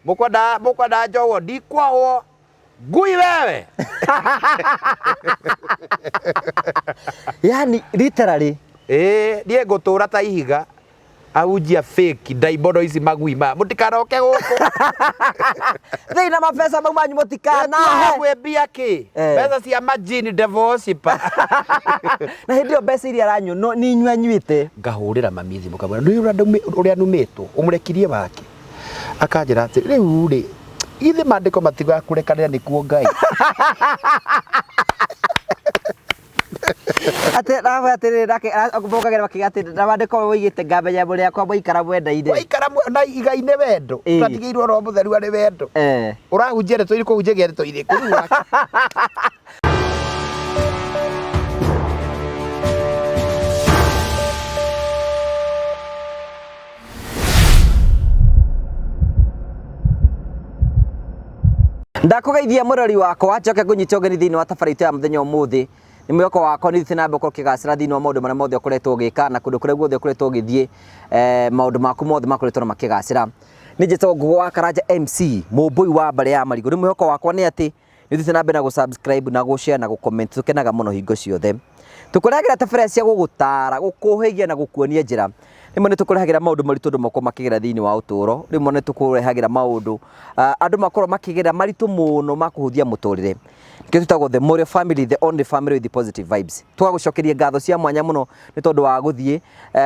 Mukwenda mukwenda njowo ndikwahwo ngui wewe. Yani literally. Ĩĩ, niĩ ngũtũra ta ihiga. Ahunjia fake ndaimono ici magui maya mũtikaroke gũkũ. Thĩinĩ na mabesa mau manyu mũtikanahe. Mwĩ mbia kĩ? Eh. Mbeca cia majini devil worshiper. Na hĩndĩ ĩyo mbeca iria aranyua no nĩ inyua anyuĩte. Ngahũrĩra mami thimũ ngamwĩra nĩ ũrĩa numĩtwo ũmũrekirie wake. Akanjĩra atĩ rĩu rĩ githĩ maandĩko matigaga kũrekanĩra nĩkuo Ngai. Atĩ nawe atĩrĩrĩ nake mokagĩra makiuga atĩ na maandĩko moigĩte ngamenya mũrĩ akwa mwaikara mwendaine. Waikara na igai-inĩ wendo. Ĩĩ. Twatigĩirwo roho mũtheru arĩ wendo. Eh. Ũrahunjia ndeto irĩkũ ũhunjagia ndeto irĩkũ rĩu wake. Ndakũgeithia mũrori wakwa njoke ngũnyite ũgeni thĩinĩ wa tabarĩra itũ ya mũthenya ũmũthĩ. Nĩ mwĩhoko wakwa nĩ ũthiĩte na mbere gũkorwo ũkĩgacĩra thĩinĩ wa maũndũ marĩa mothe ũkoretwo ũgĩka na kũndũ kũrĩa guothe ũkoretwo ũgĩthiĩ, maũndũ maku mothe makoretwo na makĩgacĩra. Nĩ njĩtagwo Ngũgũ wa Karanja MC, mũmbũi wa mbarĩ ya marigũ. Rĩu mwĩhoko wakwa nĩ atĩ nĩ ũthiĩte na mbere na gũ-subscribe na gũ-share na gũ-comment, tũkenaga mũno hingo ciothe. Tũkũrehagĩra tabarĩra cia gũgũtara, gũkũhĩgia na gũkuonia njĩra. Rĩmwe nĩ tũkũrehagĩra maũndũ maritũ andũ makoragwo makĩgerera thĩinĩ wa ũtũũro, rĩmwe nĩ tũkũrehagĩra maũndũ andũ makoragwo makĩgerera maritũ mũno ma kũhũthia mũtũrĩre. Nĩkĩo twĩtagwo the Morio family, the only family with positive vibes. Tũgagũcokeria ngatho cia mwanya mũno nĩ tondũ wa gũthiĩ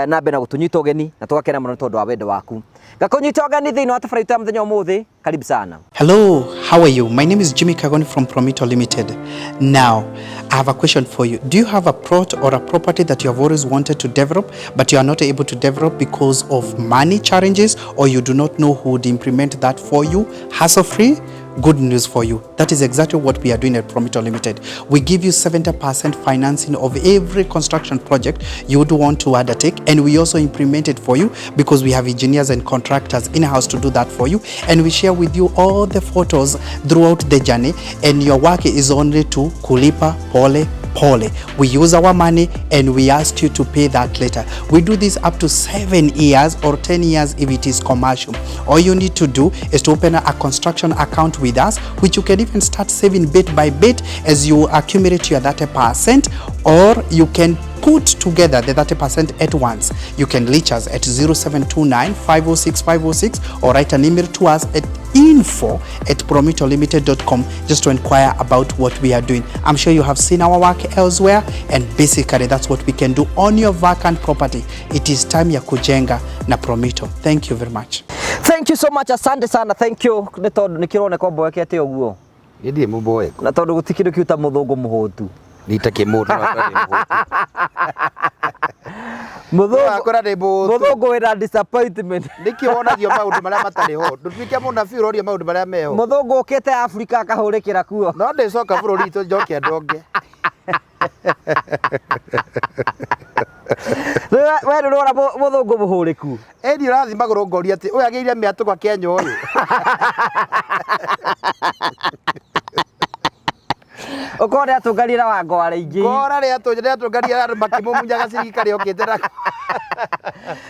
na mbere na gũtũnyita ũgeni na tũgakena mũno nĩ tondũ wa wendo waku. Ngakũnyita ũgeni thĩinĩ wa tabarĩra itũ ya mũthenya ũmũthĩ. Karibu sana. Hello, how are you? My name is Jimmy Kagoni from Promito Limited. Now, I have a question for you. Do you have a plot or a property that you have always wanted to develop, but you are not able to develop because of money challenges, or you do not know who would implement that for you hassle-free? Good news for you. That is exactly what we are doing at Promito Limited. We give you 70% financing of every construction project you would want to undertake, and we also implement it for you because we have engineers and contractors in-house to do that for you, and we share with you all the photos throughout the journey, and your work is only to kulipa pole pole. We use our money and we ask you to pay that later. We do this up to 7 years or 10 years if it is commercial. All you need to do is to open a construction account with us, which you can even start saving bit by bit as you accumulate your 30%, or you can put together the 30% at once. You can reach us at 0729 506 506 or write an email to us at info@promitolimited.com just to inquire about what we are doing. I'm sure you have seen our work elsewhere, and basically that's what we can do on your vacant property. It is time ya kujenga na Promito. Thank you very much. Thank you so much, asante sana, thank you. Nĩ tondũ nĩ kĩroneka ũmboekete ũguo. Niĩ ndirĩ mũmboeku. Na tondũ gũtirĩ kĩndũ kĩu ta mũthũngũ mũhũtu. Nita kĩmũndũ wakwa ndĩ mũhũtu. Mũthũngũ Wakwa ndĩ mũhũtu. Mũthũngũ wĩna disappointment. Nĩkĩ wonagio maũndũ marĩa matarĩ ho? Ndũtuĩke mũnabii ũrorio maũndũ marĩa meho. Mũthũngũ ũkĩte Afrika akahũrĩkĩra kuo. No ndĩcoka bũrũri witũ njoke ndonge. We nĩ ũrona mũthũngũ mũhũrĩku. Ĩni ũrathiĩ magũrũ ngoria atĩ ũyũ agĩire mĩatũka Kenya ũyũ. Ũkorwo nĩ atũnganire na wangwara ingĩ. Ngora rĩatũnganire andũ makĩmũmunyaga ciringi karĩa okĩte nako.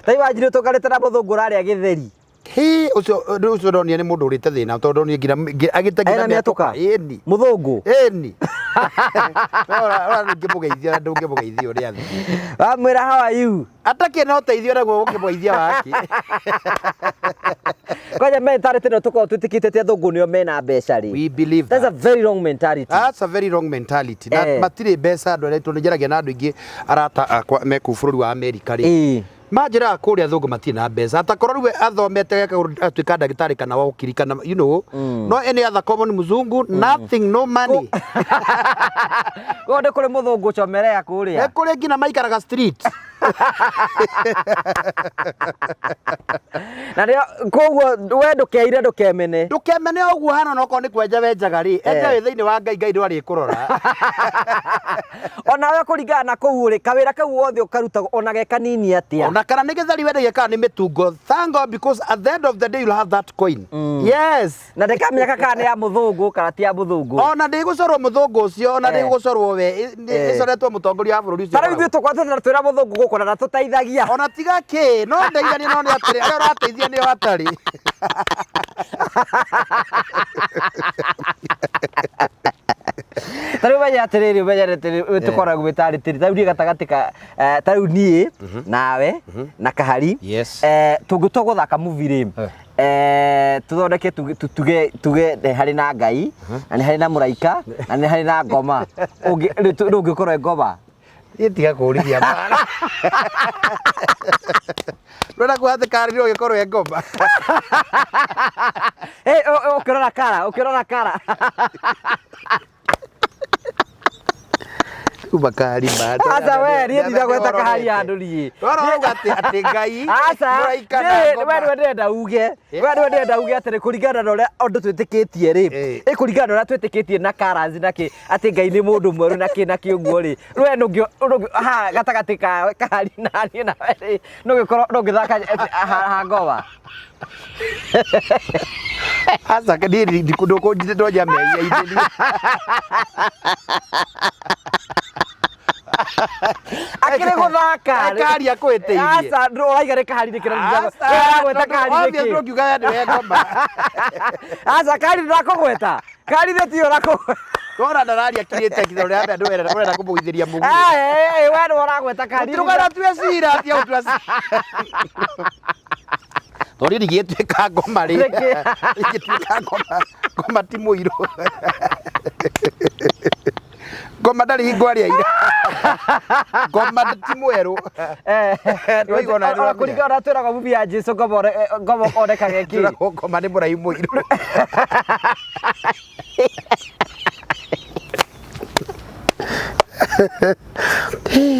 Ta imagine ũtũnganĩte na mũthũngũ ũrarĩa gĩtheri. Hi, ũcio rĩu ũcio ndonire nĩ mũndũ ũrĩte thĩna tondũ ndonire nginya agĩte nginya Ena mĩatũka? Ĩni. Mũthũngũ? Ĩni. No ora ndũngĩmũgeithia na ndũngĩmũgeithia ũrĩa athiĩ. Wamwĩra how are you? Atakĩrĩ na ũteithio naguo gũkĩmũgeithia wake. Kwanja mentality ĩno tũkoragwo twĩtĩkĩtie atĩ athũngũ nĩo mena mbeca rĩ. We believe That's a that. very wrong mentality. That's a very wrong mentality. Na Eh. matirĩ mbeca andũ arĩa tondũ njaragia na andũ aingĩ arata akwa me kũu bũrũri wa Amerika rĩ. Ĩĩ. Manjĩraga kũrĩa athũngũ matirĩ na mbeca atakorwo rĩu athomete atuĩka ndagĩtarĩ kana wakiri kana you know no any other common mzungu nothing no money. Koguo nĩ kũrĩ mũthũngũ chomerea kũrĩa. Nĩ kũrĩ nginya maikaraga street. Na nĩo koguo we ndũkeire ndũkemene. Ndũkemene ũguo hana no okorwo nĩ kwenja wenjaga rĩ, enja wĩ thĩinĩ wa Ngai, Ngai ndwarĩkũrora. Onawe kũringana na kũu ũrĩ, kawĩra kau wothe ũkarutaga ona ge kanini atĩa. Ona kana nĩ gĩtheri wendagia kana nĩ mĩtungo, thank God because at the end of the day you'll have that coin. Yes. Na ndĩkamenyeka kana nĩ ya mũthũngũ kana ti ya mũthũngũ. Ona ndĩgũcorwo mũthũngũ ũcio, ona ndĩgũcorwo we, ĩcoretwo mũtongoria wa bũrũri ũcio. Ta rĩu ithuĩ tũkwatĩte na twĩra mũthũngũ gũkũ gũkũ na ndatũteithagia. Ona tiga kĩ, no ndeithania no nĩ atĩrĩ, arĩa ũrateithia nĩo hatarĩ. Ta rĩu menya atĩrĩrĩ, ũmenye atĩrĩrĩ, tũkoragwo gwĩtarĩ tĩri. Ta rĩu niĩ gatagatĩ ka ta rĩu niĩ nawe na kahari Yes. Tũngĩtua gũthaka movie rĩ, tũthondeke tuge nĩ harĩ na Ngai na nĩ harĩ na mũraika na nĩ harĩ na ngoma. Rĩu ũngĩkorwo ĩ ngoma. Niĩ tiga kũrithia mbara. Ndũrenda kuga atĩ karĩ ũgĩkorwo e ngoma. Ũkĩrora kara, ũkĩrora kara. Kuma kahari ma. Aca we, niĩ ndinagweta kahari handũ niĩ. Ndũrona ũrauga atĩ Ngai, Aca, mũraika na niĩ- ngoma. we nĩwe ndĩrenda uge. We nĩwe ndĩrenda uge atĩrĩ kũringana na ũrĩa ũndũ twĩtĩkĩtie rĩ. Ĩ kũringana na ũrĩa twĩtĩkĩtie na colours na kĩ, atĩ Ngai nĩ mũndũ mwerũ na kĩ na kĩ ũguo rĩ. We ndũngĩ haha gatagatĩ ka kahari na niĩ nawe rĩ, ndũngĩkorwo ndũngĩthaka ha ngoma. Aca niĩ ndũkũnjĩte mehia-inĩ niĩ. Akĩrĩ gũthaka. Kahari akwĩtĩirie. Aca, ũraiga nĩ kahari nĩkĩ na ndĩragweta kahari Obvious nĩkĩ? ndũngiuga we nĩwe ngoma. Aca kahari ndĩrakũgweta. Kahari nĩ tiyo ũrakũgweta. Ndona ndararia kirĩte kitha ũrĩa andũ ũrenda kũmũgũithĩria mũguĩ. We nĩwe ũragweta kahari. Tũrũgana tue cira tia gũtua cira. Tondũ niĩ ndingĩtuĩka ngoma rĩ. Nĩkĩ? Ingĩtuĩka ngoma, ngoma ti mũirũ. Ngoma ndarĩ hingo arĩa ira. Ngoma ti mwerũ. Ndũraigua ona Ona kũringana na twĩragwo movie ya Jesu ngoma ngoma onekaga ĩkĩ. Twĩragwo ngoma nĩ mũraihu mũirũ.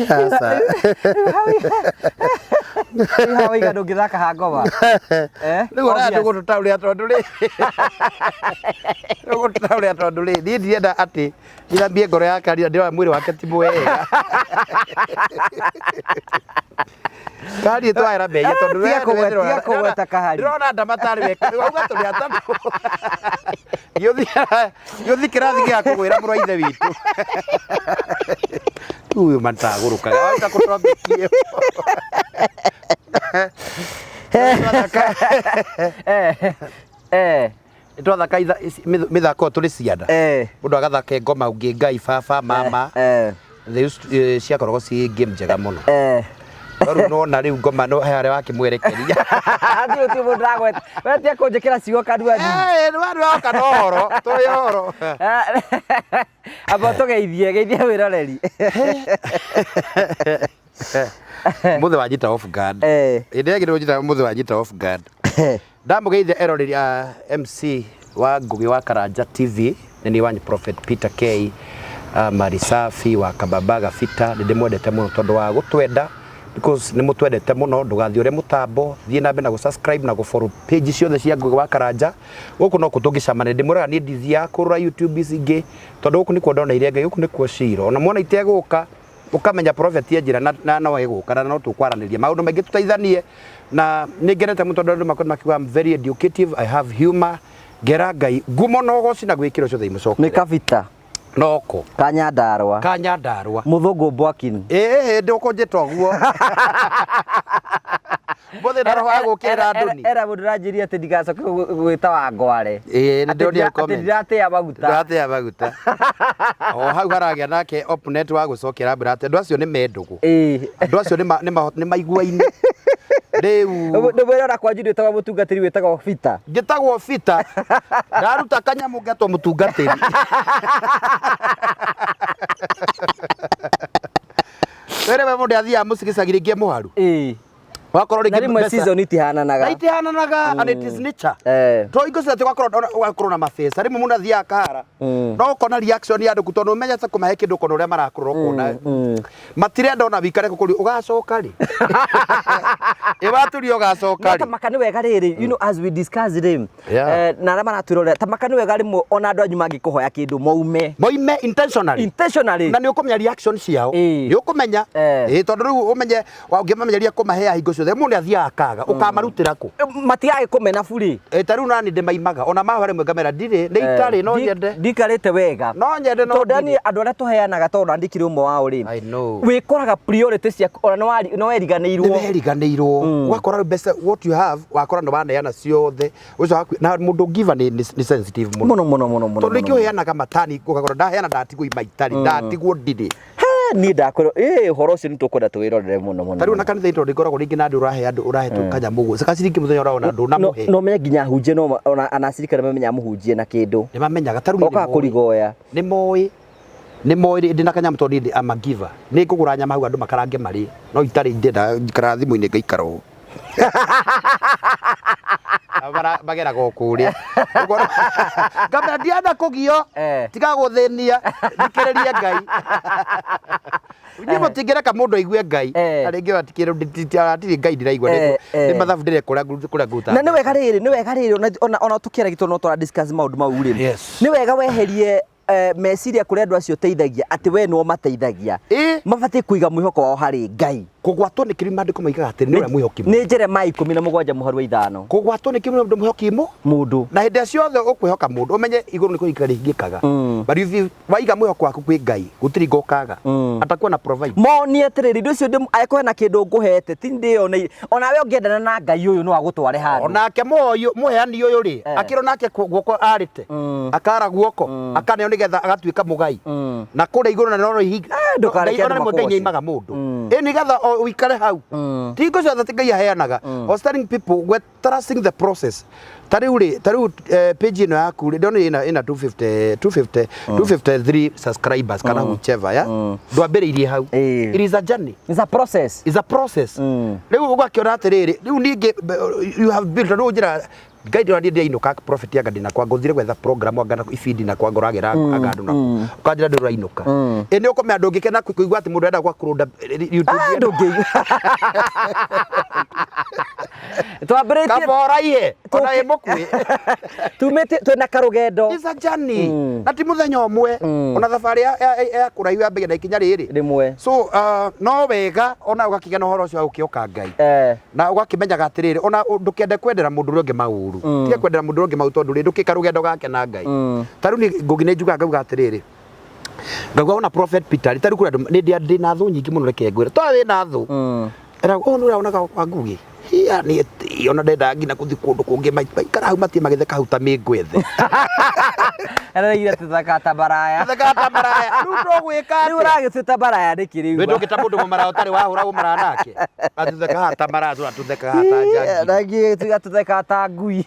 Aca. Rĩu haha waiga ndũngĩthaka ha ngoma. Rĩu ona Obvious. ndũgũtũtaũrĩra tondũ rĩ ndũgũtũtaũrĩra tondũ rĩ niĩ ndirenda atĩ ithambie ngoro ya Karina ndĩrona mwĩrĩ wake ti mwega. Kari twaera mehia tondũ Tiga we nĩwe tiga kũgweta Kahari. Ndĩrona ndama tarĩ we wauga tũrĩ atatũ. Gĩũthi kĩrathi gĩa kũgwĩra mũrũ wa ithe witũ. Rĩu ũyũ matagũrũkaga wahota kũ topic ĩyo. Nĩtwathaka mĩthako tũrĩ ciana. Mũndũ agathaka ngoma ũngĩ Ngai baba mama. They used to- ciakoragwo ciĩ game njega mũno. No rĩu nona rĩu ngoma no he harĩa wakĩmwerekeria. Ti ti mũndũ ndagweta. We tiga kũnjĩkĩra ciugo kanua ni. Nĩ woka na ũhoro, tũrĩ ũhoro. Amba tũgeithie, geithie wĩroreri. Mũthĩ wanyita off guard. Hĩndĩ ĩrĩa ĩngĩ nĩũnjitaga mũthĩ wanyita off guard. Ndamũgeithia eroreri a MC wa Ngugi wa Karanja TV, nĩ niĩ wanyu Prophet Peter K Marisafi wa Kababa Gabita, nĩ ndĩmwendete mũno tondũ wa gũtwenda because nĩ mũtwendete mũno, ndũgathiĩ ũrĩa mũtambo, thiĩ na mbere na gũ-subscribe na gũ-follow page ciothe cia Ngugi wa Karanja, gũkũ no kuo tũngĩcemania, ndĩmwĩraga niĩ ndithiaga kũrora YouTube ici ingĩ, tondũ gũkũ nĩkuo ndoneire Ngai, gũkũ nĩkuo Shilo, ona muona itegũka, ũkamenya prophet e njĩra na no egũka na no tũkwaranĩria maũndũ maingĩ tũteithanie na nĩ ngenete mũno tondũ andũ makorwo makiuga I'm very educative, I have humor, ngera Ngai ngumo na ũgoci na gwĩkĩrwo ciothe Nĩ imũcokere Kabita noko ka Nyandarua. Ka Nyandarua. Mũthũngũ Mbwakin. Ĩĩ ndũkũnjĩta ũguo mũthĩ na roho wa gũkĩra ndũni. Era mũndũ ũranjĩria atĩ ndigacoke gwĩta Wangware. Ĩĩ nĩ ndonire Atĩ comment. ndiratĩa maguta. Ndũratĩa maguta. O hau haragĩa nake opponent wa gũcokera mbere atĩ andũ acio nĩ mendũgũ. Andũ acio nĩ maiguaine. Rĩu Nĩ mwĩre ona kwanyu ndwĩtagwo mũtungatĩri wĩtagwo Peter. Njĩtagwo Peter. Ndaruta kanyamũ ngetwo mũtungatĩri. Were we mũndũ athiaga mũciĩ gĩcagi rĩngĩ e mũharu. Wakorwo Na rĩngĩ rĩmwe mbeca- season itihananaga. Na itihananaga and it is nature. To hingo ciothe ũgakorwo na mabeca rĩmwe mũndũ athiaga akahara. No ũkona reaction ya andũ tondũ ũmenyete kũmahe kĩndũ ũkona ũrĩa marakũrora ũkona matirenda ona wĩikare kũkũria ũgacoka rĩ. Ĩ waturia ũgacoka No rĩ. tamaka nĩ wega rĩrĩ, you know, as we discuss rĩ, Yeah. na arĩa maratwĩrorera, tamaka nĩ wega rĩmwe ona andũ anyu mangĩkũhoya kĩndũ maume. Moime intentionally. Intentionally. Na nĩ ũkũmenya reaction ciao. Nĩ ũkũmenya. Ĩ tondũ rĩu ũmenye ũngĩmamenyeria kũmahea hingo ciothe. ciothe mũndũ athiaga akaga ũkamarutĩra kũ? Matigagĩkũmena burĩ. Ĩ, ta rĩu nani ndĩmaimaga ona mahwa rĩmwe ngamera ndirĩ nĩ itarĩ no nyende. Ndikarĩte wega. No nyende no tondũ ndirĩ. niĩ andũ arĩa tũheanaga tondũ ndandĩkire ũmwe wao rĩ, I know. wĩkoraga priority ciaku ona nĩ weriganĩirwo. Nĩweriganĩirwo, ũgakora rĩu mbeca what you have wakora nĩ waneana ciothe ũcio waku na mũndũ giver nĩ sensitive mũno. Mũno mũno mũno mũno. Tondũ rĩngĩ mũno. ũheanaga matani ũgakora ndaheana ndatigwo ima itarĩ ndatigwo ndirĩ. He, niĩ ndakwĩrwo ĩ ũhoro ũcio nĩ tũkwenda tũwĩrorere mũno mũno. Ta rĩu na kanitha-inĩ tondũ ngoragwo rĩngĩ na andũ ũrahe andũ ũrahe kanyamũ ũguo gaciringi mũthenya ũraona ndũnamũhe. No menye nginya ahunjia no ona anacirika nĩ mamenya mũhunjie na kĩndũ. Nĩ mamenyaga ta rĩu niĩ Okaga nĩ moĩ. kũrigoya. Nĩ moĩ nĩ moĩ ndĩ na kanyamũ tondũ niĩ ndĩ I'm a giver. Nĩ ngũgũra nyama hau andũ makarange marĩe no itarĩ ndĩendaga njikaraga thimũ-inĩ ngaikara ũũ. Mageraga o kũrĩa. Ũkona ngamera ndienda kũgio tiga gũthĩnia thikĩrĩria Ngai. Inyuĩ mũtingĩreka mũndũ aigue Ngai. Na rĩngĩ hatirĩ Ngai ndĩraigua nĩ mathabu ndĩreka kũrĩa ngũruta. Na nĩ wega rĩrĩ, nĩ wega rĩrĩ ona tũkĩaragia tondũ no tũra discuss maũndũ mau rĩ. Yes. Nĩ wega weherie meciria kũrĩ andũ acio ũteithagia atĩ we nĩo mateithagia. Mabatiĩ kũiga mwĩhoko wao harĩ Ngai. Kũgwatwo nĩ kĩrumi maandĩko moigaga atĩ nĩ ũrĩa mwĩhoki mũndũ. Nĩ Jeremia 17 mũhari wa 5. Kũgwatwo nĩ kĩrumi mũndũ mwĩhoki mũndũ. Na hĩndĩ ciothe ũkwĩhoka mũndũ ũmenye igũrũ nĩ kũhingĩka rĩhingĩkaga. But if you waiga mwĩhoko waku kwĩ Ngai gũtirĩ hingo ũkaga. Atakuwa na provide. Monie atĩrĩrĩ indo icio angĩkorwo hena kĩndũ ngũhete ti ndĩyoneire onawe ũngĩendana na Ngai ũyũ no agũtware handũ. Onake mũheani ũyũ rĩ akĩrwo nake guoko arĩte akara guoko akaneo nĩgetha agatuĩka mũgai na kũrĩa igũrũ na no ihinga Ndũkareke ona andũ rĩmwe Ngai makũgoce. nĩaimaga mũndũ ĩ nĩgetha ũikare hau ti hingo ciothe ti Ngai aheanaga. I was telling people we're trusting the process. Ta rĩu rĩ, ta rĩu page ĩno yaku rĩ ndĩrona ĩna 250 250 253 subscribers kana whichever ya ndwambĩrĩirie hau. It is a journey. It's a process. It's a process. Rĩu ũgakĩona atĩrĩrĩ rĩu ningĩ you have built rĩu njĩra Ngai ndĩra niĩ ndĩrainũka prophet anga ndĩna kwa ngũthire gwetha program anga na ibindi na kwa ngoragera anga andũ na ũkanjĩra ndũrainũka ĩ nĩ ũkũmenya ndũngĩkena kũigua atĩ mũndũ arenda gwa YouTube. Ndũngĩigua twambĩrĩtie kabora ihe ona ĩ mũkuĩ tumĩte twĩna karũgendo. It's a journey na ti mũthenya ũmwe ona thabarĩ ya kũraihu yambagia na ikinya rĩrĩ rĩmwe. So no wega ona ũgakĩgĩa na ũhoro ũcio wa gũkĩoka Ngai na ũgakĩmenyaga atĩrĩrĩ ona ndũkende kwendera mũndũ ũrĩa ũngĩ maũru tiga kwendera mũndũ ũrĩa ũngĩ maũru tondũ rĩ ndũkĩka rũgendo gake na Ngai. Ta rĩu niĩ Ngũgĩ nĩ njugaga ngauga atĩrĩrĩ ngauga ona Prophet Peter ta rĩu kũrĩ andũ nĩ ndĩ na thũ nyingĩ mũno reke ngwĩre to wĩ na thũ era oh nĩ ũraonaga kwa Ngũgĩ hiya nĩ ona ndendaga nginya gũthiĩ kũndũ kũngĩ maikara hau matie magĩtheka hau ta mĩngwethe. Araigire tũtheka ta maraya. Tũthekaga ta maraya rĩu ndũgwĩka Rĩu atĩa? ũragĩtuĩta maraya nĩkĩ rĩu? Wĩ ndũngĩta mũndũ mũmaraya ũtarĩ wahũra ũmaraya nake atũthekaga ta maraya tũra tũthekaga ta njangi. Rangĩ tuga tũthekaga ta ngui.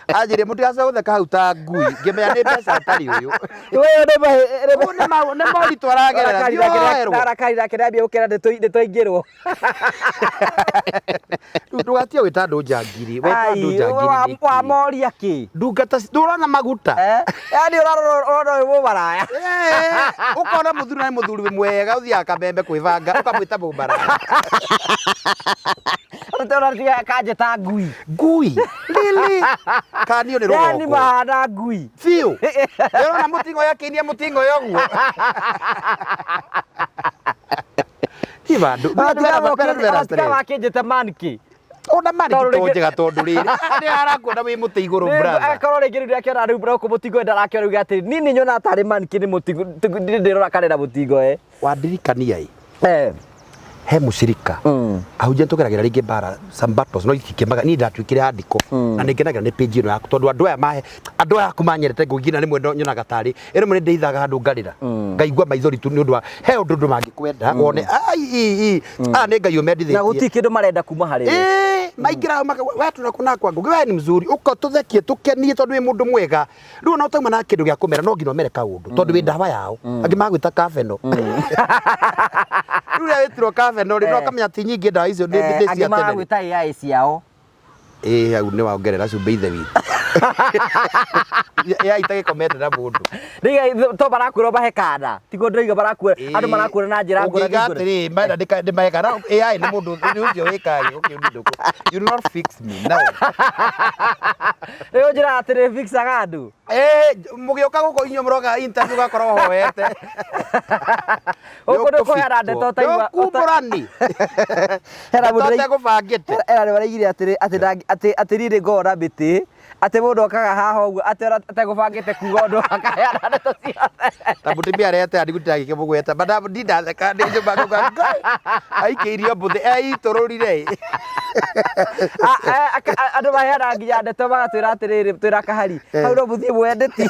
Anjĩrire mũtigacoke gũtheka hau ta ngui ngĩmenya nĩ mbeca atarĩ ũyũ. Wewe nĩ Ũyũ nĩ moritũ aragerera ndioerwo. Arakari nake ndambia gũkena nĩtwaingĩrwo. Rĩu ndũgatige gwĩta andũ njangiri weta andũ njangiri nĩkĩ? Wamoria kĩ? Ndungata ndũrona maguta. Yaani ũrarora ũrona ũyũ mũmaraya. Ũkona mũthuri na nĩ mũthuri mwega ũthiaga kamembe kwĩbanga ũkamwĩta mũmaraya. Ũrona kanjĩta ngui. Ngui rĩrĩ kanio nĩ Yaani rũgongo mahana ngui. Biũ ndĩrona mũtingo yakĩinia mũtingo yoguo ti vandũ. Tiga wakĩnjĩta manki. Ona mani Tondũ to njega tondũ rĩrĩ nĩ arakuona wĩ mũtĩ igũrũ brother. Akorwo rĩngĩ rĩu ndakĩona rĩu gũkũ mũtingo ndarakĩona rĩu atĩrĩ niĩ nĩ nyonaga tarĩ manki nĩ mũtingo ndĩrora karena mũtingo eh. Wandirikania ĩ Eh. he mũcirika ahunjia nĩtũgeragĩra rĩngĩ mbara some battles no itikĩmaga niĩ ndatuĩkire andĩko na nĩngenagĩra nĩ page ĩno yaku tondũ andũ aya mahe andũ aya aku manyendete ngũgĩ na rĩmwe nyonaga tarĩ ĩrĩmwe nĩ ndĩithaga handũ ngarĩra ngaigua maithori tu nĩ ũndũ wa he ũndũ andũ mangĩkwenda wone ai i i aya nĩ Ngai Na ũmendithĩtie. gũtirĩ kĩndũ marenda kuma harĩ we. Ĩĩ, maingĩra hau we tũrakuna kwa Ngũgĩ we nĩ mzuri ũka tũthekie tũkenie tondũ wĩ mũndũ mwega rĩu ona ũtauma na kĩndũ gĩa kũmera no nginya ũmere kaũndũ tondũ wĩ ndawa yao angĩ magwĩta kabeno rĩu rĩrĩa wĩtirwo kabeno rĩ no ũkamenya ti nyingĩ ndawa icio nĩ Angĩ cia tene rĩ. maragwĩta AI ciao. Ĩĩ hau nĩ wongerera cumbĩ ithe witũ. AI itagĩkomete na mũndũ. Rĩu to marakwĩra mahe kana tiguo ndĩraiga marakwĩra andũ marakwĩra na njĩra ngũrani Ũngiuga ngũrani. atĩrĩ menda ndĩmahe kana AI nĩ mũndũ nĩ ũcio wĩkaga gĩko kĩu ndũkũ. You will not fix me no. Rĩu njĩra atĩrĩ fixaga andũ. Eh, mũgĩũka gũkũ inyuĩ mũroka interview ũgakorwo hoete. Gũkũ nĩ kũheana ndeto ũtaigua. Kumbũrani. Hena mũndũ Ndeto ũtegũbangĩte. Hena andũ maraigire atĩrĩ atĩ atĩ atĩ niĩ nĩ ngoragwo na mĩtĩ atĩ mũndũ okaga haha ũguo atĩ ona ategũbangĩte kuga ũndũ akaheana ndeto ciothe. Ta mũtumia arete andi gũtiragĩkĩmũgweta but ndindatheka ndĩ nyũmba ngauga Ngai aikĩirio mbũthĩ eitũrũrire. Andũ maheanaga nginya ndeto magatwĩra atĩrĩrĩ twĩra kahari hau no mũthiĩ mwendeti.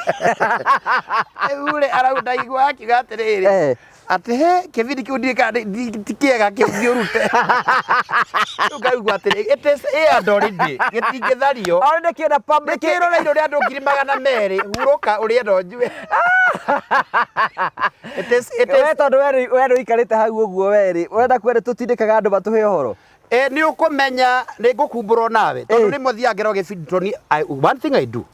Rĩu rĩ arauga ndaigua akiuga atĩrĩrĩ atĩ he kĩbindi kĩu ndiũĩ kana ti kĩega kĩu ũrute. Rĩu ngaigua atĩrĩ it is aired already gĩtingĩthario. Already kĩna public. Nĩkĩroreirwo nĩ andũ 200,000 hurũka ũrĩe na ũnyue. It is it We is tondũ we nĩ ũikarĩte hau ũguo we rĩ ũrenda kuga nĩ tũtindĩkaga andũ matũhe ũhoro. Eh, nĩ ũkũmenya nĩ ngũkumbũrwo nawe tondũ rĩmwe thiaga ngerwo gĩbindi tondũ niĩ one thing I do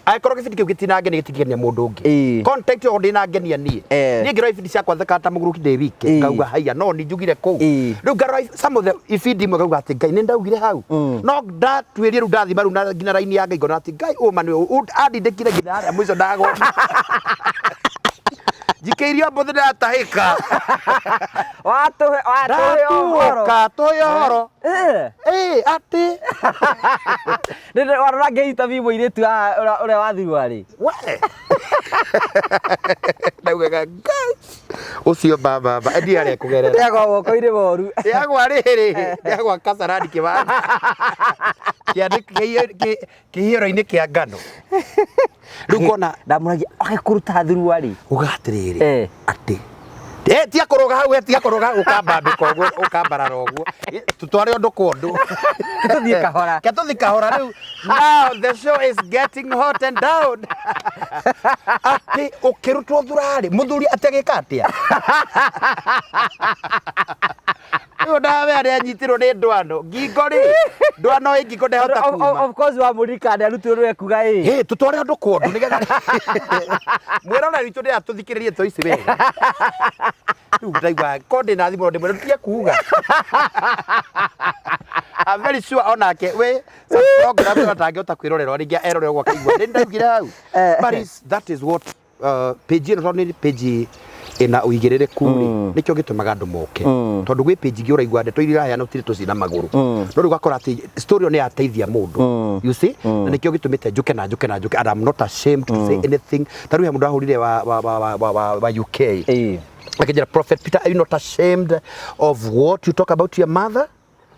angĩkorwo gĩbindi kĩu gĩtinangenia gĩtingĩgenia mũndũ ũngĩ content ĩyo ndĩnangenia niĩ niĩ ngĩrora ibindi ciakwa thekaga ta mũgũrũki ndĩ wike ngauga haiya no nĩ njugire kũu rĩu ngarora some of the ibindi imwe ngauga atĩ Ngai nĩ ndaugire hau no ndatuĩria rĩu ndathima rĩu na nginya raini ya Ngai ngona atĩ Ngai ũma nĩ andindĩkire nginya harĩa mũico ndagwa njikĩirio mbũthĩ ndatahĩka. Watũhe watũhe ũhoro. Ndatuũka tũhe ũhoro. Ĩ atĩ Nĩ warora ngĩinterview mũirĩtu haha ũrĩa wathirwa rĩ. We. Ndaugaga Ngai ũcio baba baba ndiĩ harĩa ekũgerera. Ndĩagwa moko-inĩ moru. Ndĩagwa rĩrĩ ndĩagwa Kasarani kĩwanja kĩhihĩro-inĩ kĩa ngano. Rĩu ngona Ndamũragia agĩkũruta thurua rĩ. uga atĩrĩrĩ atĩ Eh, tiga kũrũga hau, eh, tiga kũrũga hau, ũkambambĩka ũguo, ũkambarara ũguo. Tũtware ũndũ kwa ũndũ. Tũthiĩ kahora. Ke tũthiĩ kahora rĩu. Now the show is getting hot and down. Atĩ ũkĩrutwo thurarĩ, mũthuri atĩ agĩka atĩa? Rĩu ndawe arĩa anyitirwo nĩ ndwano. Ngingo rĩ, ndwano ĩ ngingo ndehota kuma. Of course wamũririkana nĩarutirwo nĩwe kuga ĩ. Hĩ, tũtware ũndũ kwa ũndũ nĩgetha mwĩroreri witũ ndĩra tũthikĩrĩrie to ici wega. Rĩu ndaigua ko ndĩna thimũ ndĩmwĩre tũtige kuga. I'm very sure onake we some program atangĩhota kwĩrorera rĩngĩ erorera ũguo akaigua nĩ ndaugire hau. But that is what page ĩno tondũ nĩ page ĩna ũigĩrĩrĩku rĩ nĩkĩo gĩtũmaga andũ moke tondũ gwĩ page ingĩ ũraigua ndeto iria iraheana ũtirĩ tũci na magũrũ no rĩu ũgakora atĩ story ĩyo nĩ yateithia mũndũ you see na nĩkĩo gĩtũmĩte njũke na njũke na njũke and I'm not ashamed to say anything ta rĩu he mũndũ ahũrire wa UK akĩnjĩra Prophet Peter, are you not ashamed of what you talk about your mother?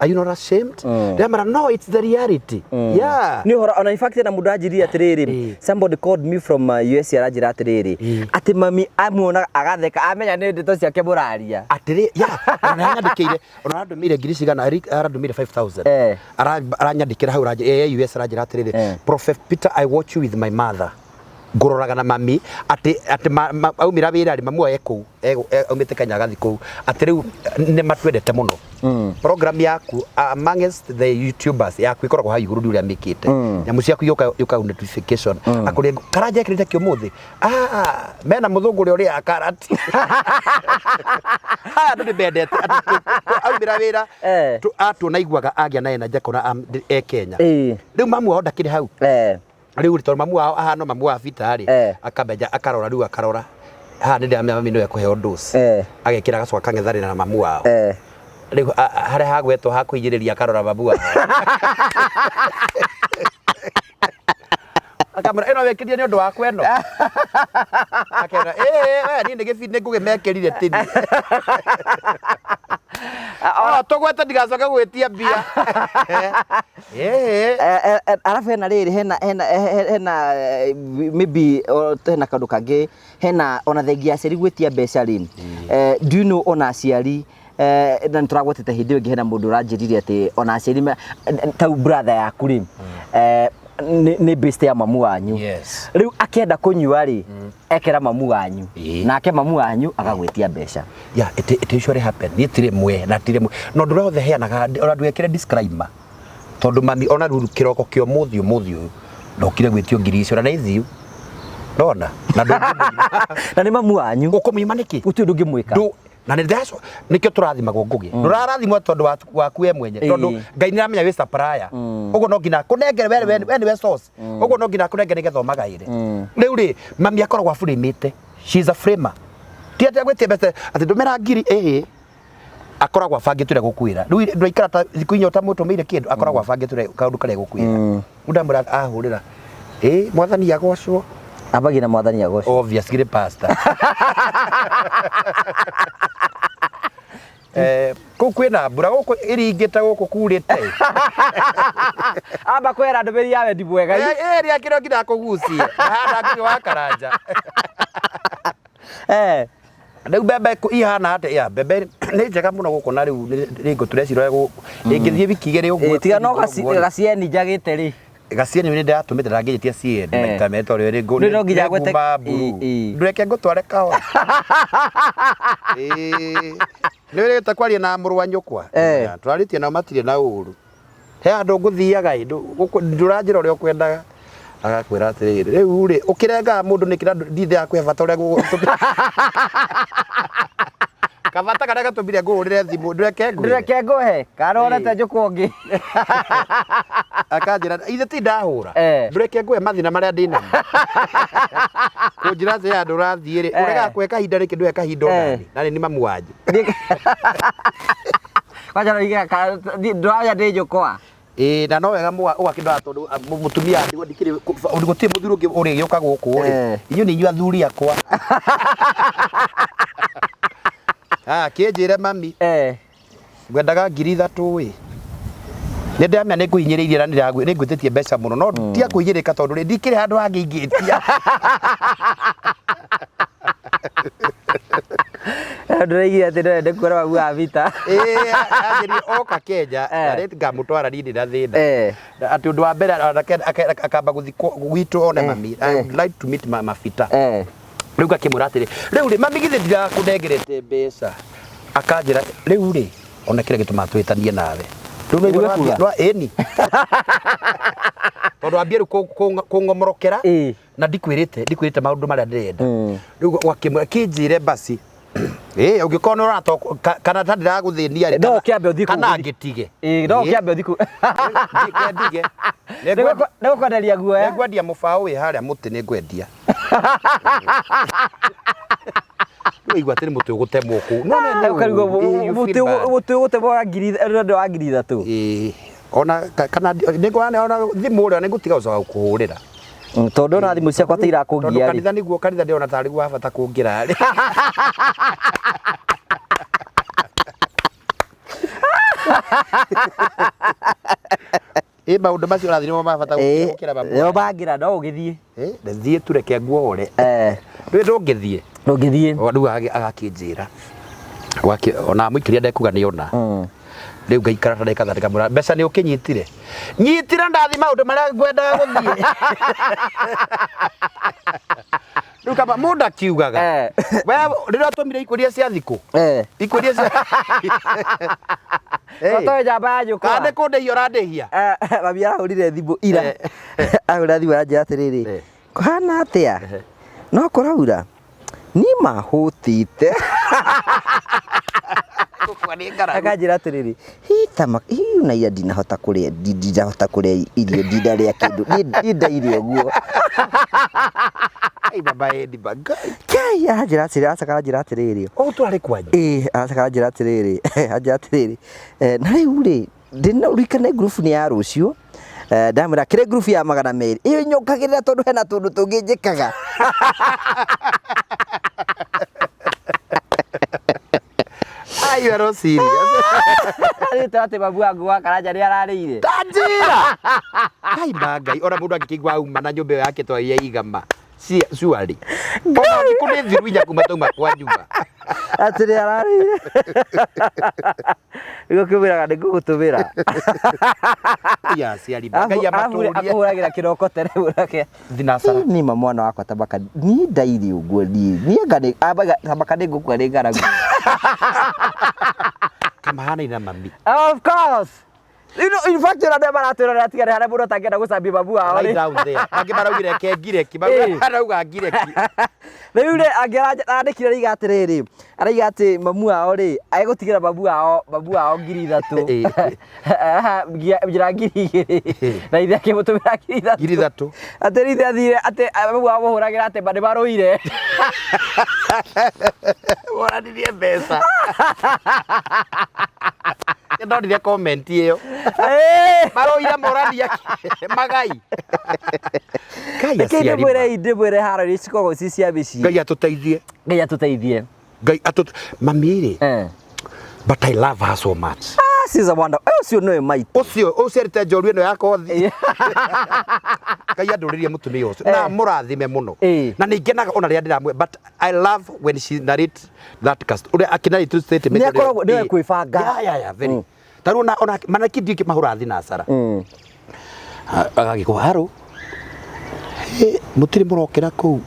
Are you not ashamed? Ndĩramera no, it's the reality. Yeah. Nĩ ũhoro ona in fact na mũndũ anjĩrire atĩrĩrĩ somebody called me from US aranjĩra atĩrĩrĩ atĩ mami amuonaga agatheka amenya nĩ ndeto ciake mũraria. Atĩrĩ, yeah, ona nĩaranyandĩkĩire, ona arandũmĩire ngiri cigana, arandũmĩire 5000. Aranyandĩkĩra hau US aranjĩra atĩrĩrĩ, Prophet Peter, I watch you with my mother. Ngũroraga na mami atĩ atĩ aumĩra wĩra rĩ mamu e kũu aumĩte Kenya agathiĩ kũu atĩ rĩu nĩ matwendete mũno program yaku amongst the YouTubers yaku ĩkoragwo hau igũrũ ũrĩa mĩkĩte nyamũ ciaku yũkaga notification akũrĩa karanja ekĩrĩte kĩ ũmũthĩ mena mũthũngũ ũrĩa ũrĩaga karati haya andũ nĩ mendete aumĩra wĩra atuona aiguaga agĩa na energy akona e Kenya rĩu mamu wao ndakĩrĩ hau rĩu rĩ tondũ mamu wao ahana mamu wa Peter rĩ akamenja akarora rĩu akarora haha nĩ ndĩramenya mami nĩwe ekũheo dose agekĩra agacoka akang'ethanĩra na mamu wao rĩu harĩa hagwetwo ha kũigĩrĩria akarora mamu wao akamwĩra ĩno wekĩrire nĩ ũndũ wakwa ĩno akera ĩĩ we niĩ nĩ gĩbindi nĩ ngũgĩmekĩrire tini tũgwete ndigacoke gwĩtia mbia. Arabu hena rĩrĩ hena hena hena maybe hena kaũndũ kangĩ hena ona thengia aciari gwĩtia mbeca rĩ do you know ona aciari na nĩtũragwetete hĩndĩ ĩyo ĩngĩ hena mũndũ ũranjĩrire atĩ ona aciari tau brother yaku rĩ nĩ best ya mamu wanyu rĩu akĩenda kũnyua rĩ ekera mamu wanyu nake mamu wanyu agagwĩtia mbeca. Yeah, it usually happen. Niĩ ti rĩmwe na ti rĩmwe na ũndũ ũrĩa wothe heanaga ona ndũgekĩre disclaimer tondũ mami ona rĩu kĩroko kĩa ũmũthĩ ũmũthĩ ũyũ Ndokire gwĩtio ngiri icio na nĩ thiu. Ndona na ndũngĩmũima. Na nĩ mamu wanyu. Ũkũmũima nĩkĩ? Gũtirĩ ũndũ ũngĩmwĩka. Ndũ na nĩ ndaco nĩkĩo tũrathimagwo Ngũgĩ. Ndũrarathimwo tondũ waku we mwenye, tondũ Ngai nĩ aramenya wĩ supplier. Ũguo no nginya akũnengere we nĩwe source. Ũguo no nginya akũnengere nĩgetha ũmagaĩre. Rĩu rĩ, mami akoragwo aburimĩte. She is a framer. Ti atĩ agwĩtie mbeca atĩ ndũmĩra ngiri ĩhĩ. Akoragwo abangĩte ũrĩa gũkwĩra. Rĩu ndũraikara ta thikũ inya ũtamũtũmĩire kĩndũ, akoragwo abangĩte ũrĩa kaũndũ karĩa gũkwĩra. Rĩu ndamwĩra ahũrĩra. Ĩ mwathani agocwo. Ambagia na mwathani agocwo. Obviously pastor. Kũu kwĩna mbura gũkũ ĩringĩte gũkũ kurĩte. Amba kwĩra ndũmĩrĩri ya wendi mwega. Ĩrĩa kĩro nginya kũgucie. Handa Ngũgĩ wa Karanja. Rĩu mbembe ihana atĩa? Ya, mbembe nĩ njega mũno gũkũ na rĩu rĩngũ tũrecirora ĩngĩthiĩ wiki igĩrĩ ũguo. Tiga no gacieni njagĩte rĩ. Gacieni nĩ ndĩratũmĩte ndangĩnjĩtia cieni maita merĩ tondũ rĩ Rĩu no nginya ngwete- nguma mburu. Ndũreke ngũtware kahora. Nĩ wĩrĩgĩte kwaria na mũrũ wa nyũkwa? Twarĩtie nao matirĩ na ũru. He handũ ngũthiaga ĩ, ndũranjĩra ũrĩa ũkwendaga. Agakwĩra atĩrĩrĩ, rĩu rĩ, ũkĩrengaga mũndũ nĩkĩ na ndithe akũhe bata ũrĩa gũgũtũmire. Kabata karĩa gatũmire ngũhũrĩre thimũ, ndũreke ngwĩre. Ndũreke ngũhe, kana wonete njũkwa ũngĩ. Akanjĩra, ithe ti ndahũra. Ndũreke ngũhe mathĩna marĩa ndĩ namo. Kũnjĩra atĩ handũ ũrathiĩ rĩ, ũregaga kũhe kahinda rĩkĩ ndũhe kahinda onani. Na nĩ mamu wanyu. Kwanja no iga ndũramenya ndĩ njũkwa. Ĩĩ na no wega ũgakĩndwara tondũ mũtumia ndigwo ndikĩrĩ gũtirĩ mũthuri ũngĩ ũrĩgĩũka gũkũ rĩ. Inyuĩ nĩ inyuĩ athuri akwa. Ah, kĩnjĩre mami. Ngwendaga ngiri ithatũ ĩ. Nĩ ndĩramenya nĩ ngũhinyĩrĩirie na nĩ ngwĩtĩtie mbeca mũno no ti akũhinyĩrĩka tondũ rĩ ndikĩrĩ handũ hangĩ ingĩtia. Ndĩraigire atĩ no ende kuona mamu wa Vita. Ĩĩ, anjĩrire oka Kenya, na nĩ ngamũtwara niĩ ndĩ na thĩna. Atĩ ũndũ wa mbere akamba gũthiĩ gwitũ one mami. I would like to meet Mabita. Rĩu ngakĩmwĩra atĩrĩ, rĩu rĩ, mami githĩ ndirakũnengerete mbeca? Akanjĩra, rĩu rĩ, ona kĩrĩa gĩtũmaga twĩtanie nawe. Rĩu nĩ Nĩguo kuga? Ĩni. Tondũ ambie rĩu kũng'omorokera na ndikwĩrĩte maũndũ marĩa ndĩrenda. Rĩu wakĩmwĩra kĩnjĩre basi. Ĩĩ, ũngĩkorwo nĩ ũrona kana ta ndĩragũthĩnia rĩ, No ũkĩambe ũthiĩ kũu kana ũthiĩ. ngĩtige. Ĩĩ, no ũkĩambe ũthiĩ kũu. Ndige. Nĩgũkwenderia guoya. Nĩngwendia mũbaũ wĩ harĩa mũtĩ nĩngwendia. Ũigua atĩ nĩ mũtĩ ũgũtemwo kũu. No nĩ nĩ Ũkarigwo ũru. You feel bad. mũtĩ ũgũtemwo wa ngiri nĩ ũndũ wa ngiri ithatũ. Ĩĩ, ona kana nĩngũra ona thimũ ũrĩa nĩngũtiga gũcoka gũkũhũrĩra. Tondũ ona thimũ ciakwa ti Tondũ irakũngia rĩ. kanitha nĩguo kanitha ndĩrona tarĩ guo wa bata kũngĩra rĩ. Ĩ maũndũ macio ũrathiĩ nĩmo ma bata gũkĩra mamu. Nĩmo mangĩra no ũgĩthiĩ. Thiĩ tu reke nguohore. Rĩu ndũngĩthiĩ. Ndũngĩthiĩ. Rĩu agakĩnjĩra. Ona amũikĩria ndekuga nĩ ona. Rĩu ngaikara ta ndagĩka thate ngamwĩra mbeca nĩ ũkĩnyitire. Nyitire ndathiĩ maũndũ marĩa ngwendaga gũthiĩ. Rĩu kaba mũndũ akiugaga. We rĩrĩa ũtũmire ikuũ cia thikũ. Ikuũ cia Totoe njamba ya nyũkwa. Kana nĩ kũndĩhia ũrandĩhia? Mami arahũrire thimũ ira. Ahũra thimũ aranjĩra atĩrĩrĩ, kũhana atĩa? No kũraura? Niĩ mahũtĩte. Akanjĩra atĩrĩrĩ, hi ona ira ndinahota kũrĩa, ndinahota kũrĩa irio, ndinarĩa kĩndũ, niĩ ndaire ũguo. Ai baba Edi bagai. Kai aranjĩra atĩrĩrĩ, aracoka aranjĩra atĩrĩrĩ. Ũũ tũrarĩ kwanyu? Ĩĩ, aracoka aranjĩra atĩrĩrĩ, aranjĩra atĩrĩrĩ, na rĩu rĩ, ndĩna ririkane ngurubu nĩ ya rũciũ. Ndamwĩra kĩrĩ ngurubu ya magana merĩ ĩyo nyongagĩrĩra tondũ hena tũndũ tũngĩ njĩkaga. Ai, you are not serious. Rĩtwa atĩ mamu wangu wa Karanja nĩ ararĩire. Ta njĩra. Ai ma Ngai, ona mũndũ angĩkĩigua auma na nyũmba ĩyo yake to ya igama. Surely. Ona thikũ nĩ thiru inya kuma tauma kwa nyumba. Atĩ nĩ ararĩire. Nĩguo kĩmwĩraga nĩ ngũgũtũmĩra. Ya aciari Ngai amatũrie. Akũhũragĩra kĩroko tene ũrake. Thinacara. Ni ma mwana wakwa tabaka ni ndaire ũguo niĩ. Niĩ anga nĩ ambaga tabaka nĩ ngũkua nĩ ng'aragu. Kamahanaine na mami. Of course. You know, in fact, ona andũ aya maratwĩrorera tiga nĩ harĩa mũndũ atangĩenda gũcambia mamu wao Lie rĩ. down there. Angĩ maraugire ke ngireki, Ĩĩ. marauga ngireki. Rĩu rĩ, angĩ arandĩkire araiga atĩrĩrĩ, araiga atĩ mamu wao rĩ, egũtigĩra mamu wao 3,000. Njĩra 2,000. Na ithe akĩmũtũmĩra 3,000. 3,000. Atĩ rĩu ithe athire atĩ mamu wao mũhũragĩra atĩ nĩ marũire. Woranirie mbeca. Ndonire comment ĩyo. Maroire morania magai. Ngai Reke aciari. ndĩmwĩre ndĩmwĩre haro iria cikoragwo ci cia mĩciĩ. Ngai atũteithie. Ngai atũteithie. Ngai atũ mami rĩ. But I love her so much. Ah, she's a wonder. Ũcio nĩwe maitũ. Ũcio ũciarĩte njorua ĩno ya kothi. Ngai andũrĩrie mũtumia ũcio na mũrathime mũno. Na nĩ ngenaga ona rĩrĩa ndĩramwe, but I love when she narrate that cast. Ũrĩa akĩnarrate statement. Nĩ akoragwo nĩwe kwĩbanga. Yeah, very. Ta rĩu ona manaki ndiũĩ mahũra thinacara. Agagĩkwo haro. Mũtirĩ mũrokĩra kũu.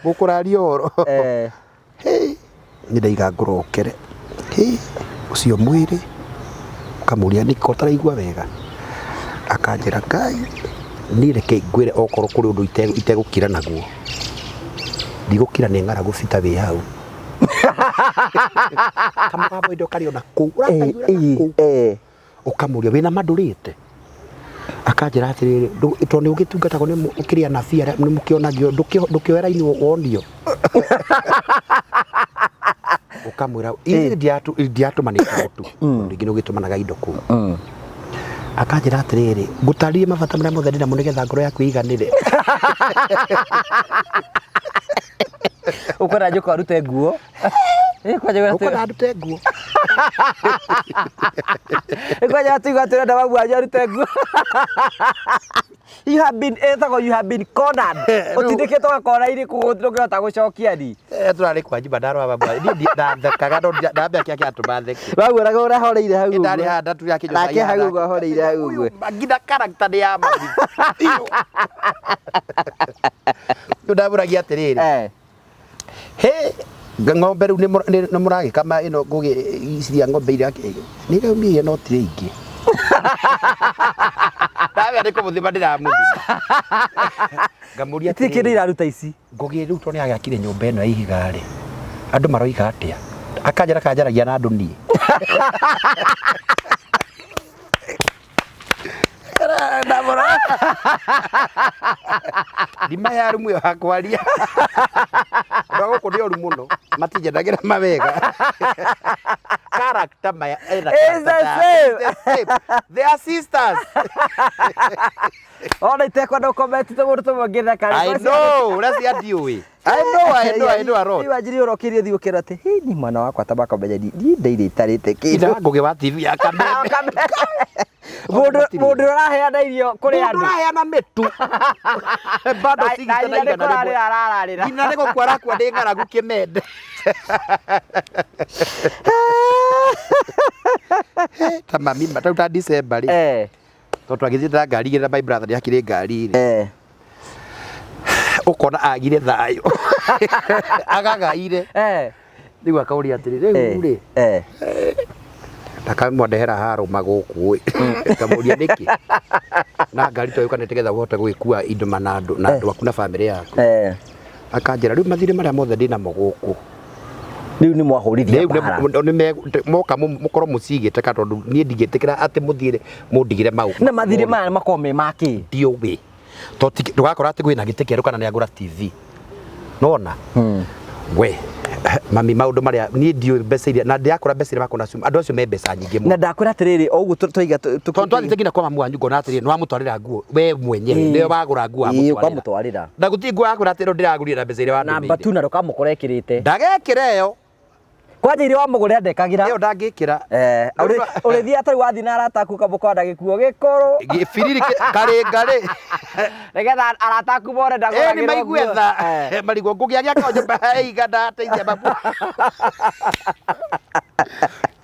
Mũkũraria ũhoro. Nĩ ndaiga ngũrokere. Ũcio mwĩrĩ ũkamũria nĩkĩ ũtaraigua wega. Akanjĩra Ngai niĩ reke ngwĩre okorwo kũrĩ ũndũ itegũkira naguo. Ndigũkira nĩ ng'aragu bita wĩ hau. Kamũgambo indo karĩ ona kũu. Ũrakaiguĩra na kũu. Ũkamũria wĩna mandũrĩte. Akanjĩra atĩrĩrĩ, tondũ nĩ ũgĩtungatagwo nĩ ũkĩrĩ anabii arĩa nĩ mũkĩonagio, ndũkĩoe raini wonio. Ũkamwĩra ithuĩ ndiatũmanĩte mũtu, tondũ rĩngĩ nĩ ũgĩtũmanaga indo kũu. Akanjĩra atĩrĩrĩ, ngũtarĩrie mabata marĩa mothe ndĩnamo nĩgetha ngoro yaku ĩiganĩre. Ũkwenda njũka arute nguo. Ũkwenda ndute nguo. Kwanja tuigua atĩ ũrenda mamu wanyu arute nguo. You have been ĩtagwo you have been cornered. Ũtindĩkĩtwo gakora-inĩ kũu ndũngĩhota gũcokia ni. Tũrarĩ kwa Njimba ndarora mamu wanyu. Niĩ ndathekaga no ndambia kĩa kĩratũma theke. Waguonaga ũrĩa ahoreire hau ũguo. Ndarĩ haha ndatuire akĩnyua Nake cai hau haha. ũguo ahoreire hau ũguo. Nginya character nĩ ya mami. Rĩu ndamũragia atĩrĩrĩ. He ng'ombe rĩu nĩ mũragĩkama ĩno ngũgĩ cia ng'ombe iria nĩ iraumire no ti ingĩ. Ndamenya nĩ kũmũthima ndĩramũthima. Ngamũria Itirĩ kĩndũ iraruta ici. Ngũgĩ rĩu tondũ nĩ agĩakire nyũmba ĩno ya ihiga rĩ, andũ maroiga atĩa? Akanjĩra kanjaragia na andũ niĩ. Ndimahe arumu ĩyo ya kwaria. Andũ a gũkũ nĩ oru mũno, matinjendagĩra mawega. Character maya ena It's the character. same. It's the same. They are sisters. Ona itekwenda ũkomenti tũmũndũ tũmwe ngĩtheka. I know, ũrĩa cia ndiũĩ. I know, I know, I know a lot. Rĩu wanjirie ũrokirie thiĩ ũkĩra atĩ hĩ ni mwana wakwa ta makamenya niĩ ndeire itarĩte kĩndũ. Ina Ngũgĩ wa TV ya Kameme. Mũndũ mũndũ ũraheana irio kũrĩ Mũndũ andũ. ũraheana mĩtu. Bado Na- sigita na na nyina nĩ igana rĩmwe. kũrarĩra arararĩra. Nyina nĩ gũkua arakua nĩ ng'aragu kĩmende. Ta mami, ta ta December rĩ. Tondũ twagĩthiĩte na ngari igĩrĩ na my brother nĩ akĩrĩ ngari rĩ. Ũkona agire thayũ. Agagaire. Rĩu akauria atĩrĩ, rĩu rĩ. Ndakamwandehera harũma gũkũ ĩ. Ngamũria nĩkĩ? Na ngari to yũkanĩte getha ũhote gũgĩkua indo na andũ na andũ aku na bamĩrĩ yaku. Akanjĩra rĩu mathirĩ marĩa mothe ndĩnamo gũkũ. Rĩu nĩ mwahũrithia Rĩu mbara. moka mũkorwo mũcigĩte ka tondũ niĩ ndingĩtĩkĩra atĩ mũthiĩ mũndigĩre mau. Na mathirĩ maya makoragwo me ma kĩ? Ndiũĩ. Tondũ ndũgakora atĩ kwĩna gĩtĩ kĩerũ kana nĩ agũra TV. Nona? We mami maũndũ marĩa niĩ ndiũĩ mbeca iria na ndĩrakora mbeca iria makona andũ acio me mbeca nyingĩ mũno. Na ndakwĩra atĩrĩrĩ o ũguo twaiga Tondũ twathiĩte nginya kwa mamu wanyu ngona atĩrĩrĩ nĩ wamũtwarĩra nguo we mwenyewe nĩwe wagũra nguo Ĩĩ, wamũtwarĩra. ũkamũtwarĩra. Na gũtirĩ nguo yakũra atĩ ĩno ndĩragũrire na mbeca iria Na wandũmĩire. mbatuna ndũkamũkora ekĩrĩte. Ndagekĩra ĩyo. Kwanja iria wamũgũrĩra ndekagĩra. Ĩyo ndangĩkĩra. Ũrĩthiĩ atarĩ wathiĩ na arata aku ũkamũkora na gĩkuo gĩkũrũ. Gĩbiriri karĩngarĩ. Nĩgetha arata aku mone Ĩĩ nĩ ndagũragĩrwo maigue nguo. tha. Marigwo ngũgĩa gĩaka nyũmba ĩigana ateithia mamu.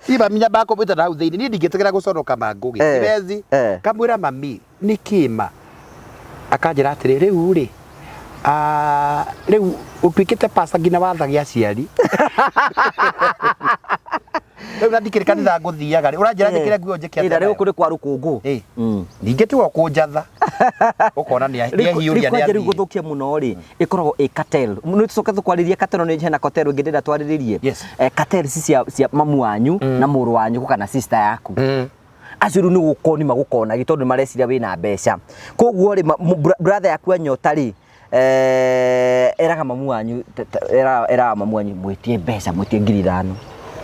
Niĩ mami nyambaga kũmwĩta na hau thĩinĩ niĩ ndingĩtĩkĩra gũconoka ma Ngũgĩ. Siwezi. Kamwĩra mami nĩ kĩma. Akanjĩra atĩrĩ rĩu rĩ rĩu ũtuĩkĩte pasta nginya wathage aciari. Rĩu na ndikĩrĩ kanitha ngũthiaga rĩ, ũranjĩra njĩkĩre nguo njĩke Ĩ, na atĩa rĩu nayo? kũrĩ kwa rũkũngũ. Ĩ. Ningĩ tiwe ũkũnjatha ũkona nĩ nĩehiũria Rĩu kwanja rĩu nĩathiĩ. gũthũkia mũno rĩ, ĩkoragwo ĩ cartel. Nĩ tũcoke tũkwarĩrie cartel, no nĩ hena cartel ĩngĩ ndĩrenda twarĩrĩrie. Yes. Cartel ici cia mamu wanyu na mũrũ wanyu kana sister yaku. Acio rĩu nĩ gũkoni magũkonagi tondũ nĩ mareciria wĩna mbeca. Koguo rĩ, brother yaku anyota rĩ, eraga mamu wanyu, eraga mamu wanyu mwĩtie mbeca, mwĩtie 5,000.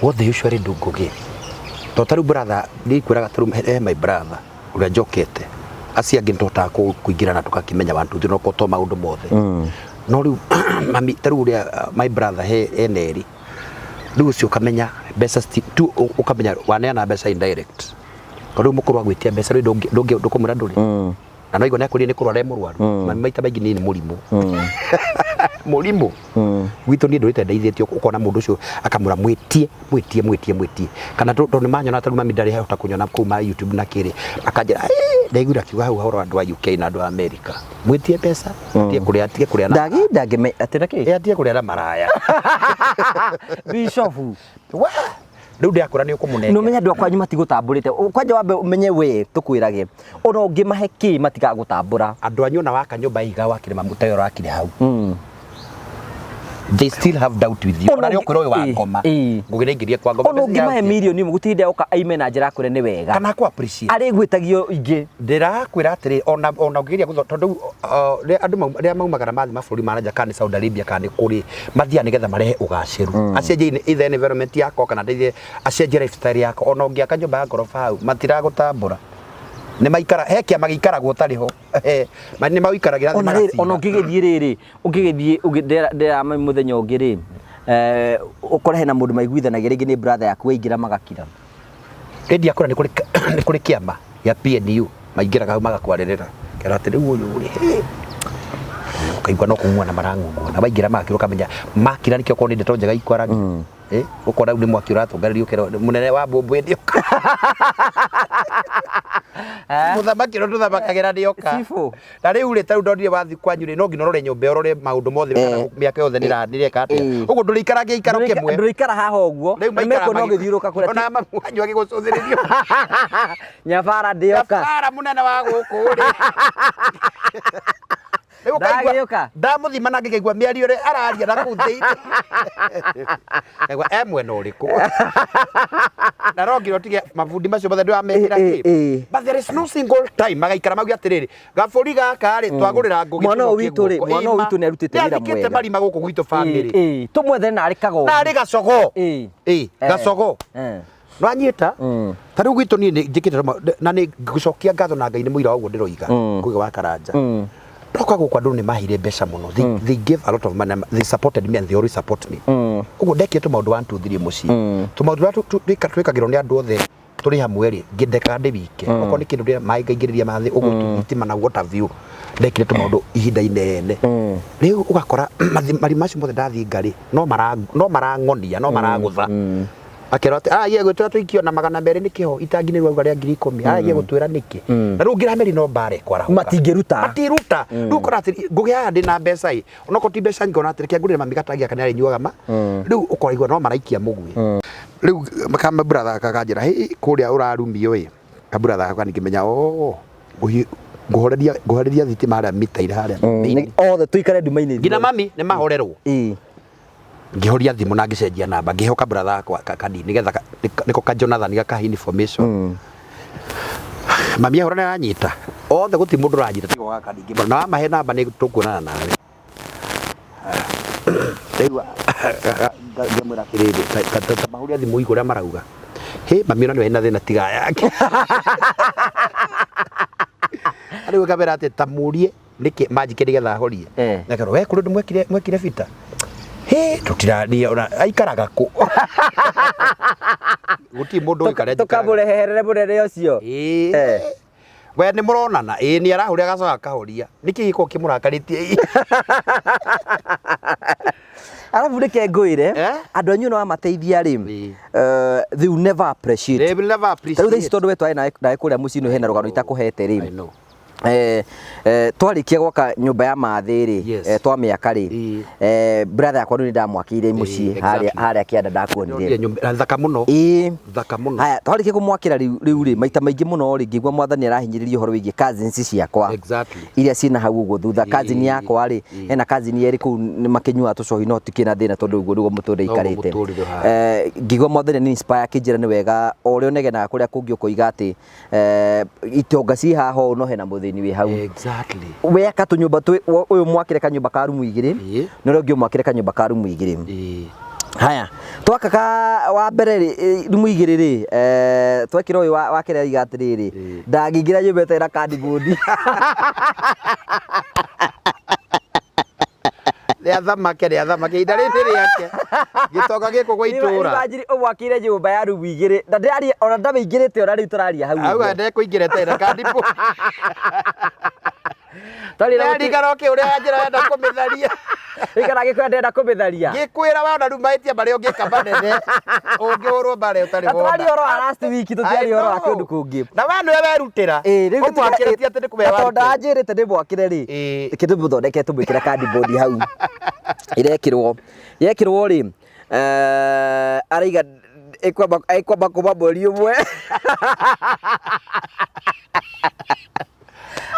What they usually do, Ngugi, to ta rĩu brother, ndikwĩraga ta rĩu my brother ũrĩa njokete, acio angĩ nĩtũhotaga kũingĩrana tũgakĩmenya one two three, no to maũndũ mothe. No rĩu mami ta rĩu ũrĩa my brother he ena erĩ, rĩu ũcio ũkamenya mbeca tu ũkamenya waneana mbeca indirect, tondũ rĩu mũkũrũ agwĩtia mbeca rĩu ndũkũmwĩra ndũrĩ. Na no igua nĩakwĩrire nĩ kũrwara e mũrwaru. Mami maita maingĩ niĩ nĩ mũrimũ. Mũrimũ. Gwitũ niĩ ndũrĩte ndeithĩtio, ũkona mũndũ ũcio akamwĩra mwĩtie, mwĩtie, mwĩtie, mwĩtie. Kana tondũ nĩ manyona ta rĩu mami ndarĩ hota kũnyona kũu ma YouTube na kĩrĩ, akanjĩra, ndaiguire akiuga hau ũhoro wa andũ a UK na andũ a America. Mwĩtie mbeca, atige kũrĩa, atige kũrĩa na Ndagi ndangĩme atĩ na kĩ? Ĩ, atige kũrĩa na maraya. Bishop. Wa! Rĩu ndĩrakũra nĩ ũkũmũnengera. Nĩ ũmenye andũ akwanyu matigũtambũrĩte. Kwanja wambe ũmenye we tũkwĩrage. Ona ũngĩmahe kĩ matigagũtambũra. Andũ anyu ona waka nyũmba iga wakire mamuta ĩyo ũrakire hau. They still have doubt with you. Ona rĩo kwĩra ũyũ wa ngoma. Ngũgĩ nĩaingĩrie kwa ngoma. Ona ũngĩmahe mirioni ĩmwe gũtirĩ hĩndĩ agoka aime na njĩra akwĩre nĩ wega. Kana akũ appreciate. Arĩgwĩtagio ingĩ. Ndĩrakwĩra atĩrĩ, ona ũngĩgeria gũtho, tondũ rĩu andũ rĩrĩa maumagara mathiĩ mabũrũri ma nanja kana nĩ Saudi Arabia kana nĩ kũrĩ, mathiaga nĩgetha marehe ũgacĩru. Acenjie either environment yakwa kana ndeithie acenjie lifestyle yakwa. Ona ũngĩaka nyũmba ya ngoroba hau, matiragũtambũra. Nĩ maikara, he kĩama gĩikaragwo ũtarĩ ho. Ma nĩ maũikaragĩra thĩ Ona rĩrĩ, ona magacira. ũngĩgĩthiĩ rĩrĩ, ũngĩgĩthiĩ ndera mũthenya ũngĩ rĩ, ũkore hena mũndũ maiguithanagia rĩngĩ nĩ brother yaku waingĩra magakira. Ĩndĩ akũra nĩ kũrĩ kĩama gĩa PNU maingĩraga hau magakwarĩrĩra. Kera atĩ rĩu ũyũ rĩ, hĩ. Ũkaigua no kũng'ung'uana marang'ung'uana. Waingĩra magakira ũkamenya makira nĩkĩo okorwo nĩ ndeto njega ikwaragia. Ũkona rĩu nĩ mwaki ũratũnganĩrio ũkerwo mũnene wa mbũmbũ nĩoka. Mũthamaki ũrĩa tũthamakagĩra nĩoka. Cibũ. Na rĩu rĩ, ta rĩu ndonire wathiĩ kwanyu rĩ, no nginya ũrore nyũmba, ũrore maũndũ mothe kana mĩaka yothe nĩreka atĩa. Ũguo ndũrĩikara gĩikaro kĩmwe. Ndũrĩikara haha ũguo. Rĩu Na maikara mekuona ũgĩthiũrũrũka kũrĩa. Ona mamu wanyu agĩgũcũthĩrĩrio. Nyabara ndĩoka. Nyabara mũnene wa gũkũ rĩ. Rĩu ũkaigua Ndagĩũka. ndamũthima na ngĩkaigua mĩario ĩrĩa araria na kũu thĩinĩ. Ngaigua e mwena ũrĩkũ. Na no nginya ũtige mabundi macio mothe ndĩramekĩra kĩ. But there is no single time magaikara mauge atĩrĩrĩ, gabũri gaka rĩ twagũrĩra ngũgĩ Mwana ũyũ tũcokie witũ rĩ, guoko. mwana ũyũ witũ nĩarutĩte wĩra Nĩathikĩte mwega. marima gũkũ gwitũ family. Tũmwethere narĩ kagogo. Narĩ gacogo. Gacogo. Nwanyita ta rĩu gwitũ niĩ njĩkĩte na nĩ ngũcokia ngatho na Ngai nĩ mũira wa ũguo ndĩroiga Ngugi wa Karanja. Ndoka gũkũ andũ nĩ maheire mbeca mũno. They gave a lot of money. They supported me and they always support me. Ũguo ndekire tũmaũndũ 1 2 3 mũciĩ. Tũmaũndũ tũrĩa twĩkagĩrwo nĩ andũ othe tũrĩ hamwe rĩ, ngĩndekaga ndĩ wike. Okorwo nĩ kĩndũ ndĩra maĩ ngaingĩrĩria mathĩ ũguo thitima na water view. Ndekire tũmaũndũ ihinda inene. Rĩu ũgakora marima macio mothe ndathinga rĩ, no marang'onia, no maragũtha. Akera atĩ aragia gwĩtwĩra tũikio na 200 nĩ kĩho itangi nĩ rwauga rĩa 10,000 aragia gũtwĩra nĩkĩ. Na rĩu ũngĩrameri no mbara ĩkwarahũka. Matingĩruta. Matiruta. Rĩu ũkora atĩ ngũgĩ haha ndĩna mbeca ĩ, onokorwo ti mbeca nyingĩ ona atĩ reke ngũrĩre mami gatangi gaka nĩarĩnyuaga ma. Rĩu ũkoraigua no maraikia mũguĩ. Rĩu kama brother kakanjĩra, hĩ kũrĩa ũrarumio ĩ, ka brother gakwa ningĩmenya oh, ngũhoreria thitima harĩa mita-inĩ harĩa. Othe tũikare nduma-inĩ. Nginya mami nĩ mahorerwo. Ngĩhoria thimũ na ngĩcenjia namba, ngĩhoka brother yakwa kanini nĩgetha nĩko ka Jonathan gakahe information. Mami ahũra nĩ aranyita. Othe gũtirĩ mũndũ ũranyita tiga gaka ningĩ. Na wamahe namba nĩ tũkuonana nawe. Rĩu ngĩmwĩra atĩrĩrĩ, ta mahũre thimũ igũrũ ũrĩa marauga. Hĩ mami ona nĩwe ena thĩna tiga yake. Rĩu ngamwĩra atĩ ta mũrie nĩkĩ manjike nĩgetha ahorie. Nakerwo we kũrĩ ũndũ mwekire bita. Hĩ tũtirania ona aikaraga kũ. Gũtirĩ mũndũ ũĩ karĩa njikaraga. Tũkamũreherere mũnene ũcio. We nĩ mũronana, ĩĩ nĩ arahũria agacoka akahoria. Nĩkĩ gĩkoragwo kĩmũrakarĩtie? Arabu reke ngwĩre, andũ anyu no amateithia rĩ, they will never appreciate. They will never appreciate. Ta rĩu thaa ici tondũ we twarĩ nawe kũrĩa mũciĩ-inĩ hena rũgano itakũhete rĩ. I know. Twarĩkia gwaka nyũmba ya mathĩ rĩ, twamĩaka rĩ, brother yakwa rĩu nĩ ndamwakĩire mũciĩ harĩa harĩa kĩanda ndakuonire. Ndĩronire nyũmba thaka mũno. Thaka mũno. Haya, twarĩkia kũmwakĩra rĩu rĩ, maita maingĩ mũno rĩ, ngĩigua mwathani arahinyĩrĩria ũhoro wĩgiĩ cousins ciakwa iria ciĩna hau ũguo thutha. Cousin yakwa rĩ, hena cousin erĩ kũu nĩ makĩnyuaga tũcohi, no tikĩrĩ na thĩna tondũ ũguo nĩguo mũtũrĩre Noguo ikarĩte. mũtũrĩre ũhana. Ngĩigua mwathani nĩ inspire akĩnjĩra nĩ wega o ũrĩa ũnegenaga kũrĩa kũngĩ ũkoiga atĩ itonga ciĩ haha ũũ no hena mũthĩni wĩ hau. Weka tũnyũmba ũyũ mwakĩre kanyũmba ka rumu igĩrĩ, na ũrĩa ũngĩ ũmwakĩre kanyũmba ka rumu igĩrĩ. Haya, twaka ka wa mbere rĩ, rumu igĩrĩ rĩ, twekĩra ũyũ wa kerĩ aiga atĩrĩrĩ, ndangĩingĩra nyũmba ĩtarĩ na cardboard. Rĩa thamake, rĩa thamake, ihinda rĩrĩ rĩake gĩtonga gĩkũ gwa itũra. Imagine ũmwakĩire nyũmba ya rumu igĩrĩ na ndĩraria ona ndamĩingĩrĩte ona rĩu tũraria hau auga ũguo. ndekũingĩra ĩtarĩ na cardboard. Twarĩ na Ndarigara ũkĩ ũrĩa njĩra enda kũmĩtharia. Ikara gĩkwenda ndĩrenda kũmĩtharia. Ngĩkwĩra wona rĩu mahĩtia marĩa ũngĩka manene ũngĩhũrwo mbara ũtarĩ Na wona. tũraria ũhoro wa last week, tũtiaria ũhoro wa kũndũ kũngĩ. Na we nĩwe werutĩra. Rĩu Ũmwakĩre ti atĩ nĩ kũmenya na tondũ warutĩra. ndanjĩrĩte ndĩmwakĩre rĩ, reke tũmũthondeke tũmwĩkĩre cardboard hau. Ĩrekĩrwo. Yekĩrwo rĩ, araiga ĩkwamba kuma mweri ũmwe.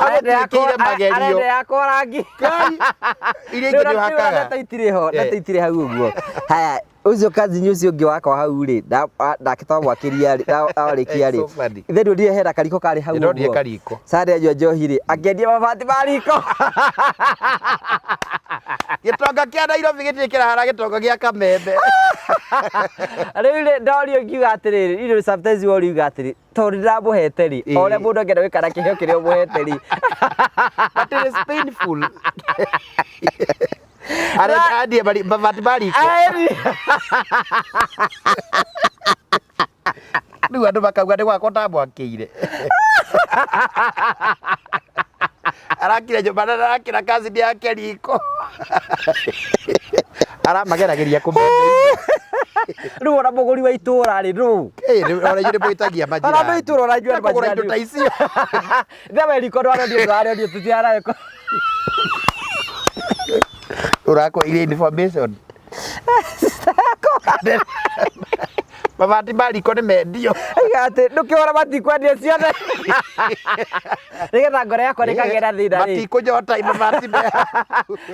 Agũtuĩkĩire magerio. Arenda yakwa rangi. Ngai, iria ingĩ nĩ ũhakaga. Ndeto itirĩ ho, ndeto itirĩ hau ũguo. Haya, ũcio cousin ũcio ũngĩ wakwa hau rĩ, nake twamwakĩria rĩ, awarĩkia rĩ. So funny. Ithe ndonire hena kariko karĩ hau Ndĩronire ũguo. kariko. Sare anyua njohi rĩ, akĩendia mabati ma riko. Gĩtonga kĩa Nairobi gĩtirĩ kĩrahara gĩtonga gĩa Kameme. Rĩu rĩ, ndorio ngiuga atĩrĩrĩ, rĩu sometimes worio uga atĩrĩ, tondũ ndĩramũhete rĩ, o ũrĩa mũndũ angĩenda gwĩka na kĩheo kĩrĩa ũmũhete rĩ. But it is painful. Arenda endie mabati ma riko. Aeni. Rĩu andũ makauga nĩ gwakwa ndamwakĩire. Arakire nyũmba na arakĩra cousin yake riko. Aramageragĩria kũmenda. Rĩu ona mũgũri wa itũũra rĩ, nũ? Ona inyuĩ nĩ mwĩtagia Ona andũ a itũũra ona inyuĩ andũ Kũgũra indo majirani. ta icio. Ndĩra riko ndwaronio ndwaronio tũtiaraĩ. Ũrakwa ile information. Mabati ma riko nĩ mendio. Aiga atĩ ndũkĩhũra matikwendia ciothe. Nĩgetha ngoro yakwa ndĩkagĩa na thĩna rĩ. Matikũnyota mabati me.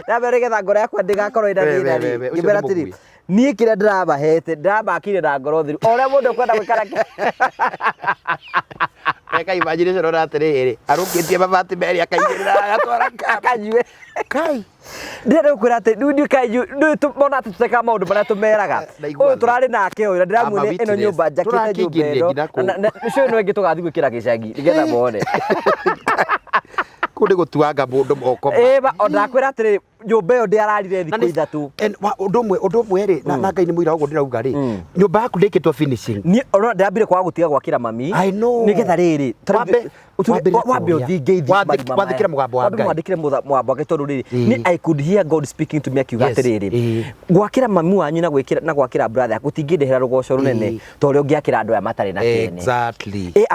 Ndambe nĩgetha ngoro yakwa ndĩgakorwo ĩna We, thĩna we, rĩ. we, we, ũcio Ngĩmera nĩ atĩrĩ, mũgui. niĩ kĩrĩa ndĩramahete ndĩramakire na ngoro theru. O ũrĩa mũndũ ekwenda gwĩka nakĩo. Reka imagination ona atĩrĩrĩ, arũkĩtie mabati merĩ akaigĩrĩra agatwara kamba. Akanyue. Kai. Ndĩrenda gũkwĩra atĩ rĩu ndiũĩ kana ithuĩ mona atĩ tũtekaga maũndũ marĩa tũmeraga. Ndaigua Ũyũ tũrarĩ nake ũyũ na ndĩramuonia I'm a ĩno witness. nyũmba njakĩte nyũmba Tũrakĩingĩrire ĩno. nginya kũu. Na ũcio ĩno ĩngĩ tũgathiĩ gwĩkĩra gĩcagi nĩgetha mone. Kũu nĩ gũtuanga mũndũ moko. Ĩĩ ma o ndakwĩra atĩrĩrĩ nyũmba ĩyo ndĩararire thikũ ithatũ. Ũndũ ũmwe rĩ, na Ngai nĩ mũira ũguo ndĩrauga rĩ, nyũmba yaku ndĩkĩtwo finishing. Niĩ ona ndĩrambire kwaga gũtiga gwakĩra mami. I know. Nĩgetha rĩrĩ, Wambe- wambe kũũria. ũthiĩ ngeithi marima maya. Wathĩkĩra mũgambo wa Wambe Ngai. mwandĩkĩre mũgambo wa Ngai tondũ rĩrĩ, nĩ I could hear God speaking to me akiuga atĩrĩrĩ, gwakĩra mami wanyu na gwĩkĩra na gwakĩra brother yaku gũtingĩndehera rũgoco rũnene ta ũrĩa ũngĩakĩra andũ aya matarĩ na kĩene. Ĩ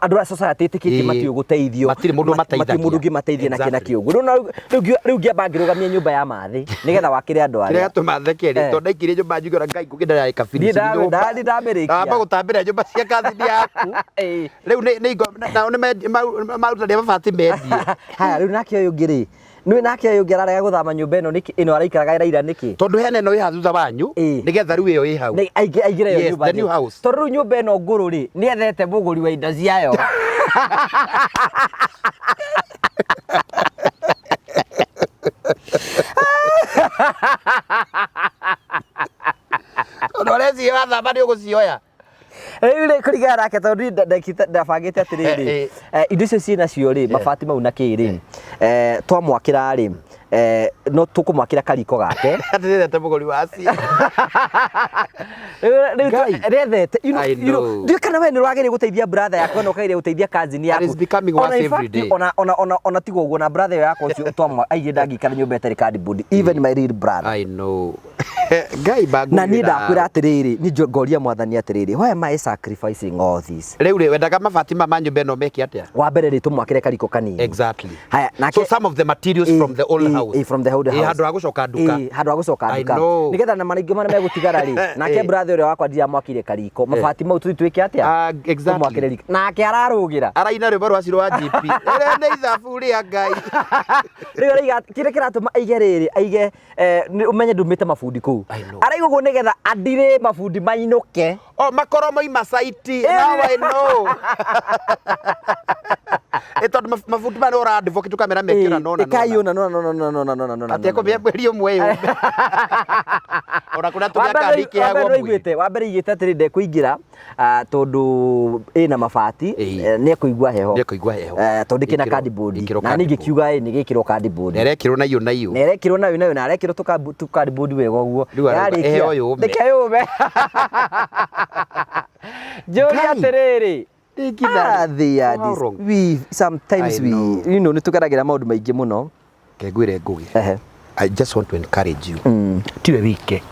andũ aya society ĩtĩkĩtie matiũĩ gũteithio. Matirĩ mũndũ Matirĩ mũndũ ũngĩmateithia na kĩna kĩũguo. Rĩu ngĩamba ngĩrũgamia nyũmba ya mathĩ nĩgetha wakĩre andũ Kĩrĩa arĩa. gĩatũma theke rĩ, tondũ ndaingĩrire nyũmba njuge ona Ngai ngũkĩ ndararĩka Niĩ finishing nyũmba. ndamĩrĩkia. Ndamba gũtambĩra nyũmba cia cousin yaku. Rĩu nĩ ingo nao nĩ marutania mabati mendie. Haya rĩu nake ũyũ ũngĩ rĩ, nĩũĩ nake ũyũ ũngĩ ararega gũthama nyũmba ĩno nĩkĩ ĩno araikaraga ĩraira nĩkĩ? Tondũ hena ĩno ĩ haha thutha wanyu, nĩgetha rĩu ĩyo ĩ hau. Aingĩre ĩyo Yes, nyũmba the new njerũ. house. Tondũ rĩu nyũmba ĩno ngũrũ rĩ, nĩethete mũgũri wa indo ciayo. Tondũ areciria wathama nĩ ũgũcioya. Rĩu rĩ kũringana nake tondũ niĩ ndabangĩte atĩrĩrĩ, indo icio ciĩ nacio rĩ, mabati mau na kĩ rĩ, twamwakĩra rĩ, No tũkũmwakĩra kariko gake. Atĩrĩrete mũgũri wa cio. Rĩu Ngai. rethete, you know, I know. Ndiũĩ kana we nĩ ũrageria gũteithia brother yaku na ũkageria gũteithia cousin yaku. It's becoming Ona worse in every fact, day. Ona tiga ũguo, na brother ĩyo yakwa ũcio twamwa aigire ndangĩikara nyũmba ĩtarĩ cardboard, even my real brother. I know. Ngai bangu. Na niĩ ndakwĩra atĩrĩrĩ, niĩ ngoria mwathani atĩrĩrĩ, why am I sacrificing all this? Rĩu rĩ, wendaga mabati ma nyũmba ĩno meke atĩa? Wa mbere rĩ, tũmwakĩre kariko kanini. Exactly. Haya, nake So some of the materials from the old house. From the old house. Handũ ha gũcoka nduka. Handũ ha gũcoka I nduka. know. Nĩgetha na marĩa marĩa megũtigara rĩ, nake brother ũrĩa wakwa ndiramwakire kariko, mabati mau tũthiĩ twĩke atĩa? Ah, exactly. Tũmwakĩre riko. Nake ararũgĩra. Araina rwĩmbo rwa Ciro wa GP. Rĩrĩa nĩ ithabu rĩa Ngai. Rĩu araiga kĩrĩa kĩratũma aige rĩrĩ, aige nĩ ũmenye ndumĩte mabundi kũu. I know. Araiga ũguo nĩgetha andire mabundi mainũke. Oh, makoro moima saiti. Now I know. Tondũ mabundi maya nĩ ũrandivwo kĩndũ kamera mekĩra nona. Ĩkaiũna nona nona nona nona nona nona. Atĩ ekũmĩa mweri ũmwe yũme. Ona kũrĩa tũrĩa kandi kĩhagwo mwĩrĩ. Waigwĩte wa mbere igĩte atĩrĩ ndekũingĩra tondũ ĩna mabati, nĩ ekũigua heho. Nĩekũigua heho. Tondũ kĩna Ĩkĩrwo- cardboard ĩkĩrwo na niĩ cardboard. ngĩkiuga ĩ nĩ gĩkĩrwo cardboard. Na ĩrekĩrwo na iyũ na iyũ. Na ĩrekĩrwo nayo nayo na arekĩrwo tũ cardboard wega ũguo. Rĩu arauga, Yarĩkia, "Ĩheo yũme." Reke yũme. Njũrie Ngai. atĩrĩrĩ. Ndingitha- Ah, they are How this- wrong. we sometimes I we know. nĩ tũgeragĩra maũndũ maingĩ mũno. Reke ngwĩre Ngũgĩ. Ehe. I just want to encourage you. Tiwe wike.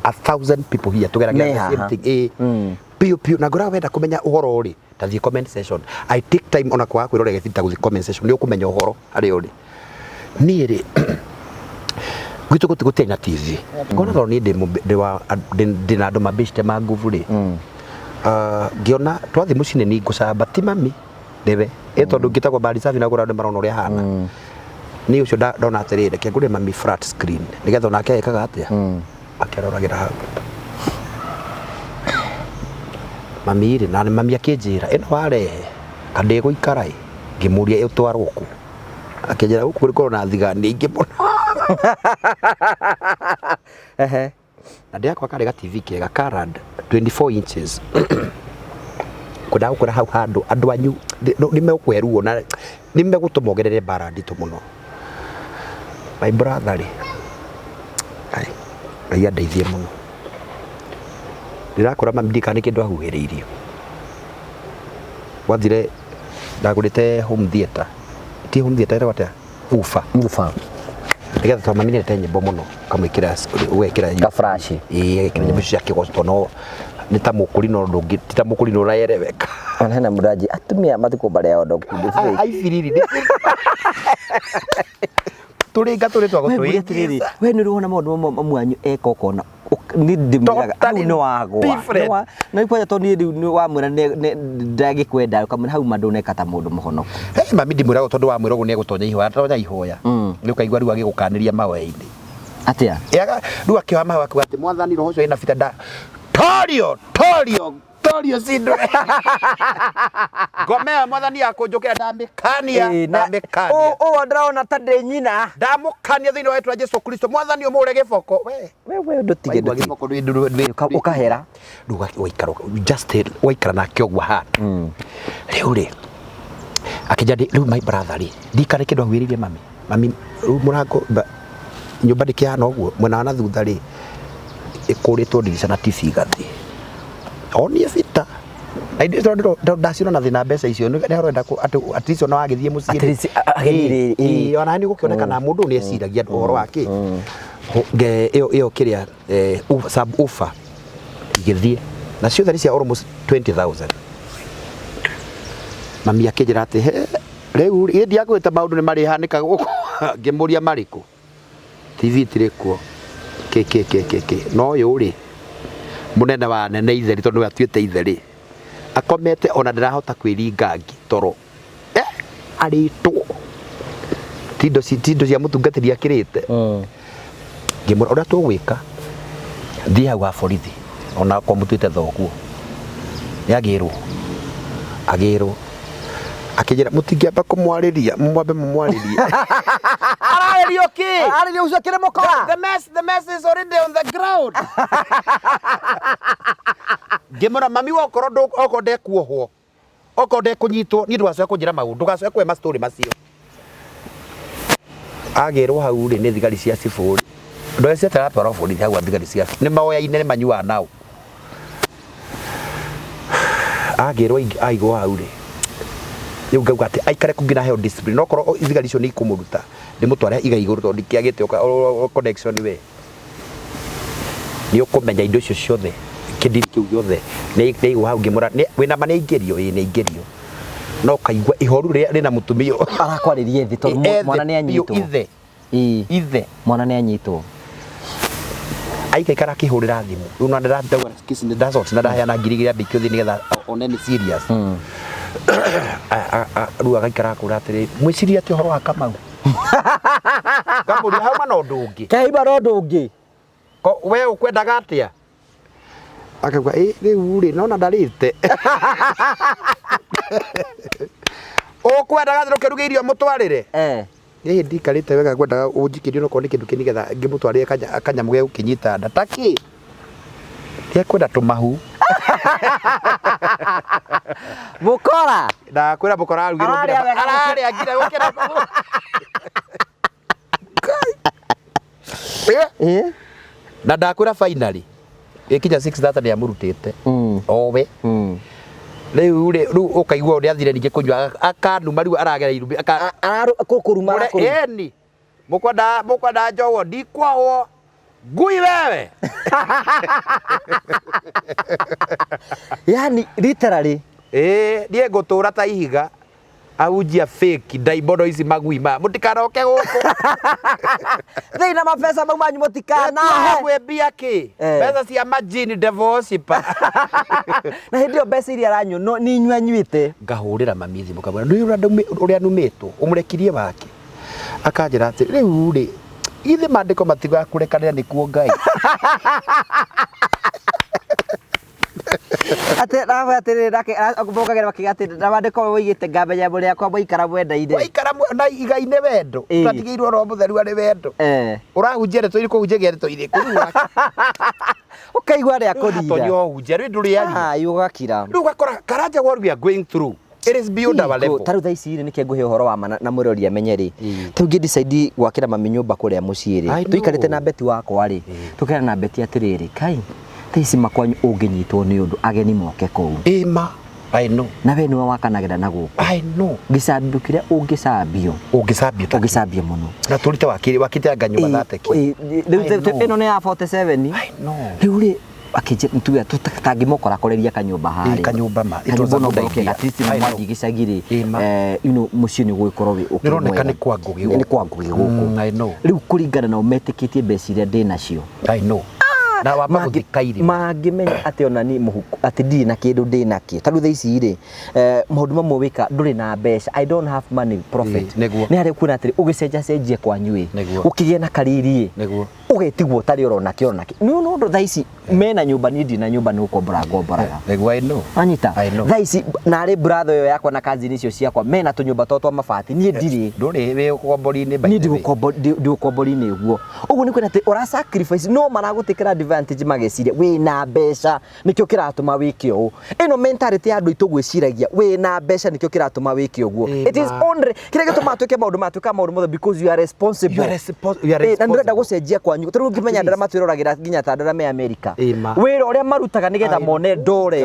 1,000 people here tũgeragĩra Me the same haha. thing. Piũ piũ na ngoragwo wenda kũmenya ũhoro rĩ, ta thiĩ comment section. I take time ona kwaga kwĩrorera gĩbindi ta gũthiĩ comment section nĩ ũkũmenya ũhoro harĩa ũrĩ. Niĩ rĩ, gwitũ gũtirĩ na TV. Ngona tondũ niĩ ndĩ na andũ mambĩcite ma nguvu rĩ. Ngĩona twathiĩ mũciĩ nĩ ngũcamba ti mami nĩwe tondũ ngĩtagwo Mbari Safi na gũra andũ marona ũrĩa hana. Niĩ ũcio ndona atĩrĩrĩ, reke ngũre mami flat screen nĩgetha onake ekaga atĩa, akĩroragĩra hau mami rĩ. Na mami akĩnjĩra ĩno warehe kandĩgũikara ĩ, ngĩmũria ĩtwarwo kũ, akĩnjĩra gũkũ gũkorwo na thigani aingĩ mũno. Na ndĩrakwa karĩ ga TV kega Carad 24 inches kwendaga gũkwĩra hau handũ andũ anyu nĩ megũkũhe ruo na nĩ megũtũma ũgerere mbara nditũ mũno, my brother rĩ. Ai, Ngai andeithie mũno. Ndĩrakora mami ndikana nĩ kĩndũ ahuhĩrĩirio. Gwathire ndagũrĩte home theater, ti home theater, ĩtagwo atĩa, woofer. Woofer. Nĩgetha tondũ mami nĩendete nyĩmbo mũno, ũkamwĩkĩra ũgekĩra Ka flash. Ĩĩ, agekĩra nyĩmbo icio cia kĩgoco, no nĩ ta mũkũrinũ ndũngĩ, ti ta mũkũrinũ ũraereweka. Ona hena mũndũ anjĩ atumia matukũ marĩa ondoku. Aibiriri tũrĩnga tũrĩ twa Atĩrĩrĩ, gũtwĩgiza. we nĩ ũrona maũndũ mamwe mamu wanyu eka ũkona nĩ ndĩmwĩraga hau Totally nĩ wagwa. different. Na kwanja tondũ niĩ rĩu nĩ wamwĩra ndangĩkwenda, ũkamwĩra hau ma ndũneka ta mũndũ mũhonoku. Hey, mami ndimwĩraga tondũ wamwĩra ũguo nĩegũtonya ihoya, atonya ihoya rĩu kaigua rĩu agĩgũkanĩria mahoya-inĩ. Atĩa? Yaga rĩu akĩoya mahoya akiuga atĩ mwathani roho ũcio ĩna bita nda torio torio torio cindwe ngome ya mwathani akũnjũkĩra ndamĩkania. Ĩĩ, Ndamĩkania. Ũũ ndĩrona ta ndĩ nyina. Ndamũkania thĩinĩ wa rĩtwa Jesu Kristo, mwathani ũmũre gĩboko we. We ndũtige. Waigua Ndũtige. gĩboko Ũkahera. Rĩu waikara just waikara nake ũguo hana rĩu rĩ, akĩnja rĩu my brother rĩ, ndikane kĩndũ ahuhĩrĩirie mami. Mami rĩu mũrango nyũmba ndĩkĩhana ũguo mwena wa na thutha rĩ, ĩkũrĩtwo ndirica na TV igathĩ onie bita na ithuĩ tondũ ndaciona na thĩna mbeca icio nĩ arenda atĩ at least ona wagĩthiĩ mũciĩ At least, ageni rĩ, ĩĩ. Ĩĩ, ona nĩ gũkĩonekana mũndũ nĩ eciragia ũhoro wa kĩ ĩyo ĩyo kĩrĩa sub woofer igĩthiĩ na ciothe nĩ cia almost 20,000. Mami akĩnjĩra atĩ, "He, rĩu rĩ ndiakwĩte maũndũ nĩ marĩhanĩka gũkũ." Ngĩmũria marĩkũ? TV itirĩ kuo, kĩ kĩ kĩ kĩ kĩ, no ũyũ rĩ, mũnene wa nene itheri, tondũ nĩwe atuĩte itherĩ, akomete ona ndarahota kwĩringa ngi toro, arĩtwo ti indo cia mũtungatĩri akĩrĩte. Ngĩmwĩra ũrĩa tũgwĩka, thiĩ hau ha borithi ona akorwo mũtuĩte thoguo nĩagĩrwo agĩrwo. Akĩnjĩra mũtingĩamba kũmwarĩria, mwambe mũmwarĩrie. Ararĩrio kĩ? Arĩria ũcio akĩrĩ mũkora. The mess is already on the ground. Ngĩmwĩra mami okorwo okorwo ndekuohwo, okorwo ndekũnyitwo, niĩ ndũgacoke kũnjĩra maũndũ, ndũgacoke kũhe ma story macio. Agĩrwo hau rĩ nĩ thigari cia cibũ rĩ, ndweciria aratwarwo borithi hau thigari cia nĩ moyaine nĩ manyuaga nao. Agĩrwo aigwo hau rĩ, rĩu ngauga atĩ aikare kũu nginya aheo discipline. No korwo thigari icio nĩ ikũmũruta ndĩmũtware iga igũrũ tondũ ndikĩagĩte connection we. Nĩ ũkũmenya indo icio ciothe kĩndini kĩu gĩothe nĩ aigwo hau ngĩmũra wĩna ma nĩ aingĩrio? Ĩĩ nĩ aingĩrio. No ũkaigua ihoru rĩrĩa rĩna mũtumia ũyũ. Arakwarĩria thĩ tondũ Ethe mwana nĩ biũ anyitwo. Ithe. Ĩĩ. Ithe. Mwana nĩ anyitwo. Aikaikara akĩhũrĩra thimũ. Rĩu na ndĩrandauga kesi nĩ ndacoti na ndaheana 2000 ambĩkio thĩ nĩgetha one nĩ serious. Rĩu agaikara akũra atĩrĩ, mwĩcirie atĩ ũhoro wa Kamau. Ngamũria hauma na ũndũ ũngĩ. Kaima na ũndũ ũngĩ. Ko we ũkwendaga atĩa? Akauga ĩ rĩu rĩ nona ndarĩte. Ũkwendaga atĩ ũkĩruge irio mũtwarĩre? Niĩ ndikarĩte wega ngwendaga ũnjikĩrie onokorwo nĩ kĩndũ kĩ nĩgetha ngĩmũtwarĩre kanyamũ ge gũkĩnyita nda. Ta kĩ? Nĩekwenda tũmahu. Mũkora. Ndakwĩra mũkora arugĩrwo Ararĩa wega gũkĩra- ararĩa nginya gũkĩra. Na ndakwĩra finally ĩkinya 6:30 nĩ amũrutĩte owe. Rĩu rĩ rĩu ũkaigua ũrĩa athire ningĩ kũnyua akanuma rĩu aragera irumi aka Kũruma arakũruma. Ĩni mũkwenda mũkwenda njoguo ndikwahwo ngui wewe. Yani literally Ĩĩ niĩ ngũtũra ta ihiga ahunjia fake ndaimono ici magui maya mũtikanoke gũkũ. Thĩi na mabesa mau manyu mũtikanahe. Mwĩ mbia kĩ? Mbeca cia majini devil worshiper. Na hĩndĩ ĩyo mbeca iria aranyua no nĩ inyuĩ anyuĩte. Ngahũrĩra mami thimũ ngamwĩra nĩ ũrĩa ũrĩa numĩtwo ũmũrekirie wake. Akanjĩra atĩ rĩu rĩ githĩ maandĩko matigaga kũrekanĩra nĩkuo Ngai. Atĩ nawe atĩrĩrĩ nake mokagĩra makiuga atĩ na maandĩko moigĩte ngamenya mũrĩ akwa mwaikara mwendaine. Waikara na igai-inĩ wendo. Twatigĩirwo roho mũtheru arĩ wendo. Ũrahunjia ndeto irĩkũ ũhunjagia ndeto irĩkũ? Rĩu Ũkaigua rĩa kũrira. Tonyo ũhunjia rĩu ndũrĩaria. Ai ũgakira. Rĩu ũgakora Karanja what we are going through it is beyond our level. Ta rĩu thaa ici rĩ nĩkĩo ngũhe ũhoro wa ma na mwĩrori amenye rĩ. Ta rĩu ngĩ decide gwakĩra mami nyũmba kũrĩa mũciĩ rĩ. Tũikarĩte na Betty wakwa rĩ. Tũkera na Betty atĩrĩrĩ, kai thaa ici makwanyu ũngĩnyitwo nĩ ũndũ ageni moke kũu. Ĩma. I know. Na we nĩwe wakanagĩra na gũkũ. I know. Gĩcambio kĩrĩa ũngĩcambio. Ũngĩcambio. Ũngĩcambio mũno. Na tũrite wakĩrĩ wakĩte anga nyũmba thateki. Rĩu ĩno nĩ ya 47. I know. Rĩu rĩ akĩnjĩra tuge tũtangĩmũkorakoreria kanyũmba harĩa. Kanyũmba ma. It was a Kanyũmba no good idea. at least I know. mwathiĩ gĩcagi rĩ. You know mũciĩ nĩ ũgũgĩkorwo wĩ ũkĩrĩ Nĩũroneka mwega. nĩ kwa Ngũgĩ gũkũ. Nĩ kwa Ngũgĩ gũkũ. I know. Rĩu kũringana nao metĩkĩtie mbeca iria ndĩ nacio. I know. Na wamba gũthika irima. Mangĩmenya atĩ ona niĩ mũhuko atĩ ndirĩ na kĩndũ ndĩ nakĩo. Ta rĩu thaa ici rĩ, maũndũ mamwe wĩka ndũrĩ na mbeca. I don't have money prophet. Nĩguo. Nĩ harĩa kuona atĩrĩ ũgĩcenjacenjia kwanyu ĩ. Nĩguo. Ũkĩgĩe na kariri ĩ. Nĩguo. Ũgetigwo ũtarĩ ũrona kĩ ũrona kĩ. Nĩ ũndũ thaa ici mena nyũmba niĩ ndirĩ na nyũmba nĩ gũkombora ngomboraga. Nĩguo I know. Wanyita? I know. Thaa ici narĩ brother ĩyo yakwa na cousin icio ciakwa mena tũnyũmba twao twa mabati niĩ ndirĩ. Ndũrĩ wĩ ũkombori-inĩ by Niĩ the way. ndĩ ũkombori-inĩ ũguo. Ũguo nĩ kwĩna atĩ ũra sacrifice no maragũtĩkĩra advantage mageciria wĩna mbeca nĩkĩo kĩratũma wĩke ũũ. Ĩno mentality ya andũ aitũ gwĩciragia wĩna mbeca nĩkĩo kĩratũma wĩke ũguo. It is only kĩrĩa gĩtũmaga twĩke maũndũ maya twĩkaga maũndũ mothe because you are responsible. You are you are Na ndĩrenda responsible. gũcenjia kwanyu. Ta rĩu ũngĩmenya andũ arĩa matwĩroragĩra nginya ta andũ arĩa me America. Wĩra ũrĩa marutaga nĩgetha mone ndora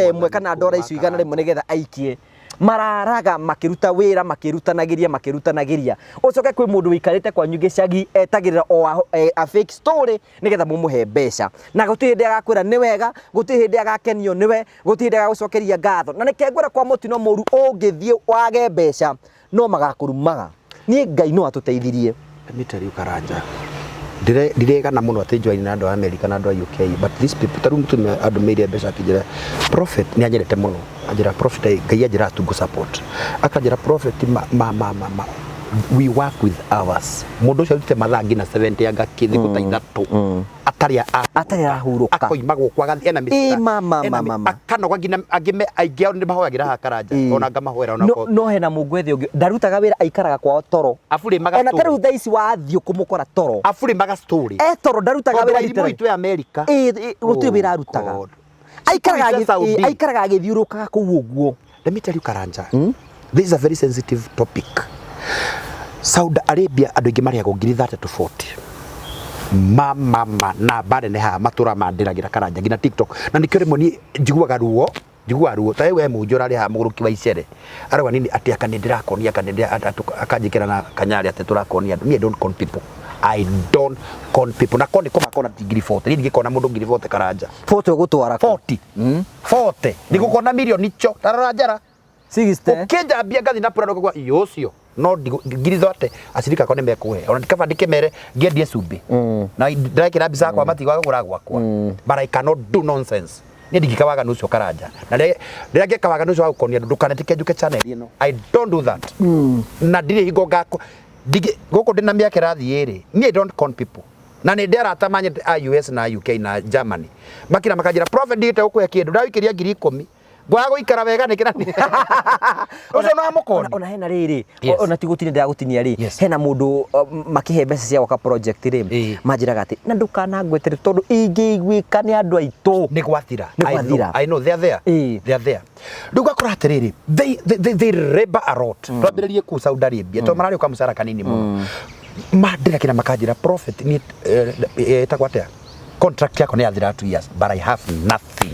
ĩmwe kana ndora icio 100 nĩgetha aikie. Mararaga makĩruta wĩra makĩrutanagĩria makĩrutanagĩria. Ũcoke kwĩ mũndũ wĩikarĩte kwanyu gĩcagi etagĩrĩra o a fake story nĩgetha mũmũhe mbeca. Na gũtirĩ hĩndĩ agakwĩra nĩ wega, gũtirĩ hĩndĩ agakenio nĩwe, gũtirĩ hĩndĩ agagũcokeria ngatho. Na nĩkĩo ngwĩra kwa mũtino mũru ũngĩthiĩ wage mbeca no magakũrumaga. Niĩ Ngai no atũteithirie. Let me tell you Karanja. Ndiregana mũno atĩ njoini na andũ a America na andũ a UK but these people ta rĩu mũtumia andũmĩire mbeca akĩnjĩra prophet nĩ anyendete mũno anjĩra prophet Ngai anjĩra tu ngũ support akanjĩra prophet ma ma ma ma, ma we work with hours mũndũ ũcio arutĩte mathaa nginya 70 anga kĩ thikũ ta ithatũ atarĩ atarĩ arahurũka akoima gũkũ agathiĩ ena mĩcita ma ma ma ma ma akanoga nginya angĩ me aingĩ ao nĩ mahoyagĩra haha Karanja ona ngamahoera ona no no hena mũngwethe ũngĩ ndarutaga wĩra aikaraga kwao toro aburĩ ona ta rĩu thaa ici wathiĩ kũmũkora toro aburĩ maga story e toro ndarutaga Tondũ wĩra irimũ literally. itũ ya America Ĩ, gũtirĩ wĩra arutaga aikaraga Cukuru cia Saudi. aikaraga agĩthiũrũrũkaga kũu ũguo. Let me tell you Karanja, this is a very sensitive topic. Saudi Arabia andũ aingĩ marĩhagwo ngiri 30 to 40 ma ma ma na namba nene haha matũra mandĩragĩra Karanja nginya TikTok, na nĩkĩo rĩmwe niĩ njiguaga ruo, njiguaga ruo ta we mũnjũ ũrarĩ haha mũgũrũki wa icere arauga nini atĩ aka nĩ ndĩrakonia aka nĩ akanjĩkĩra na kanyarĩ atĩ tũrakonia andũ. Niĩ I don't con people, I don't con people, na con kũmakona ti ngiri 40, niĩ ndingĩkona mũndũ ngiri 40 Karanja. 40 ũgũtwara kũ? 40 40 ndigũkona mirioni cho tarora njara. 60. Ũkĩnjambia ngathi na pura ndũkagwa iyo ũcio no ngiri thote acirika akwa nĩ mekũhe ona ndikaba ndikĩmere ngĩendie cumbĩ na ndĩrekĩra mbica yakwa matigwaga kũgũra gwakwa, but I cannot do nonsense. Niĩ ndingĩka waganu ũcio Karanja, na rĩrĩa ngeka waganu ũcio wa gũkonia andũ, ndũkanetĩke njuke channel ĩno. I don't do that na ndirĩ hingo ngakũ gũkũ ndĩna mĩaka ĩrathiĩ ĩrĩ. Niĩ I don't con people, na nĩ ndĩ arata manyete a US na UK na Germany makira makanjĩra, "Prophet, ndigĩte gũkũhe kĩndũ ndawikĩria 10,000 ngwaga gũikara wega nĩkĩ?" Na ũcio no amũkoni. Ona hena rĩrĩ, Yes. ona ti gũtinia ndĩragũtinia rĩ, Yes. hena mũndũ makĩhe mbeca cia gwaka project rĩ, manjĩraga atĩ na ndũkanangwetere tondũ ingĩiguĩka nĩ andũ aitũ. Nĩ gwathira. Nĩ gwathira. I know they are there. They are there. Rĩu ũgakora atĩrĩrĩ, they labor a lot. Twambĩrĩrie kũu Saudi Arabia tondũ mararĩũka mũcara kanini mũno, mandĩrakĩra makanjĩra, "Prophet, niĩ ĩtagwo atĩa, contract yakwa nĩ yathira 2 years, but I have nothing."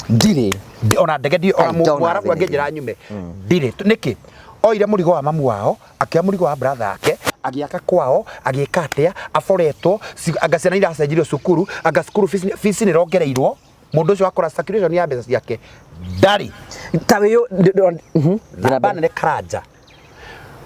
Ndirĩ. Ona ndege ndi ona I don't mwarabu have. angĩnjĩra nyume ndirĩ. Nĩkĩ oire mũrigo wa mamu wao, akĩoya mũrigo wa brother yake, agĩaka kwao, agĩka atĩa, aboretwo anga ciana iracenjirio cukuru, anga cukuru fees nĩ ĩrongereirwo. Mũndũ ũcio akora circulation ya mbeca ciake ndarĩ. Ta wĩyũ. Namba nene Karanja,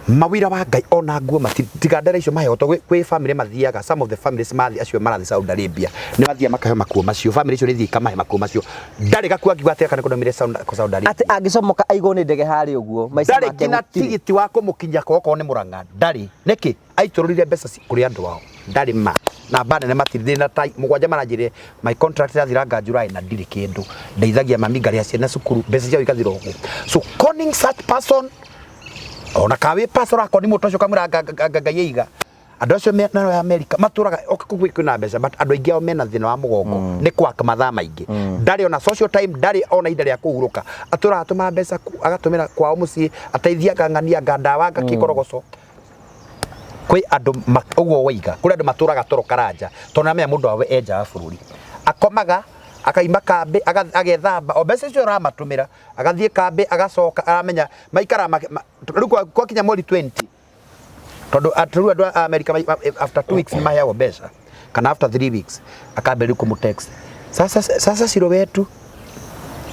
mawira wa Ngai, ona nguo tiga ndere icio maheo to kwĩ family mathiaga, some of the families mathi acio marathiĩ Saudi Arabia nĩ mathiaga makaheo makuo macio. Family icio nĩ ithiĩ ikamahe makuo macio. Ndarĩ gakuo angiuga atĩ kana kũndũmire Saudi Arabia. Atĩ angĩcomoka aigwo nĩ ndege harĩa ũguo maica Ndarĩ make nginya gũtirĩ. Tigiti wa kũmũkinyia kwa okorwo nĩ Mũrang'a ndarĩ. Nĩkĩ aitũrũrire mbeca kũrĩ andũ ao? Ndarĩ ma namba nene matirĩ na tai mũgwanja maranjĩrire, "My contract yathiranga July na ndirĩ kĩndũ, ndeithagia mami, ngarĩha ciana cukuru, mbeca ciao igathira ũguo." So conning such person, ona ka wĩ pastor akoni mũndũ ũcio kamwĩra Ngai aiga andũ acio mena America matũraga okay, kũu kwĩna mbeca, but andũ aingĩ ao mena thĩna wa mũgongo nĩ kwaka mathaa maingĩ. Ndarĩ ona social time, ndarĩ ona ihinda rĩa kũhurũka. Atũraga atũmaga mbeca agatũmĩra kwao mũciĩ, ateithia anga ng'ania anga ndawa anga kĩkorogoco. Kwĩ andũ ũguo waiga kũrĩ andũ matũraga toro Karanja tondũ nĩamenya mũndũ wawe e nja wa bũrũri, akomaga akaima kambĩ, agethamba o mbeca icio ũramatũmĩra, agathiĩ kambĩ, agacoka aramenya maikara rĩu gwakinya mweri 20, tondũ rĩu andũ a America after 2 weeks nĩ maheagwo mbeca kana after 3 weeks, akambĩrĩria kũmũ text, "Sasa sasa Ciro wetu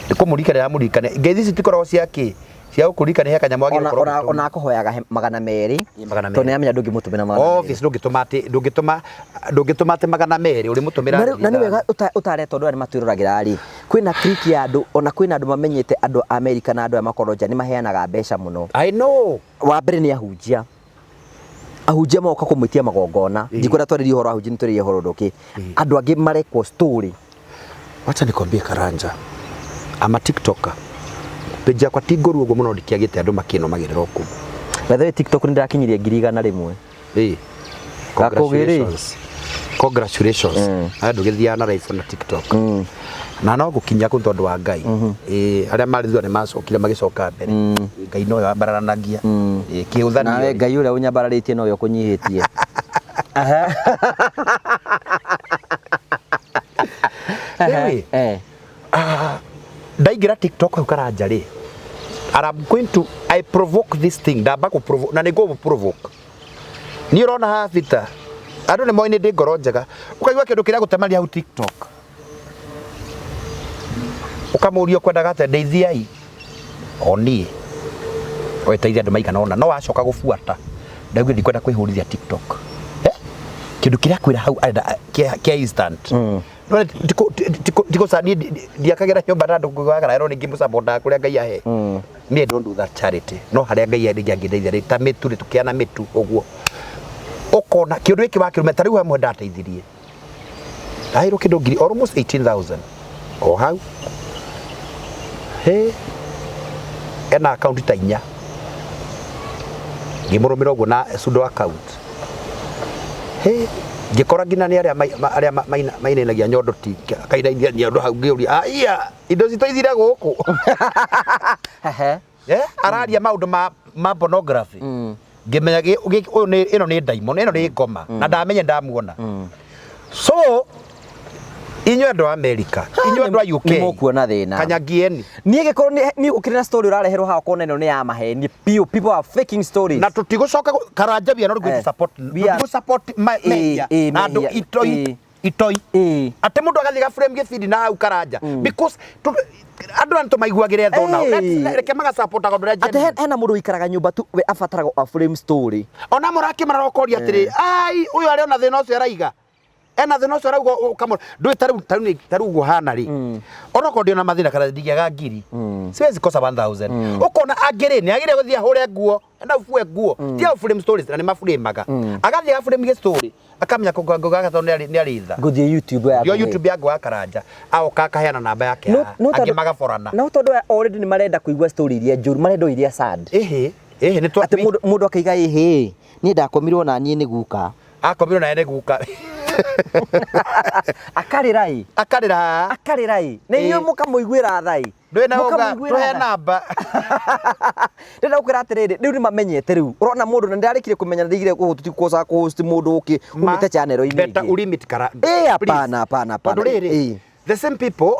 nĩ kũmũririkana yamũririkane." Ngeithi ici tikoragwo cia kĩ cia gũkũririkana he kanyamũ ona agĩrĩirwo ona gũkorwo. Ona akũhoyaga 200. Ĩ, 200. Tondũ nĩamenya ndũngĩmũtũmĩra 200. Obvious, ndũngĩtũma atĩ ndũngĩtũma atĩ 200 ũrĩmũtũmĩra Na nĩ 5,000. wega ũtare tondũ aya nĩ matwĩroragĩra rĩ, kwĩna clique ya andũ, ona kwĩna andũ mamenyete andũ a America na andũ aya makorwo nja nĩ maheanaga mbeca mũno. I know. Wa mbere nĩ ahunjia, ahunjia moka kũmwĩtia magongona. Ndikwenda twarĩrie ũhoro wa ahunjia, nĩ twarĩrie ũhoro ũndũ ũngĩ. Andũ angĩ marekwo story. Wacha nikwambie Karanja, ama TikToker page yakwa ti ngũru ũguo mũno, ndikĩagĩte andũ makĩnomagĩrĩra o kũu. By the way, TikTok nĩ ndakinyirie 100,000. Ĩ. Gakũgĩ rĩ. Congratulations. Congratulations. Aya ndũgĩthiaga na live na TikTok na no gũkinya kũ tondũ wa Ngai. Ĩ, arĩa marĩ thutha nĩ macokire magĩcoka mbere. Ngai nowe wambararanagia. Ĩ, kĩũthanio. Nawe Ngai ũrĩa ũnyambararĩtie nowe ũkũnyihĩtie. Rĩu ĩ, ndaingĩra TikTok hau Karanja rĩ, and I'm going to I provoke this thing, ndamba kũ provoke na nĩ ngũ provoke. Niĩ ũrona haha Peter, andũ nĩ moĩ nĩ ndĩ ngoro njega. Ũkaigua kĩndũ kĩrĩa gũtemania hau TikTok, ũkamũria, "Ũkwendaga atĩa ndeithiai?" O niĩ weteithia andũ maigana ũna, no wacoka gũbuata ndaugire ndikwenda kwĩhũrithia TikTok. Eh? Kĩndũ kĩrĩa kwĩra hau arenda kĩa instant. No tiko niĩ ndiakagĩra nyũmba na andũ ngwagara ero ningĩ mũcabotaga kũrĩa Ngai ahe. Me, I don't do that charity, no harĩa Ngai rĩngĩ angĩndeithia rĩ, ta mĩtu rĩ, tũkĩana mĩtu ũguo ũkona kĩũndũ gĩkĩ wakĩrũme. Ta rĩu hamwe ndateithirie, ndaheirwo kĩndũ ngiri almost 18,000 o hau. He ena akaunti ta inya, ngĩmũrũmĩra ũguo na pseudo account. He ngĩkora nginya nĩ arĩa arĩa mainainagia nyondo, ti akainainia nyondo hau. Ngĩũria, "Aya indo citũ ithire gũkũ?" Eh, araria maũndũ ma pornography. Ngĩmenya ũyũ nĩ ĩno nĩ ndaimono, ĩno nĩ ngoma, na ndamenye ndamuona. So inyuĩ andũ a America, inyuĩ andũ a UK, Nĩ mũkuona thĩna. Kanyagieni. Niĩ gĩkorwo niĩ gũkĩrĩ na story ũrareherwo haha ũkona ĩno nĩ ya maheni piũ. People are faking stories. Na tũtigũcoka Karanja, we are not going to support, We are tũtigũ support mehia na andũ mehia. itoi itoi atĩ mũndũ agathiĩ gaframe gĩbindi na hau Karanja, because andũ aya nĩtũmaiguagĩre tho nao. Reke magasupportaga ũndũ ũrĩa Atĩ genuine. Hena mũndũ ũikaraga nyũmba tu, we abataraga a frame story. Ona mũrakĩmara ũkoria atĩrĩ, ai, ũyũ arĩ ona thĩna ũcio araiga, ena thĩna ũcio arauga, ũkamũra ndũĩ tarĩu tarĩu tarĩu ũguo hana rĩ, onokorwo ndĩ ona mathĩna kana ndingĩaga ngiri, siwezi kosa 1000. Ũkona angĩ rĩ, nĩ agĩrĩire gũthiĩ ahũre nguo, enda ũbue nguo, ti au frame stories, na nĩ maframaga, agathiĩ agaframe gĩ story, akamenya kũngũ gaka tondũ nĩ arĩ tha. Ngũthiĩ YouTube ya Yo Ngũgĩ. YouTube ya Ngũgĩ wa Karanja, agoka akaheana namba yake haha, No angĩ magaborana. No tondũ aya already nĩ marenda kũigua story iria njũru, marenda o iria sad. Ĩhĩ ĩhĩ, nĩ Atĩ mũndũ akaiga, ĩhĩ, niĩ ndakomirwo na niĩ nĩ guka. Akomirwo naye nĩ guka. Akarĩra ĩ. Akarĩra. Akarĩra ĩ, na inyuĩ mũkamũiguĩra tha ĩ. Ndwĩ na ũga Mũkamũiguĩra tũhe tha. namba. Ndĩrenda gũkwĩra atĩrĩrĩ, rĩu nĩ mamenyete, rĩu ũrona mũndũ na ndĩrarĩkire kũmenya, ndigire tũtikũcoka kũhost mũndũ ũkĩ umĩte channel-inĩ Better ĩngĩ. ulimit kara. Ĩ, hapana, hapana, hapana. Tondũ rĩrĩ, the same people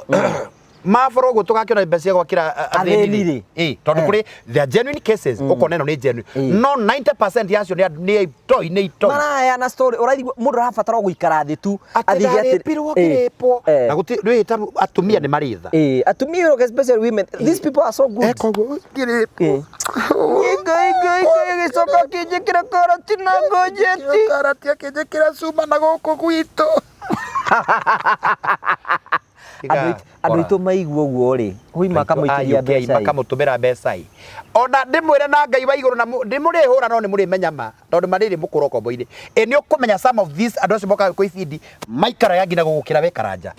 maborwo ũguo tũgakĩona mbeca cia gwakĩra athĩni rĩ. Ĩ, tondũ kũrĩ there are genuine cases, ũkona ĩno nĩ genuine, no 90% yacio nĩ nĩ itoi, nĩ itoi. Maraheana story ũraigua mũndũ arabatara o gũikara thĩ tu atĩ athiĩ ndarĩpirwo ngĩrĩpwo, na gũtirĩ ndwĩ ta atumia nĩ marĩ tha. Ĩ, atumia, especially women, these people are so good. Ekoguo ngĩrĩpwo. Ngai Ngai Ngai, gĩcoka kĩnjĩkĩra karati na ngojeti. Karati akĩnjĩkĩra cuma na gũkũ gwitũ. Andũ aitũ maigua ũguo rĩ, hui makamũikĩria mbeca ĩ. Makamũtũmĩra mbeca ĩ, ona ndĩmwĩre na Ngai wa igũrũ na ndĩmũrĩhũra, no nĩmũrĩmenya ma, tondũ marĩrĩ mũkũrũ kombo-inĩ ĩ, nĩ ũkũmenya some of these andũ acio mokaga kwĩ ibindi maikaraga nginya gũgũkĩra we Karanja.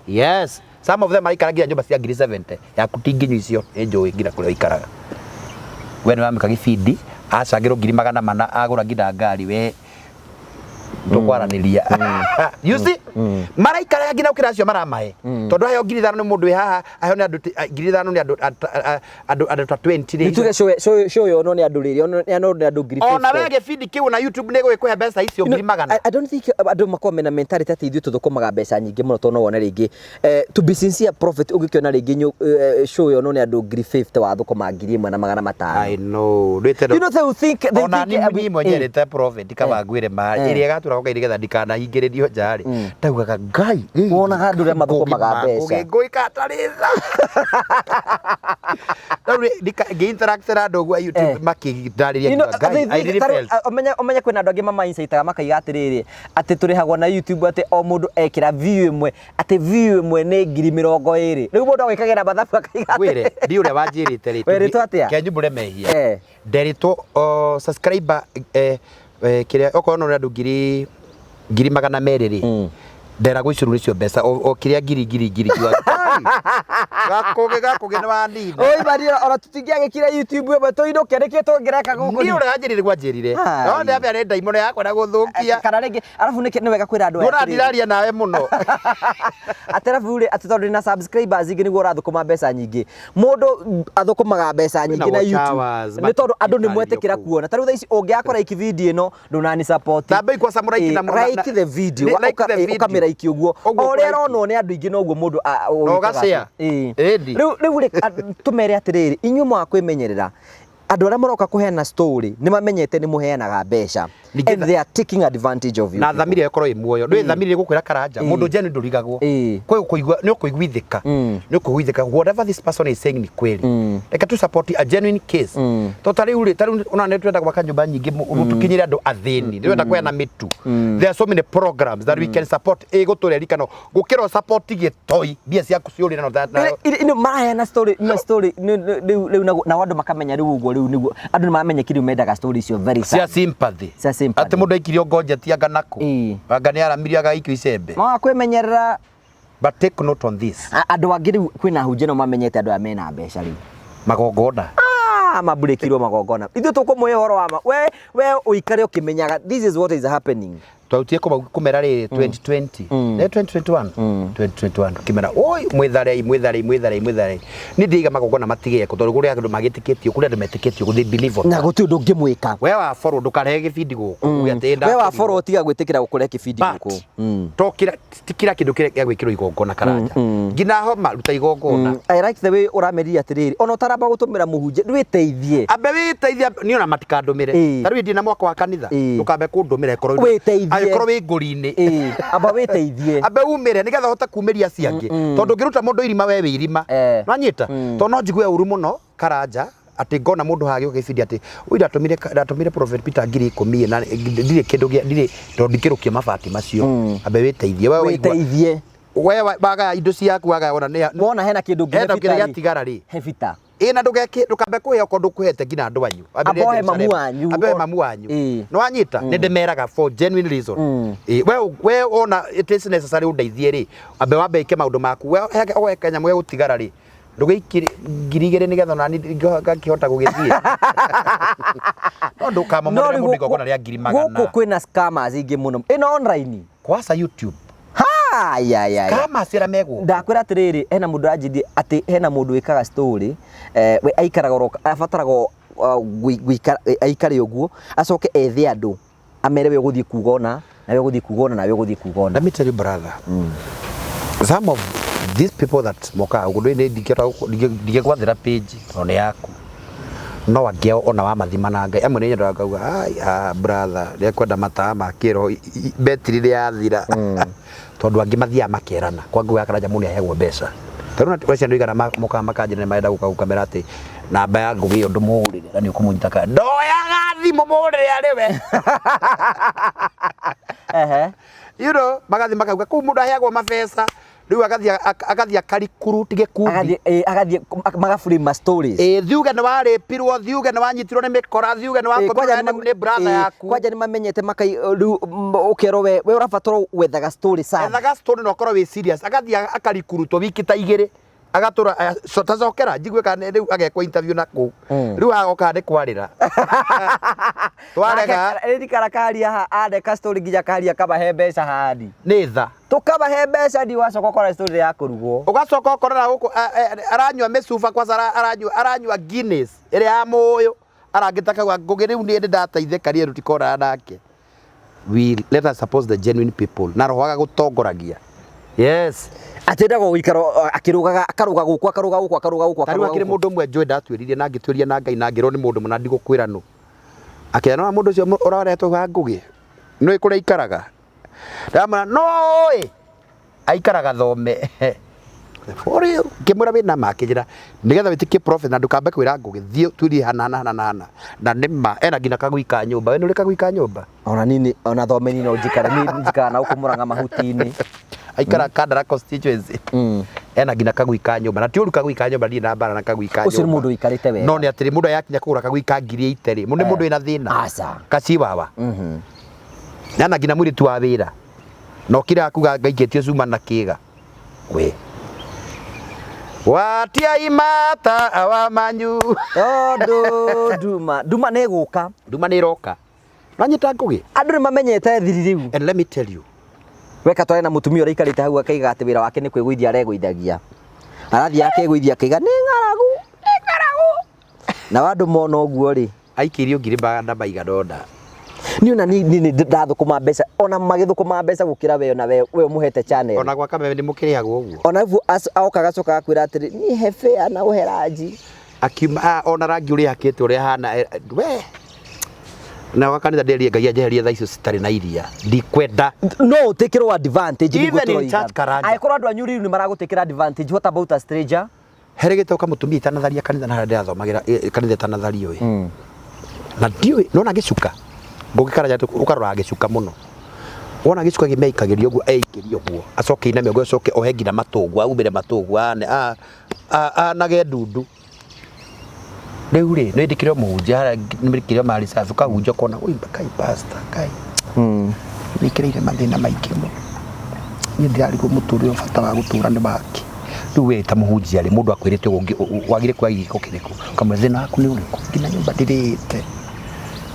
Yes, some of them maikaraga nginya nyũmba cia ngiri 70 yaku ti nginyu icio, nĩ njũĩ nginya kũrĩa ũikaraga. We nĩ wamĩka gĩbindi, acangĩrwo 400,000, agũra nginya ngari, we tũkwaranĩria. You see, maraikaraga nginya gũkĩra acio maramahe, tondũ aheo 5,000 nĩ mũndũ wĩ haha, aheo nĩ andũ 5,000 nĩ andũ andũ ta 20 rĩ. Nĩ tuge show yonwo nĩ andũ rĩrĩ, yonwo nĩ andũ ngiri Ona 50. we gĩbindi kĩu na YouTube nĩ gũgĩkũhe mbeca icio 100,000. I don't think andũ makoragwo mena mentality atĩ ithuĩ tũthũkũmaga mbeca nyingĩ mũno, tondũ no wone rĩngĩ, to be sincere, Prophet, ũngĩkĩona rĩngĩ show yonwo nĩ andũ 50,000, wathũkũma 1,500. I know, ndwĩte. You know, they will think they Ona think niĩ niĩ mwenyewe nĩte Prophet, kaba ngwĩre ma ĩrĩa ĩgatura gwa nĩgetha ndikanahingĩrĩrio nja rĩ, ndaugaga Ngai. Wonaga andũ ũrĩa mathũkũmaga mbeca. Ngũgĩ ngũĩka atarĩ tha rĩu ngĩ-interact na andũ ũguo a YouTube makĩndarĩria You know, ngiuga, Ngai, they I think really felt. Ũmenye kwĩna andũ angĩ mamainsaitaga makaiga atĩrĩrĩ, atĩ tũrĩhagwo na YouTube, atĩ o mũndũ ekĩra view ĩmwe, atĩ view ĩmwe nĩ 20,000. Rĩu mũndũ agwĩkagĩra mathabu akaiga Ngwĩre ndi ũrĩa wanjĩrĩte rĩ. Werĩtwo atĩa? Kenyumbũre mehia. Nderitwo subscriber kĩrĩa okorwo no nĩ andũ 200,000 rĩ, nderagwo icio nĩcio mbeca o kĩrĩa ngiri ngiri ngiri ngiuga, "Ai, gakũgĩ gakũgĩ nĩ wanina." Oi Maria, ona tũtingĩagĩkire YouTube ĩmwe tũinũke, nĩkĩ tũngĩreka gũkũ? Niĩ ũrĩa wanjĩrire gwanjĩrire Ai. no ndĩambia nĩ ndaimono yakwa na gũthũkia. Kana rĩngĩ arabu nĩ wega kwĩra andũ aya Ndũra atĩrĩrĩ, ndiraria nawe mũno. Atĩ arabu rĩ, atĩ tondũ ndĩna subscribers ingĩ nĩguo ũrathũkũma mbeca nyingĩ. Mũndũ athũkũmaga mbeca nyingĩ na watch YouTube hours, nĩ tondũ andũ nĩ makĩtarĩrio mwetĩkĩra kũu. kuona. Ta rĩu thaa ici ũngĩakora like video ĩno, ndũnani support. Tamba ikwa samuraiki na Like the video, Like the video. ũkamĩraiki ũguo. Ũguo O ũrĩa kũraiki. ĩronwo nĩ andũ aingĩ noguo mũndũ Na wĩkaga ũgashare. atĩ. Ĩĩ. Ĩndi. Rĩu rĩ, tũmere atĩrĩrĩ, inyuĩ mwaga kwĩmenyerera, andũ arĩa maroka kũheana story nĩ mamenyete nĩ mũheanaga mbeca Ningĩ and they are taking advantage of you na people. thamiri ĩyo ĩkorwo ĩ muoyo, ndũĩ thamiri ĩgũkwĩra Karanja mũndũ njeni ndũrigagwo. Kwĩ kũigua nĩ ũkũiguithĩka, nĩ ũkũiguithĩka whatever this person is saying ni kweli. Reke tu support a genuine case, to ta rĩu rĩ, ta rĩu ona nĩ twenda gwaka nyũmba nyingĩ tũkinyĩre andũ athĩni, nĩ twenda kũheana mĩtu. There are so many programs that we can support ĩgũtũrerikano gũkĩra support gĩtoi mbia ciaku ciũrĩre no Ino maraheana story na story rĩu nao andũ makamenya rĩu ũguo, rĩu nĩguo andũ nĩ mamenyekire rĩu mendaga story icio very cia sad. Sympathy. Cia sympathy. Atĩ mũndũ aikirio ngonjeti anga nakũ, anga nĩ aramirio agaikio icembe. Maga kwĩmenyerera. But take note on this. Andũ angĩ rĩu kwĩna hunjia no mamenyete andũ aya mena mbeca rĩu. Magongona. Ah, maburĩkirwo magongona. Ithuĩ tũkũmũhe ũhoro wa ma, we ũikare ũkĩmenyaga this is what is happening. Twarutire kũmera rĩrĩ 2020, nĩ 2021, 2021 kĩmera oi mwĩtharei, mwĩtharei, mwĩtharei, mwĩtharei. Niĩ ndiiga magongona matigĩe kũ tondũ kũrĩ andũ magĩtĩkĩtio, kũrĩ andũ metĩkĩtio, they believe on Na that. gũtirĩ ũndũ ũngĩmwĩka. We wa follow ndũkarehe gĩbindi gũkũ uge atĩ We wa ndakerirwo. follow tiga gwĩtĩkĩra gũkũrehe kĩbindi But, gũkũ. to kira ti kira kĩndũ kĩrĩa gĩa gwĩkĩrwo igongona Karanja, nginya homa ruta igongona. I like the way ũramerire atĩrĩrĩ, ona ũtaramba gũtũmĩra mũhunjia wĩteithie. Ambe wĩteithie niĩ ona matikandũmĩre. Ta rĩu ndĩ na mwaka wa kanitha, ndũkambe kũndũmĩra ĩkorwo Wĩteithie. angĩkorwo wĩ ngũri-inĩ. Ĩĩ, amba wĩteithie. Ambe umĩre nĩgetha ũhote kumĩria acio angĩ, tondũ ũngĩruta mũndũ irima we wĩ irima. Nwanyita tondũ no njigue ũru mũno Karanja atĩ ngona mũndũ hagĩũka gĩbindi atĩ ui ndatũmire Prophet Peter 10,000 na ndirĩ kĩndũ gĩa ndirĩ tondũ ndikĩrũkia mabati macio. Ambe wĩteithie we waigua. Wĩteithie. We wagaya indo ciaku, wagaya wona nĩ Wona hena kĩndũ nginya hena bita kĩrĩa rĩ. gĩatigara rĩ. He bita. Ĩ na ndũgeke ndũkambe kũhe okorwo ndũkũhete nginya andũ anyu. Amba ũhe mamu wanyu. Ambe ũhe mamu wanyu. Nĩ wanyita nĩ ndĩmeraga for genuine reason. Ĩ we ona it is necessary ũndeithie rĩ, ambe wambe ĩke maũndũ maku we he ũhe kanyamũ gegũtigara rĩ, ndũgĩikire 2,000 nĩgetha onani ngakĩhota gũgĩthiĩ. No ndũkamomorere mũndũ igongona rĩa ngiri gũkũ magana. kwĩna scammers aingĩ mũno ĩno online. Kwaca YouTube. Haya. Kama cira megũkũ. Ndakwĩra atĩrĩrĩ, hena mũndũ aranjĩrie atĩ hena mũndũ wĩkaga story, we aikaraga oro abataraga gũikara aikare ũguo acoke ethe andũ amere we ũgũthiĩ kuga ũna na we ũgũthiĩ kuga ũna na we ũgũthiĩ kuga ũna. Let me tell you, brother. Some of these people that mokaga gũkũ ndĩ ndingĩgwathĩra page tondũ nĩ yaku. No angĩ ao ona wamathima na Ngai amwe nĩ nyendaga ngauga ai ah brother nĩekwenda matawa ma kĩroho betiri nĩ yathira, tondũ angĩ mathiaga makerana kwa Ngũgĩ wa Karanja mũndũ nĩaheagwo mbeca. Tarĩu na ciana igana mokaga makanjĩra nĩ marenda gũka gũkamera atĩ namba ya Ngũgĩ ĩyo ndũmũhũrĩre na nĩ ũkũmũnyita kana ndoyaga thimũ mũhũrĩre arĩ we. Ehe. Magathi makauga kũu mũndũ aheagwo mabeca rĩu agathiĩ agathiĩ akarikuruti gĩkundi. Agathiĩ agathiĩ magaburi ma stories. Ĩ thiuge nĩ warĩpirwo, thiuge nĩ wanyitirwo nĩ mĩkora, thiuge nĩ wakomirwo nĩ brother yaku. Kwanja nĩ mamenyete makai rĩu ũkerwo we ũrabatara gwethaga story sana. Ethaga story na ũkorwo wĩ serious, agathiĩ akarikurutwo wiki ta igĩrĩ agatũra tacokera njigue kana rĩu agekwo interview na kũu. Rĩu agoka nĩ kwarĩra twarega. Ririkana karia ha andeka story nginya karia kamahe mbeca handi. Nĩ tha. Tũkamahe mbeca ndi wacoka ũkora story ya kũrugwo. Ũgacoka ũkorera gũkũ aranyua mĩcuba kwaca aranyua Guinness ĩrĩa ya mũyũ arangĩta kauga Ngũgĩ rĩu niĩ nĩndateithĩka niĩ rĩu tikonana nake. We let us suppose the genuine people na roho agagũtongoragia. Yes. Atĩ endaga gũikara akĩrũgaga akarũga gũkũ akarũga gũkũ akarũga gũkũ Ta rĩu akarũga akĩrĩ gũkũ. mũndũ ũmwe njũĩ ndatuĩririe na ngĩtuĩria na Ngai na ngĩrwo nĩ mũndũ mũna ndigũkwĩra nũ. Akĩra nĩwona mũndũ ũcio ũraretwo wa Ngũgĩ nĩũĩ kũrĩa aikaraga? Ndamwĩra nũĩ aikaraga thome. For real ngĩmwĩra wĩna ma akĩnjĩra nĩgetha wĩtĩkie prophet na ndũkambe kwĩra Ngũgĩ thiĩ ũtuĩrie hana na hana na hana na nĩ ma ena nginya kagui ka nyũmba. We nĩ ũrĩ kagui ka nyũmba? Ona nini ona thome nini no njikare ni njikara na gũkũ Mũrang'a mahuti-inĩ. Aikara Kandara constituency. Ena nginya kagui ka nyũmba na ti ũru kagui ka nyũmba ndirĩ na mbara na kagui ka nyũmba. Ũcio nĩ mũndũ ũikarĩte wega. No nĩ atĩrĩ mũndũ ayakinya kũgũra kagui ka 80,000 rĩ, nĩ mũndũ wĩna thĩna. Aca. Kaciwawa. Na nginya mũirĩtu wa wĩra. Na ũkĩrega kuga ngaikĩtio cuma na kĩga. We. Watia imata awa manyu. Tondũ nduma nĩ ĩgũka. Nduma nĩ ĩroka. Nanyita Ngũgĩ. Andũ nĩ mamenyete thiri rĩu. And let me tell you. Weka tware na mũtumia ũrĩa aikarĩte hau akaiga atĩ wĩra wake nĩ kwĩgũithia aregũithagia. Arathiĩ akegũithia akaiga nĩ ng'aragu, nĩ ng'aragu. Na andũ mona ũguo rĩ. Aikĩirio ngiri magana maigana ũna. Niĩ ona niĩ nĩ ndathũkũma mbeca ona magĩthũkũma mbeca gũkĩra we ona we ũmũhete channel. Ona gwa Kameme nĩ mũkĩrĩhagwo ũguo. Ona vu oka agacoka agakwĩra atĩrĩ niĩ he fare na ũhe ranji. Akiuma ona rangi ũrĩa hakĩte ũrĩa hana we. Na wa kanitha nderie Ngai anjeherie thaa icio citarĩ na iria. Ndikwenda. No ũtĩkĩrwo advantage nĩguo Even in tũroiga. church Karanja. Angĩkorwo andũ anyu rĩu nĩ maragũtĩkĩra advantage, what about a stranger? Herĩ gĩtoka mũtumia itanatharia kanitha na harĩa ndĩrathomagĩra kanitha itanathario ĩ. Na ndiũĩ nona gĩcuka. Ngũgĩ Karanja ũkaroraga gĩcuka mũno. Wona gĩcuka gĩmeikagĩrio ũguo eikĩrie ũguo. Acoke iname ũguo acoke ohe nginya matũguo aumĩre matũguo ane anage ndundu. Rĩu rĩ nĩ ndĩkĩrĩ o mũhunjia harĩa nĩ ndĩkĩrĩ o mari safi ũkahunjia ũkona oi kai pastor kai. Wĩkĩrĩire mathĩna maingĩ mũno. Niĩ ndĩrarigwo mũtũrĩre bata wa gũtũra nĩ wake. Rĩu we ta mũhunjia rĩ mũndũ akwĩrĩte ũguo wagire kuoya gĩko kĩrĩkũ? Ũkamwĩra thĩna waku nĩ ũrĩkũ? Nginya nyũmba ndirĩte.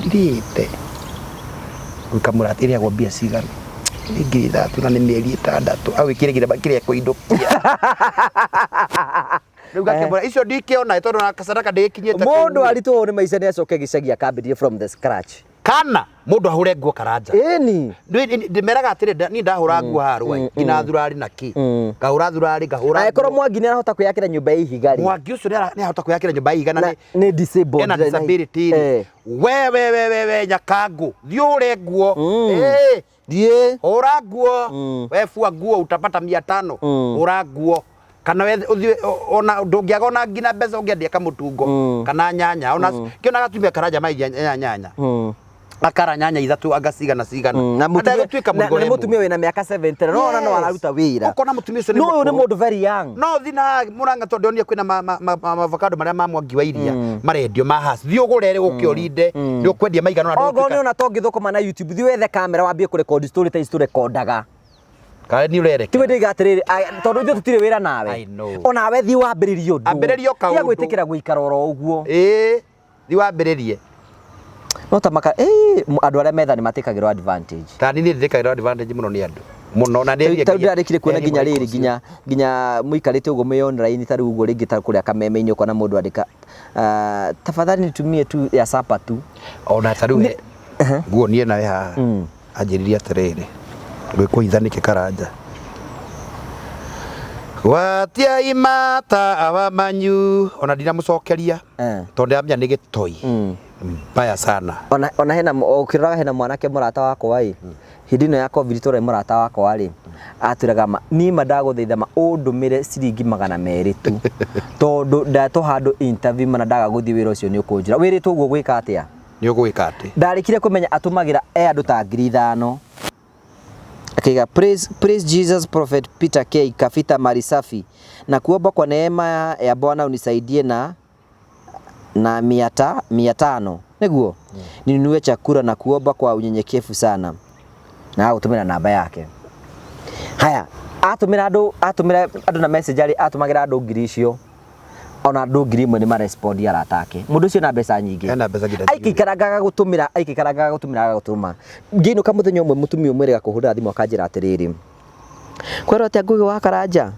Ndirĩte. Ngamũra ĩrĩagwo mbia cigana? Nĩ 3,000 na nĩ mĩeri 6 agwĩkĩre kĩrĩa kĩrĩa ekũindũkia. Rĩu ngakĩmwĩra icio ndikĩona tondũ na sadaka ndĩkinyĩte kũu. Mũndũ aritũhwo nĩ maica nĩ acoke gĩcagi akambĩrĩrie from the scratch. Kana mũndũ ahũre nguo Karanja. Ĩni. Ndĩmeraga atĩrĩ, niĩ ndahũra nguo haha rwai nginya thurari na kĩ, ngahũra thurari, ngahũra Angĩkorwo nguo. Mwangi nĩ arahota kwĩyakĩra nyũmba ya ihiga rĩ. Mwangi ũcio nĩ arahota kwĩyakĩra nyũmba ya ihiga na Na nĩ nĩ disabled. Ena disability rĩ. We we we we we nyakangũ, thiĩ ũhũre nguo. Ĩĩ. Thiĩ. Hũra nguo. We bua nguo utapata 500. Hũra nguo. Kana we ũthiĩ ona ndũngĩaga ona nginya mbeca ũngĩendia kamũtungo kana nyanya ona kĩona gatumia Karanja maigia nyanya. Akara nyanya ithatũ anga cigana cigana. Na mũtumia Ategũtuĩka na mũrigo nĩ he mũtumia mũndũ. wĩna mĩaka 70 no ona no Yes. araruta wĩra. Ũkona mũtumia ũcio nĩ No ũyũ nĩ mũkũrũ. mũndũ very young. No thi na Murang'a tondũ ndonire kwĩna ma avocado marĩa ma Mwangi wa Iria marendio ma Hass. Thiĩ ũgũre rĩ ũke ũrinde nĩ ũkwendia maigana ũna. Okorwo nĩ ona to ngĩthũkũma na YouTube, thiĩ wethe kamera wambie kũrekondi story ta ici tũrekondaga. Kaĩ nĩ ũrerekera? Tiwe ndĩiga atĩrĩrĩ, tondũ ithuĩ tũtirĩ wĩra nawe. I know. Onawe thiĩ wambĩrĩrie ũndũ. Ambĩrĩria o kaũndũ. Tiga gwĩtĩkĩra gũikara oro ũguo. Ĩĩ, thiĩ wambĩrĩrie. No ta maka, andũ arĩa metha nĩ matikagĩrwo advantage. Ta niĩ ndĩkagĩrwo advantage mũno nĩ andũ. Mũno na nĩ Tarĩu ndĩrarĩkire kuona nginya rĩrĩ nginya mũikarĩte ũguo mwĩ online tarĩu ũguo rĩngĩ ta kũrĩa kameme-inĩ ũkona mũndũ andĩka, tafadhali nitumie tu ya sapa tu. Ona tarĩu nguo niĩ nawe haha anjĩrire atĩrĩrĩ, gwĩkũhitha nĩkĩ Karanja? Gwatia imata awamanyu ona ndinamũcokeria tondũ ndĩramenya nĩ gĩtoi mbaya sana. Ona hena ũkĩroraga hena mwanake mũrata wakwa ĩ, hĩndĩ ĩno ya COVID tũrĩ mũrata wakwa rĩ, atwĩraga ma niĩ ma ndagũthaitha ma ũndũmĩre ciringi 200 tu tondũ ndatwo handũ interview mana ndaga gũthiĩ wĩra ũcio nĩ ũkũnjũra. Wĩrĩtwo ũguo gwĩka atĩa? Nĩ ũgwĩka atĩ? Ndarĩkire kũmenya atũmagĩra e andũ ta 5,000. Akiga praise, praise Jesus Prophet Peter K Kafita Marisafi na kuomba kwa neema ya Bwana unisaidie na 500 nĩguo ninunue chakula na kuomba kwa unyenyekevu sana, na agũtũmĩra namba yake. Haya, atũmĩra andũ, atũmĩra andũ na message arĩ atũmagĩra andũ ngiri icio, ona andũ 1,000 nĩ marespondi arata ake. Mũndũ ũcio na mbeca nyingĩ. Ena mbeca nginya Aikĩikarangaga gũtũmĩra, aikĩikarangaga gũtũmĩra agagũtũma. Ngĩinũka mũthenya ũmwe mũtumia ũmwe rĩga kũhũrĩra thimũ akanjĩra atĩrĩrĩ, kwerwo atĩa Ngũgĩ wa Karanja?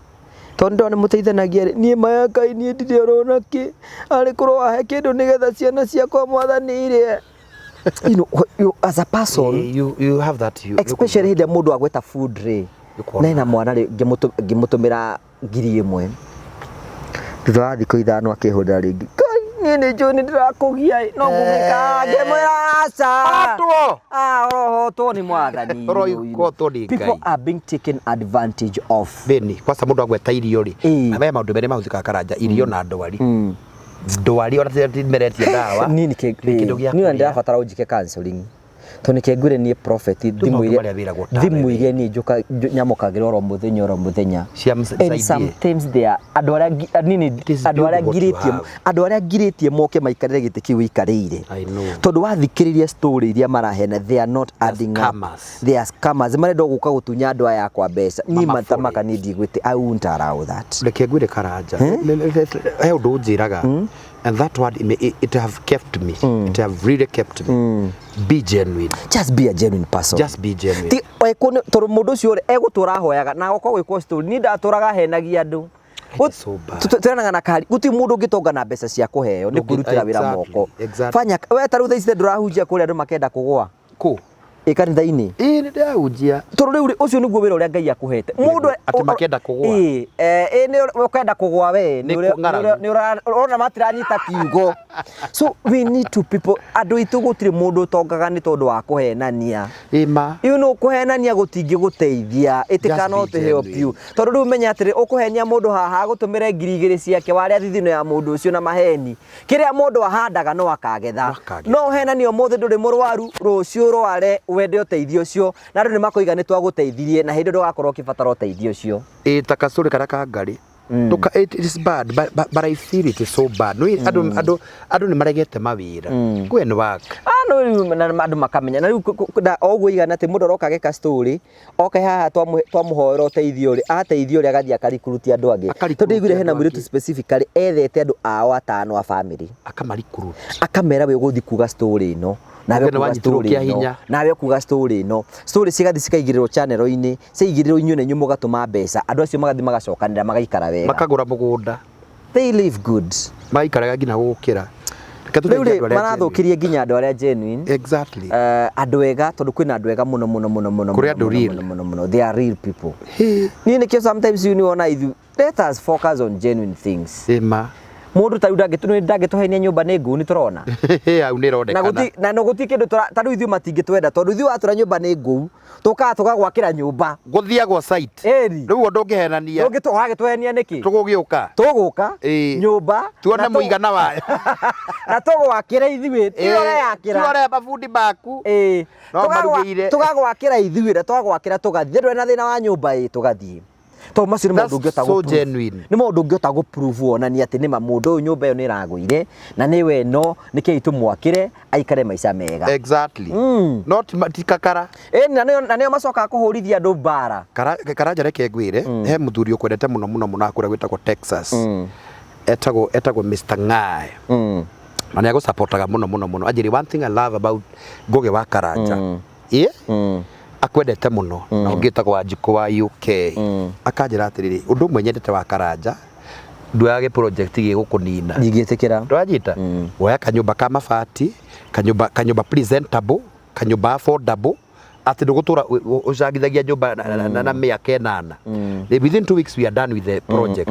Tondũ ndona mũteithanagia rĩ, niĩ maya Ngai niĩ ndirĩ orona kĩ, arĩ korwo wahe kĩndũ nĩgetha ciana ciakwa mwathani irĩe. You know, you, as a person, you have that you, especially hĩndĩ ĩrĩa mũndũ agweta food rĩ, Ũkona. na ena mwana rĩ, ngĩmũtũmĩra 1,000. Thutha wa thikũ 5 akĩhũrĩra rĩngĩ, Ngai niĩ nĩ njũĩ nĩ ndĩrakũgia ĩ, no ngũgĩka ngĩmwĩra aca. Hotwo! Ah, orohotwo nĩ mwathani. Orohotwo nĩ Ngai. People are being taken advantage of. Beni, kwanza mũndũ agweta irio rĩ, Ĩĩ. he maũndũ merĩ mahũthĩkaga Karanja, irio na ndwari. Ndwari ona ti meretie ndawa. Niĩ nĩkĩ Nĩ kĩndũ gĩa niĩ ona kũrĩa. ndĩrabatara ũnjĩke counseling. Tondũ nĩkĩ ngwĩre niĩ prophet maũndũ marĩa wĩragwo tawe thimũ iria niĩ nyamũkagĩra oro mũthenya oro mũthenya. Cia And msaidie. sometimes they are andũ arĩa nini It is andũ arĩa good what you ngirĩtie have. andũ arĩa ngirĩtie moke maikarĩre gĩtĩ kĩu ũikarĩire. I know. Tondũ wathikĩrĩria story iria maraheana, they are not adding up. Scammers. They are scammers. Marenda gũka gũtunya andũ aya akwa mbeca. Niĩ Mama matamaka niĩ ndigwĩte, I won't allow that. Reke ngwĩre Karanja, he ũndũ ũnjĩraga, and that word it have kept me, it have really kept me. Be genuine. Just be a genuine person. Just be genuine. Ti tondũ mũndũ ũcio rĩ egũtũra ahoyaga na agoka gwĩkwo story. Niĩ ndatũraga henagia andũ. It is so bad. Twĩranaga na kari gũtirĩ mũndũ ũngĩtonga na mbeca cia kũheo nĩ kwĩrutĩra wĩra moko. Fanya we ta rĩu thaa ici ndũrahunjia kũrĩa andũ makenda kũgũa. Kũ? Ĩ kanitha-inĩ. Ĩ nĩ ndĩrahunjia. Tondũ rĩu rĩ, ũcio nĩguo wĩra ũrĩa Ngai akũhete. Mũndũ Atĩ makenda kũgũa. Ĩ, ĩ nĩ ũkenda kũgũa we, Nĩ ng'aragu. nĩ ũrona matiranyita kiugo. So we need to people, andũ aitũ gũtirĩ mũndũ ũtongaga nĩ tondũ wa kũhenania. Ĩ ma. You know, kũhenania gũtingĩgũteithia. It Just cannot be help genuine. you. Tondũ rĩu menya atĩrĩ, ũkũhenia mũndũ haha agũtũmĩre 2,000 ciake warĩa thithino ya mũndũ ũcio na maheni. Kĩrĩa mũndũ ahandaga no akagetha. No akagetha. No ũhenanie ũmũthĩ ndũrĩ mũrwaru, rũciũ ũrware wende ũteithio ũcio, na andũ nĩmakoiga nĩ twagũteithirie, na hĩndĩ ndũgakorwo ũkĩbatara ũteithio ũcio. Ĩ ta kacũrĩ karĩa ka ngarĩ. Nduka, it is bad, but I feel it is so bad. No, andũ andũ nĩ maregete mawĩra. Go and work. Ah, no rĩu na andũ makamenya. Na rĩu o ũguo igana atĩ mũndũ aroka ageka story, oke haha twamũhoera ũteithio rĩ, ateithio rĩ agathiĩ akarikuruti andũ angĩ. Akarikuruti Tondũ ndaiguire hena andũ mũirĩtu angĩ. specifically ethete andũ ao atano a family. Akamarikuruti. Akamera we ũgũthiĩ kuga story ĩno. Nawe Uge nĩ kuga wanyitirwo story kĩa ĩno hinya. nawe kuga story ĩno, story cigathiĩ cikaigĩrĩrwo channel-inĩ, ciaigĩrĩrwo inyuĩ na inyuĩ mũgatũma mbeca, andũ acio magathiĩ magacokanĩra magaikara wega, Makagũra mũgũnda. They live good. Magaikaraga nginya gũgũkĩra. Reke Rĩu tũteithie rĩ andũ arĩa genuine. marathũkĩrie nginya andũ arĩa genuine. Exactly. Andũ ega, tondũ kwĩna andũ ega mũno mũno mũno mũno Kũrĩ mũno andũ mũno real. mũno mũno mũno, they are real people. Hĩ. Niĩ nĩkĩo sometimes you know, ona ithuĩ let us focus on genuine things. Ĩma. Mũndũ ta rĩu ndangĩtũhenia nyũmba nĩ ngũu, nĩ tũrona. Hau nĩ Na ĩronekana. guti na no guti kindu ta rĩu ithuĩ matingĩtwenda tondũ ithuĩ watũra nyũmba nĩ ngũu, tũkaga tũgagwakĩra nyũmba. Gũthiagwo site. Ĩri. Rĩu ũndũ ũngĩhenania. Ũragĩtũhenia nĩkĩ? Tũgũgĩũka. Tũgũka Ĩĩ. nyũmba Tuone na mũigana wayo. Na tũgwakĩra ithuĩ, ti ũreyakĩra. Tuone mabundi maku. Ĩĩ. No marugĩire. Tũgagwakĩra ithuĩ na twagwakĩra tũgathiĩ, ndũrĩ na thĩna wa nyũmba ĩ, tũgathiĩ. Tondũ macio nĩ maũndũ That's ũngĩhota so gũ-prove. genuine. Nĩ maũndũ ũngĩhota gũ prove wonanie atĩ nĩma mũndũ ũyũ nyũmba ĩyo nĩ ĩragũire na nĩwe ĩno nĩkĩĩ tũmwakĩre aikare maica mega. Exactly. Not ti kakara. Ĩĩ, na nĩo macokaga kũhũrithia andũ mbara. Karanja reke ngwĩre, he mũthuri ũkwendete mũno mũno mũno akũrĩa gwĩtagwo Texas. Etagwo Mr. Ngai. Na nĩ agũsupportaga mũno mũno mũno. Anjĩrĩ, one thing I love about Ngũgĩ wa Karanja. Ĩ? Akwendete mũno na ũngĩ wĩtagwo Wanjikũ wa UK. Akanjĩra atĩrĩrĩ, ũndũ ũmwe nyendete wa Karanja, nduoyaga project gĩgũkũnina. Ndingĩtĩkĩra. Ndwanyita? Woya kanyũmba ka mabati, kanyũmba presentable, kanyũmba affordable, atĩ ndũgũtũra ũcangithagia nyũmba na mĩaka 8. Within 2 weeks we are done with the project.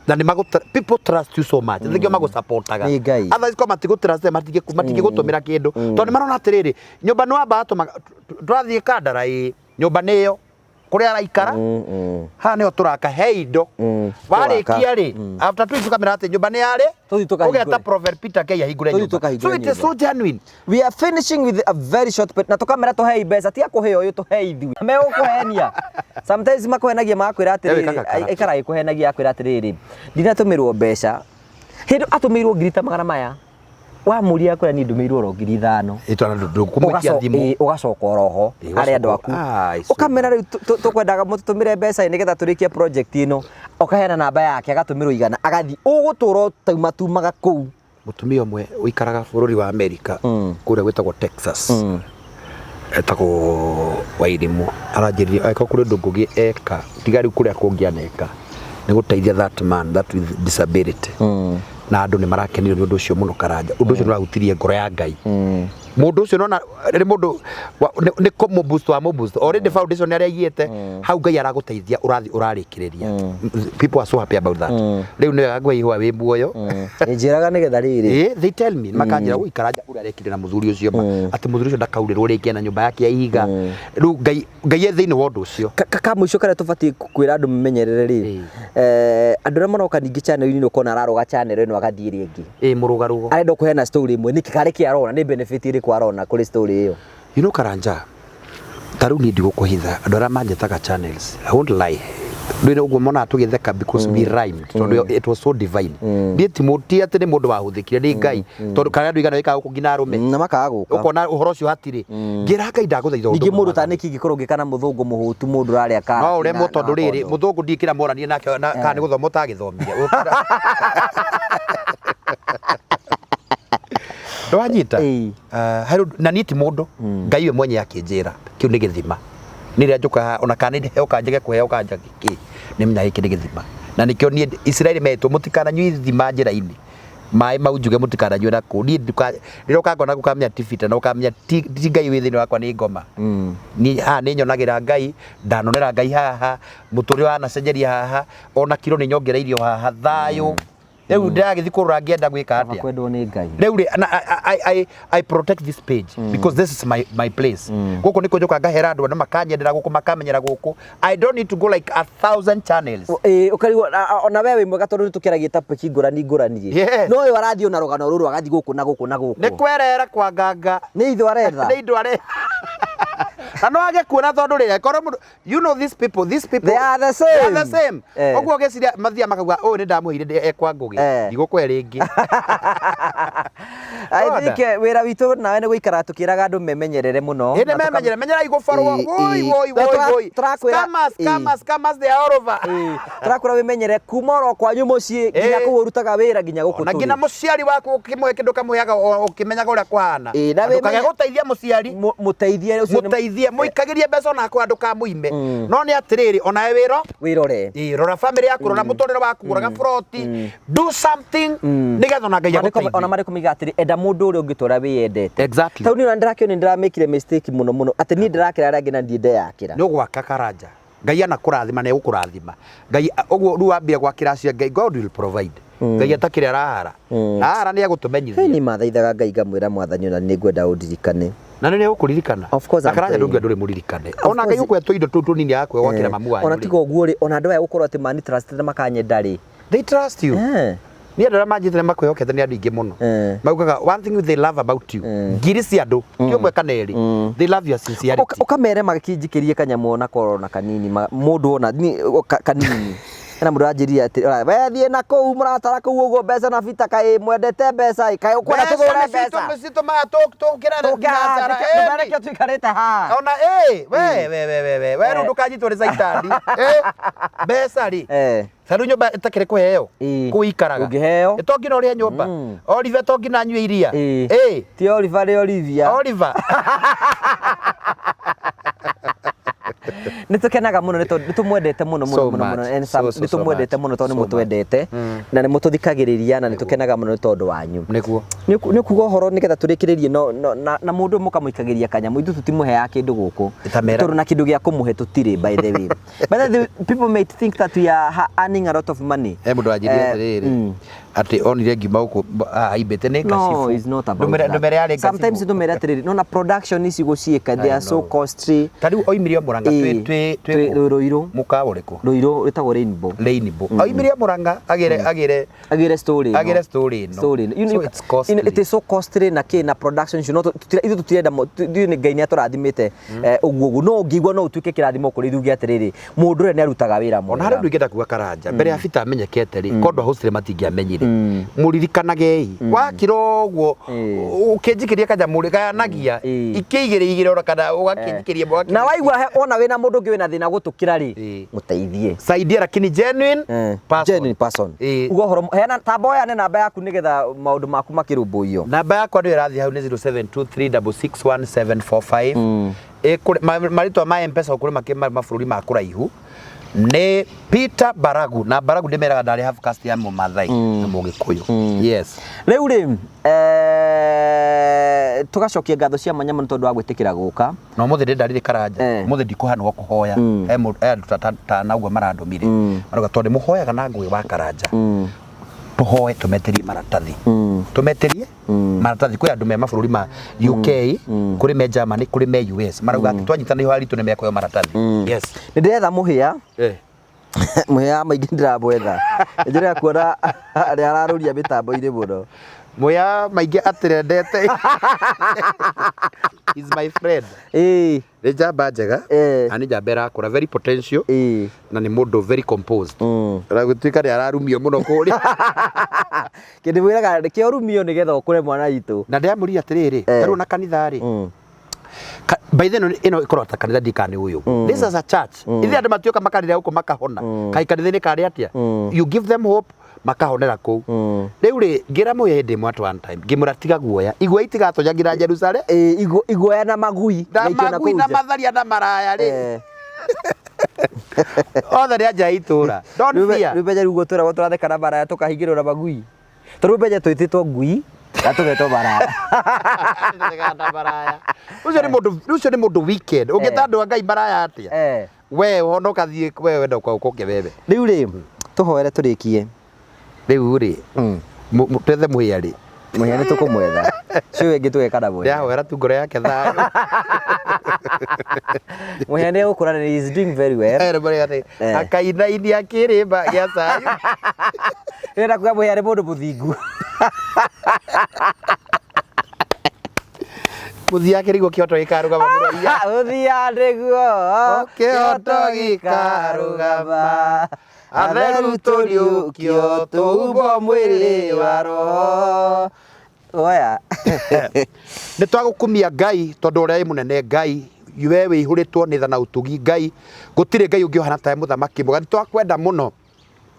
Na nĩ people trust you so much. Nĩkĩo magũsupportaga. Nĩ Ngai. Otherwise kwa matigũtrust matingĩgũtũmĩra kĩndũ. Tondũ nĩ marona atĩrĩrĩ, nyũmba nĩ wamba watũma twathiĩ Kandara ĩ, nyũmba nĩyo kũrĩa araikara. Haha nĩho tũraka he indo. Warĩkia rĩ, after 2 weeks ũkamera atĩ nyũmba nĩ yarĩ. Tũthiĩ tũkahingũre. Ũgeta Prophet Peter K ahingũre Tũthiĩ nyũmba. tũkahingũre So it is nyũmba. so genuine. We are finishing with a very short bit. Na tũkamera tũhei mbeca, ti akũhe ũyũ, tũhei ithuĩ. Megũkũhenia. Sometimes makũhenagia magakwĩra atĩrĩrĩ, Ewe kaka karata. aikara agĩkũhenagia akwĩra atĩrĩrĩ, ndinatũmĩrwo mbeca. Hĩndĩ atũmĩirwo ngiri ta magana maya. Wamũria akwĩra niĩ ndũmĩirwo oro ngiri 5. Ĩtwana ndũkũmwĩtia thimũ. Ũgacoka oroho Ĩĩ, harĩ andũ ũgacoka- aku. Ai, so- Ũkamera rĩu tũkwendaga mũtũtũmĩre mbeca ĩ nĩgetha tũrĩkie project ĩno. Ũkaheana namba yake agatũmĩrwo 100 agathiĩ. Ũgũtũra ũtaumatumaga kũu. Mũtumia ũmwe ũikaraga bũrũri wa Amerika kũrĩa gwĩtagwo Texas, etagwo Wairimu, aranjĩrire angĩkorwo kũrĩ ũndũ Ngũgĩ eka tiga rĩu kũrĩa kũngĩ aneka nĩ gũteithia that man that with disability, na andũ nĩ marakenirio nĩ ũndũ ũcio mũno. Karanja, ũndũ ũcio nĩ ũrahutirie ngoro ya Ngai. Mũndũ ũcio nona nĩ mũndũ nĩ kũmũboost wa mũboost already foundation arĩa aigĩte hau. Ngai aragũteithia, ũrathiĩ ũrarĩkĩrĩria. People are so happy about that. Rĩu nĩ wega ngwĩihũa wĩ muoyo. Njĩraga nĩgetha rĩrĩ. Ĩĩ, they tell me, makanjĩra ũi Karanja ũrĩa arekire na mũthuri ũcio ma atĩ mũthuri ũcio ndakaurĩrwo rĩngĩ na nyũmba yake ya ihiga. Rĩu Ngai e thĩinĩ wa ũndũ ũcio. Ka mũico karĩa tũbatiĩ kwĩra andũ memenyerere rĩ, andũ arĩa maroka ningĩ channel-inĩ, ũkona ararũga channel ĩno agathiĩ ĩrĩa ĩngĩ. Ĩĩ, mũrũgarũgo. Arenda kũheana story ĩmwe nĩkĩ, karĩ kĩ arona, nĩ benefit ĩrĩkũ arona kũrĩ story ĩyo? You know, Karanja, ta rĩu niĩ ndigũkũhitha, andũ arĩa manjĩtaga channels, I won't lie, ndwĩre ũguo monaga tũgĩtheka because we rhymed, tondũ it was so divine. Niĩ ti atĩ nĩ mũndũ wahũthĩkire, nĩ Ngai, tondũ karĩa andũ igana wĩkaga gũkũ nginya arũme Na makaga gũka. Ũkona ũhoro ũcio hatirĩ ngĩra Ngai ndagũthaitha ũndũ Ningĩ ũmwe mũndũ ta wathani. nĩkĩ ingĩkorwo ngĩka na mũthũngũ mũhũtu, mũndũ ũrarĩa karati No ũremwo na tondũ rĩrĩ makondo. mũthũngũ ndikĩra moranie nake na kana nĩ gũthoma ũtagĩthomire. Ndwanyita? Ĩĩ. Harĩ na niĩ ti mũndũ, Ngai we mwenye akĩnjĩra kĩu nĩ gĩthima. Nĩ rĩrĩa njũka haha, ona kana nĩ heo kanjage kũheo kanja kĩ nĩ menya gĩkĩ nĩ gĩthima, na nĩkĩo niĩ Isiraeli metwo mũtikananyue ithima njĩra-inĩ, maĩ mau njuge mũtikananyue na kũu. Niĩ rĩrĩa ũkangona ũkamenya ti bita na ũkamenya ti Ngai wĩ thĩinĩ wakwa, nĩ ngoma. Niĩ haha nĩ nyonagĩra Ngai, ndanonera Ngai haha, mũtũrĩre wanacenjeria haha, ona kiro nĩ nyongereirio haha, thayũ rĩu ndĩragĩthiĩ kũrũra ngĩenda gwĩka Kaba atĩa. Kwendwo nĩ Ngai. Rĩu rĩ na I protect this page because this is my place. Gũkũ nĩkuo njũkaga ngahera andũ, andũ makanyendera gũkũ, makamenyera gũkũ. I don't need to go like 1,000 channels. Ĩĩ, ũkarigwo ona we wĩ mwega tondũ nĩ tũkĩaragia topic ngũrani ngũrani ĩ. Yes. No ũyũ arathiĩ ona rũgano rũrũ agathiĩ gũkũ na gũkũ na Nĩ gũkũ. kwerera kwa nganga. Nĩ itho aretha. Nĩ indo are Na no age kuona tondũ rĩrĩa korwo mũndũ, you know these people, these people They are the they are the same. same. Ũguo ũgĩciria mathiaga makauga ũyũ nĩ ndamũheire ekwa Ngũgĩ, ndigũkũhe rĩngĩ. I Ona. think wĩra witũ nawe nĩ gũikara tũkĩraga andũ memenyerere mũno. Ĩndĩ Na tũka- memenyere, menyera igũborwo. Woi woi woi woi. Tũrakwĩra- Scammers, scammers, scammers, they are all over. Tũrakwĩra wĩmenyere kuma oro kwanyu mũciĩ nginya kũu ũrutaga wĩra nginya gũkũ Ona tũrĩ. nginya mũciari waku ũkĩmũhe kĩndũ kamũheaga ũkĩmenyaga ũrĩa kũhana. Na Ndũkage gũteithia mũciari. Mũteithie ũcio nĩ- Mũteithie, mũikagĩrie mbeca onake ndũkamũime. No nĩ atĩrĩrĩ, onawe wĩro wĩrore. Rora family yaku, rora mũtũrĩre waku, gũraga buroti, do something nĩgetha ona Ngai Maandĩko- ona agũteithie. marĩkũ maiga atĩrĩ, enda mũndũ ũrĩa ũngĩtũra wĩyendete. Exactly. Tondũ niĩ ona ndĩrakĩona nĩ ndĩramĩkire mistake mũno mũno atĩ niĩ ndĩrakĩra arĩa angĩ na ndiĩ ndeyakĩra. Nĩ ũgwaka Karanja. Ngai anakũrathima na egũkũrathima. Ngai ũguo rĩu wambia gwakĩra acio Ngai, God will provide. Ngai atakĩrĩ arahara. Na ahara nĩ egũtũmenyithia. Niĩ mathaithaga Ngai ngamwĩra Mwathani ona nĩ ngwenda ũndirikane. Na nĩ egũkũririkana. Of course Na I'm Karanja praying. ndũngĩenda ndũrĩ mũririkane. Ona Ngai course. ũkũhe tũindo tũu tũnini agakũhe gwakĩra mamu wanyu. Ona rĩ. tiga ũguo rĩ, ona andũ aya gũkorwo atĩ mani trust na makanyenda rĩ. They trust you. Niĩ andũ arĩa manjĩtire makwĩhokete nĩ andũ aingĩ mũno. Maugaga one thing they love about you, ngiri cia andũ ti ũmwe kana erĩ, they love your sincerity. Ũkamere magĩkĩnjikĩrie kanyamũ ona korwo na kanini mũndũ ona kanini. Hena mũndũ ũranjĩrire atĩ, ora, we thiĩ na kũu mũratara kũu ũguo mbeca na bita kaĩ mwendete mbeca ĩ, kaĩ ũkwenda tũgũre mbeca. Mbeca nĩcio citũmaga tũkĩre biacara, ĩni. Tũkĩra tũikarĩte haha. Ona we we we we we we rĩu ndũkanyitwo nĩ caitani. Mbeca rĩ, ta rĩu nyũmba ĩtakĩrĩ kũheo, kũu ikaraga. Ũngĩheo. To nginya ũrĩhe nyũmba. Oliver to nginya anyue iria. Ti Oliver nĩ Olivia. Oliver. Nĩ tũkenaga mũno nĩ tondũ nĩ tũmwendete mũno mũno So mũno mũno much. and some- So, so, nĩ so tũmwendete much. mũno tondũ nĩ So much. mũtwendete na nĩ mũtũthikagĩrĩria na nĩ tũkenaga mũno nĩ tondũ wanyu. Nĩguo. Nĩ ũkuga ũhoro nĩgetha tũrĩkĩrĩrie no, no, na mũndũ mũkamũikagĩria kanyamũ ithuĩ tũtimũheaga kĩndũ gũkũ Tamera. tondũ na kĩndũ gĩa kũmũhe tũtirĩ by the way. By the way, people may think that we are earning a lot of money. He mũndũ wanjĩrire atĩrĩrĩ, atĩ onire ngiuma gũkũ haimbĩte nĩ No, ngacibũ. it's not about that. Ndũmere yarĩ Sometimes ngacibũ. ndũmere atĩrĩrĩ, nona production ici gũciĩka, they I are so know. costly. Ta rĩu oimire o Mũrang'a Ĩĩ. twĩ Twĩ kũ? Rũirũ. Mũkawa ũrĩkũ? Rũirũ rwĩtagwo Rainbow. Rainbow. Oimire o Mũrang'a agĩre agĩre Agĩre story ĩno. Agĩre story ĩno. Story ĩno. You know, So it's costly. You know, it is so costly na kĩ na production icio no ithuĩ tũtirenda ithuĩ nĩ Ngai nĩ atũrathimĩte ũguo ũguo no ũngĩigua no ũtuĩke kĩrathimo kũrĩ ithuĩ uge atĩrĩrĩ mũndũ ũrĩa nĩ arutaga wĩra Ona harĩ mwega. ũndũ ingĩenda kuga Karanja, mbere ya Peter amenyekete rĩ, kondo hostile matingĩamenyire. Mũririkanagei, wakira ũguo ũkĩnjikĩria kanyamũ rĩ, gayanagia ikĩ igĩrĩ igĩrĩ ona kana ũgakĩnjikĩria ĩmwe Na waigua wona wĩna mũndũ ũngĩ wĩna thĩna gũtũkĩra rĩ, mũteithie. Saidia lakini genuine person. Genuine person. Uga ũhoro heana tamba ũheane namba yaku nĩgetha maũndũ maku makĩrũmbũiyo. Namba yakwa nĩyo ĩrathiĩ hau nĩ 0723661745. Marĩtwa ma M-Pesa kũrĩ makĩ mabũrũri ma kũraihu nĩ Peter Baragu na Baragu ndĩmeraga ndarĩ half caste ya Mũmathai na Mũgĩkũyũ. Yes. Rĩu rĩ, tũgacokia ngatho cia mwanya mũno tondũ wa gwĩtĩkĩra gũka. Na ũmũthĩ ndĩ ndarire Karanja, ũmũthĩ ndikũhanwo kũhoya. He mũndũ he andũ ta na ũguo marandũmire. Marauga tondũ mũhoyaga na Ngũgĩ wa Karanja. Tũhoe tũmetĩrie maratathi. Tũmetĩrie maratathi kwĩ andũ me mabũrũri ma UK, kũrĩ me Germany, kũrĩ me US. Marauga atĩ twanyitana ihoya ritũ nĩ mekũheo maratathi. Yes. Nĩ ndĩretha mũhĩa. Mũhĩa wa maingĩ ndĩramwetha. Njĩra ya kuona nĩ ararũria mĩtambo-inĩ mũno. Mũhĩa maingĩ atĩrendete. Is my friend. Nĩ njamba njega. Na nĩ njamba ĩrakũra very potential. Na nĩ mũndũ very composed. Na gũtuĩka nĩ ararumio mũno kũrĩa. Kĩndũ mwĩraga nĩkĩo ũrumio nĩgetha ũkũre mwana witũ. Na ndĩramũria atĩrĩrĩ, ta rĩu na kanitha rĩ, by then ĩno ĩkoragwo ta kanitha ndikane ũyũ. This is a church. Ithuĩ andũ matioka makarĩra gũkũ makahona. Kaĩ kanitha-inĩ karĩ atĩa? You give them hope makahonera kũu. Rĩu rĩ, ngĩra mũhĩa hĩndĩ ĩmwe at one time, ngĩmwĩra tiga guoya. Iguoya itigatonyagĩra Jerusalem. Iguoya na magui. Na Gaikio na magui kũu na nja. matharia na maraya rĩ. Othe nĩ anja ya itũra. Don't fear. Rĩu Benja rĩu ũguo twĩragwo tũratheka na maraya tũkahingĩrwo na magui. Tondũ rĩu Benja twĩtĩtwo ngui na tũgetwo maraya. Ũcio nĩ mũndũ, ũcio nĩ mũndũ wicked. Ũngĩta andũ a Ngai maraya atĩa? We honoka thiĩ we wenda ũkoke wewe. Rĩu rĩ, tũhoere tũrĩkie. Rĩu rĩ, twethe mũhĩa rĩ. Mũhĩa nĩ tũkũmwetha. Cio ĩngĩ tũgeka na mũhĩa. Ndĩrahoera tu ngoro yake thayũ. Mũhĩa nĩ egũkũra na he is doing very well. Rĩmwe atĩ, akainainia kĩrĩma gĩa Zayuni. Ndĩrenda kuga mũhĩa nĩ mũndũ mũthingu. Mũthia kĩrigwo kĩhoto gĩkarũgama mũraiya. Mũthia nĩguo Kĩhoto gĩkarũgama. Atheru tũriũkio tũhumbwo mwĩrĩ wa roho. Oya. Nĩ twagũkumia Ngai tondũ ũrĩa wĩ mũnene Ngai we wĩihũrĩtwo nĩ tha na ũtugi Ngai gũtirĩ Ngai ũngĩ ũhana tawe mũthamaki mwega. Nĩ twakwenda mũno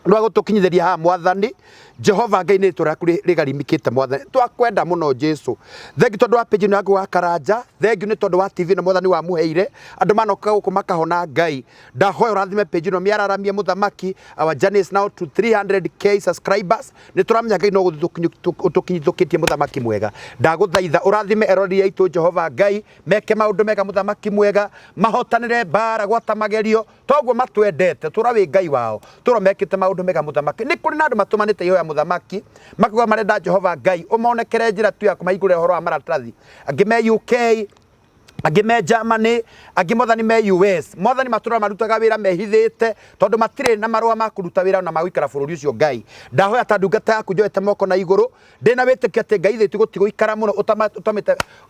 nĩ gũtũkinyithĩria haha mwathani Jehova Ngai nĩ rĩtwa rĩaku rĩgarimikĩte mwathani. Twakwenda mũno Jesu. Thengiũ tondũ wa page ĩno yaku wa Karanja, thengiũ nĩ tondũ wa TV ĩno mwathani wamũheire andũ manoka gũkũ makahona Ngai. Ndahoya ũrathime page ĩno mĩararamie mũthamaki. Our journey is now to 300K subscribers. Nĩ tũramenya Ngai no gũthiĩ ũtũkinyithũkĩtie mũthamaki mwega. Ndagũthaitha ũrathime eroreri aitũ Jehova Ngai, meke maũndũ mega mũthamaki mwega, mahotanĩre mbara gwata magerio toguo matwendete tũra wĩ Ngai wao tũra mekĩte maũndũ mega mũthamaki. Nĩ kũrĩ na andũ matũmanĩte ihoya mũthamaki makauga marenda Jehova Ngai ũmonekere njĩra tu ya kũmahingũrĩra ũhoro wa maratathi. Angĩ me UK, angĩ me Germany, angĩ mwathani me US. Mwathani matũra marutaga wĩra mehithĩte tondũ matirĩ na marũa ma kũruta wĩra na magũikara bũrũri ũcio Ngai. Ndahoya ta ndungata yaku njoete moko na igũrũ ndĩna wĩtĩkio atĩ Ngai thĩ gũtigũikara mũno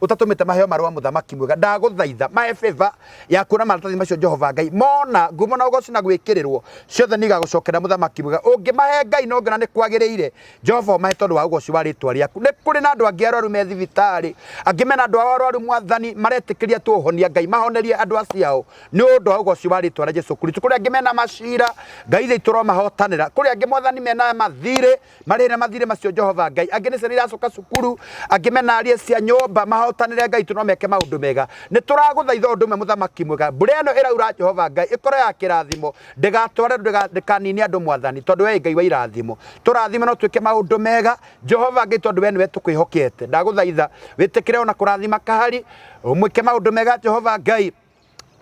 ũtatũmĩte maheo marũa mũthamaki mwega. Ndagũthaitha mahe favor ya kuona maratathi macio Jehova Ngai mona ngumo na ũgoci na gwĩkĩrĩrwo ciothe nĩ igagũcokera mũthamaki mwega. Ũngĩmahe Ngai no ngĩona nĩ kwagĩrĩire Jehova ũmahe tondũ wa ũgoci wa rĩtwa rĩaku. Nĩ kũrĩ na andũ angĩ arwaru me thibitarĩ, angĩ mena andũ ao arwaru mwathani maretĩkĩria tu ũhonia Ngai mahonerie andũ acio ao nĩ ũndũ wa ũgoci wa rĩtwa rĩa Jesu Kristo. Kũrĩ angĩ mena macira Ngai thĩ tũromahotanĩra, kũrĩ angĩ mwathani mena mathirĩ marĩ na mathirĩ macio Jehova Ngai, angĩ nĩ ciana iracoka cukuru, angĩ mena aria cia nyũmba mahotanĩre Ngai tu no meke maũndũ mega. Nĩ tũragũthaitha ũndũ ũmwe mũthamaki mwega, mbura ĩno ĩraura Jehova Ngai ĩkorwo ya kĩrathimo, ndĩgatware ndĩkanine andũ mwathani, tondũ we Ngai wa irathimo. Tũrathime no twĩke maũndũ mega Jehova Ngai, tondũ we nĩwe tũkwĩhokete. Ndagũthaitha wĩtĩkĩre ona kũrathima kahari, ũmwĩke maũndũ mega Jehova Ngai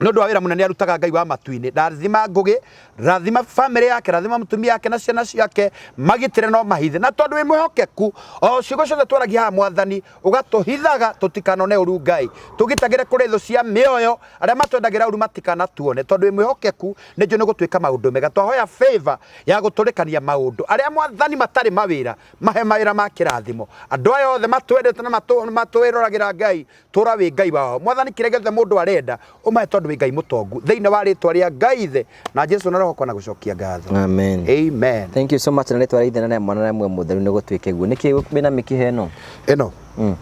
nĩ ũndũ wa wĩra mũnene arutaga Ngai wa matu-inĩ. Rathima Ngũgĩ, rathima famĩlĩ yake, rathima mũtumia yake na ciana ciake, magitĩre no mahithe. Na tondũ wĩ mwĩhokeku, o ciugo ciothe twaragia haha mwathani, ũgatũhithaga tũtikanone ũru Ngai. Tũgitagĩre kũrĩ thũ cia mĩoyo, arĩa matwendagĩra ũru matikanatuone. Tondũ wĩ mwĩhokeku, nĩ njũĩ nĩ ũgũtwĩka maũndũ mega. Twahoya favor ya gũtũrĩkania maũndũ. Arĩa mwathani matarĩ mawĩra, mahe mawĩra ma kĩrathimo. Andũ aya othe matwendete na matwĩroragĩra Ngai, tũra wĩ Ngai wao. Mwathani kĩrĩa gĩothe mũndũ arenda, ũmahe tondũ wĩ Ngai mũtongu. Thĩinĩ wa rĩtwa rĩa Ngai Ithe na Jesu na Roho kwana gũcokia ngatho. Amen. Amen. Thank you so much na rĩtwa rĩa Ithe na rĩa Mwana na rĩa Muoyo Mũtheru nĩ gũtuĩke guo. Nĩkĩ wĩna mĩkiha ĩno? Ĩno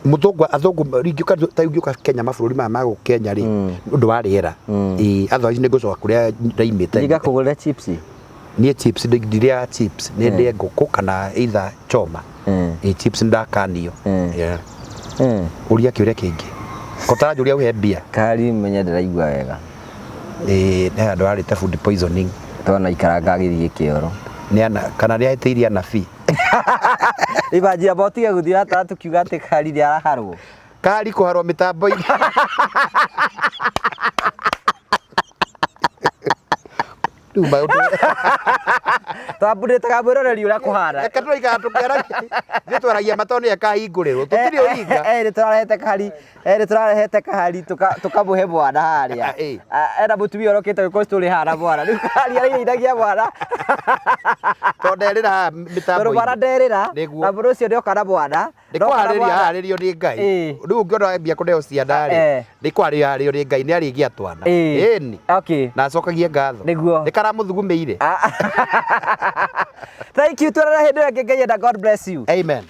mũthũngũ athũngũ ringĩũka ta ingĩũka Kenya mabũrũri maya ma gũkũ Kenya rĩ nĩ ũndũ wa rĩera ĩĩ otherwise nĩ ngũcoka kũrĩa ndaimĩte. Ndigakũgũrĩra chips. Niĩ chips ndirĩaga chips nĩ ndĩe ngũkũ kana either choma. Ĩĩ chips nĩ ndakanio. Yeah. Ũria kĩũria kĩngĩ. Ko taranjũria ũhe mbia. Kari menya ndĩraigua wega. Ĩĩ nĩ handũ arĩte food poisoning. Twana ikaranga agĩthiĩ kĩoro. Nĩ ana kana nĩ ahĩtĩirie anabii. Ibanjia amba ũtige gũthiĩ hata tũkiuga atĩ Kari nĩ araharwo. Kari kũharwo mĩtambo-inĩ. Rĩu maũndũ Twambũrĩte kamwĩroreri ũrĩa kũhana. Reke tũraikara tũkĩaragia. Ithuĩ twaragia ma tondũ nĩwe akahingũrĩrwo. Tũtirĩ ũringa. Nĩ tũrarehete kahari, nĩ tũrarehete kahari tũkamũhe mwana harĩa. Ena mũtumia ũrokĩte gũkorwo tũrĩ haha na mwana. Rĩu kahari arainainagia mwana. Tondũ nderĩra haha mĩtambo-inĩ. Tondũ mwana nderĩra. Nĩguo. Na mũndũ ũcio nĩoka na mwana. Nĩ kũharĩrio aharĩrio nĩ Ngai. Rĩu ũngĩona ambia kũneo ciana rĩ, nĩ kũharĩrio aharĩrio nĩ Ngai, nĩ arĩgĩa twana. Ĩni. Na acokagie ngatho. Nĩguo. Nĩ karamũthugumĩire. Thank you, tuonane hĩndĩ ĩyo ĩngĩ Ngai enda. God bless you. Amen.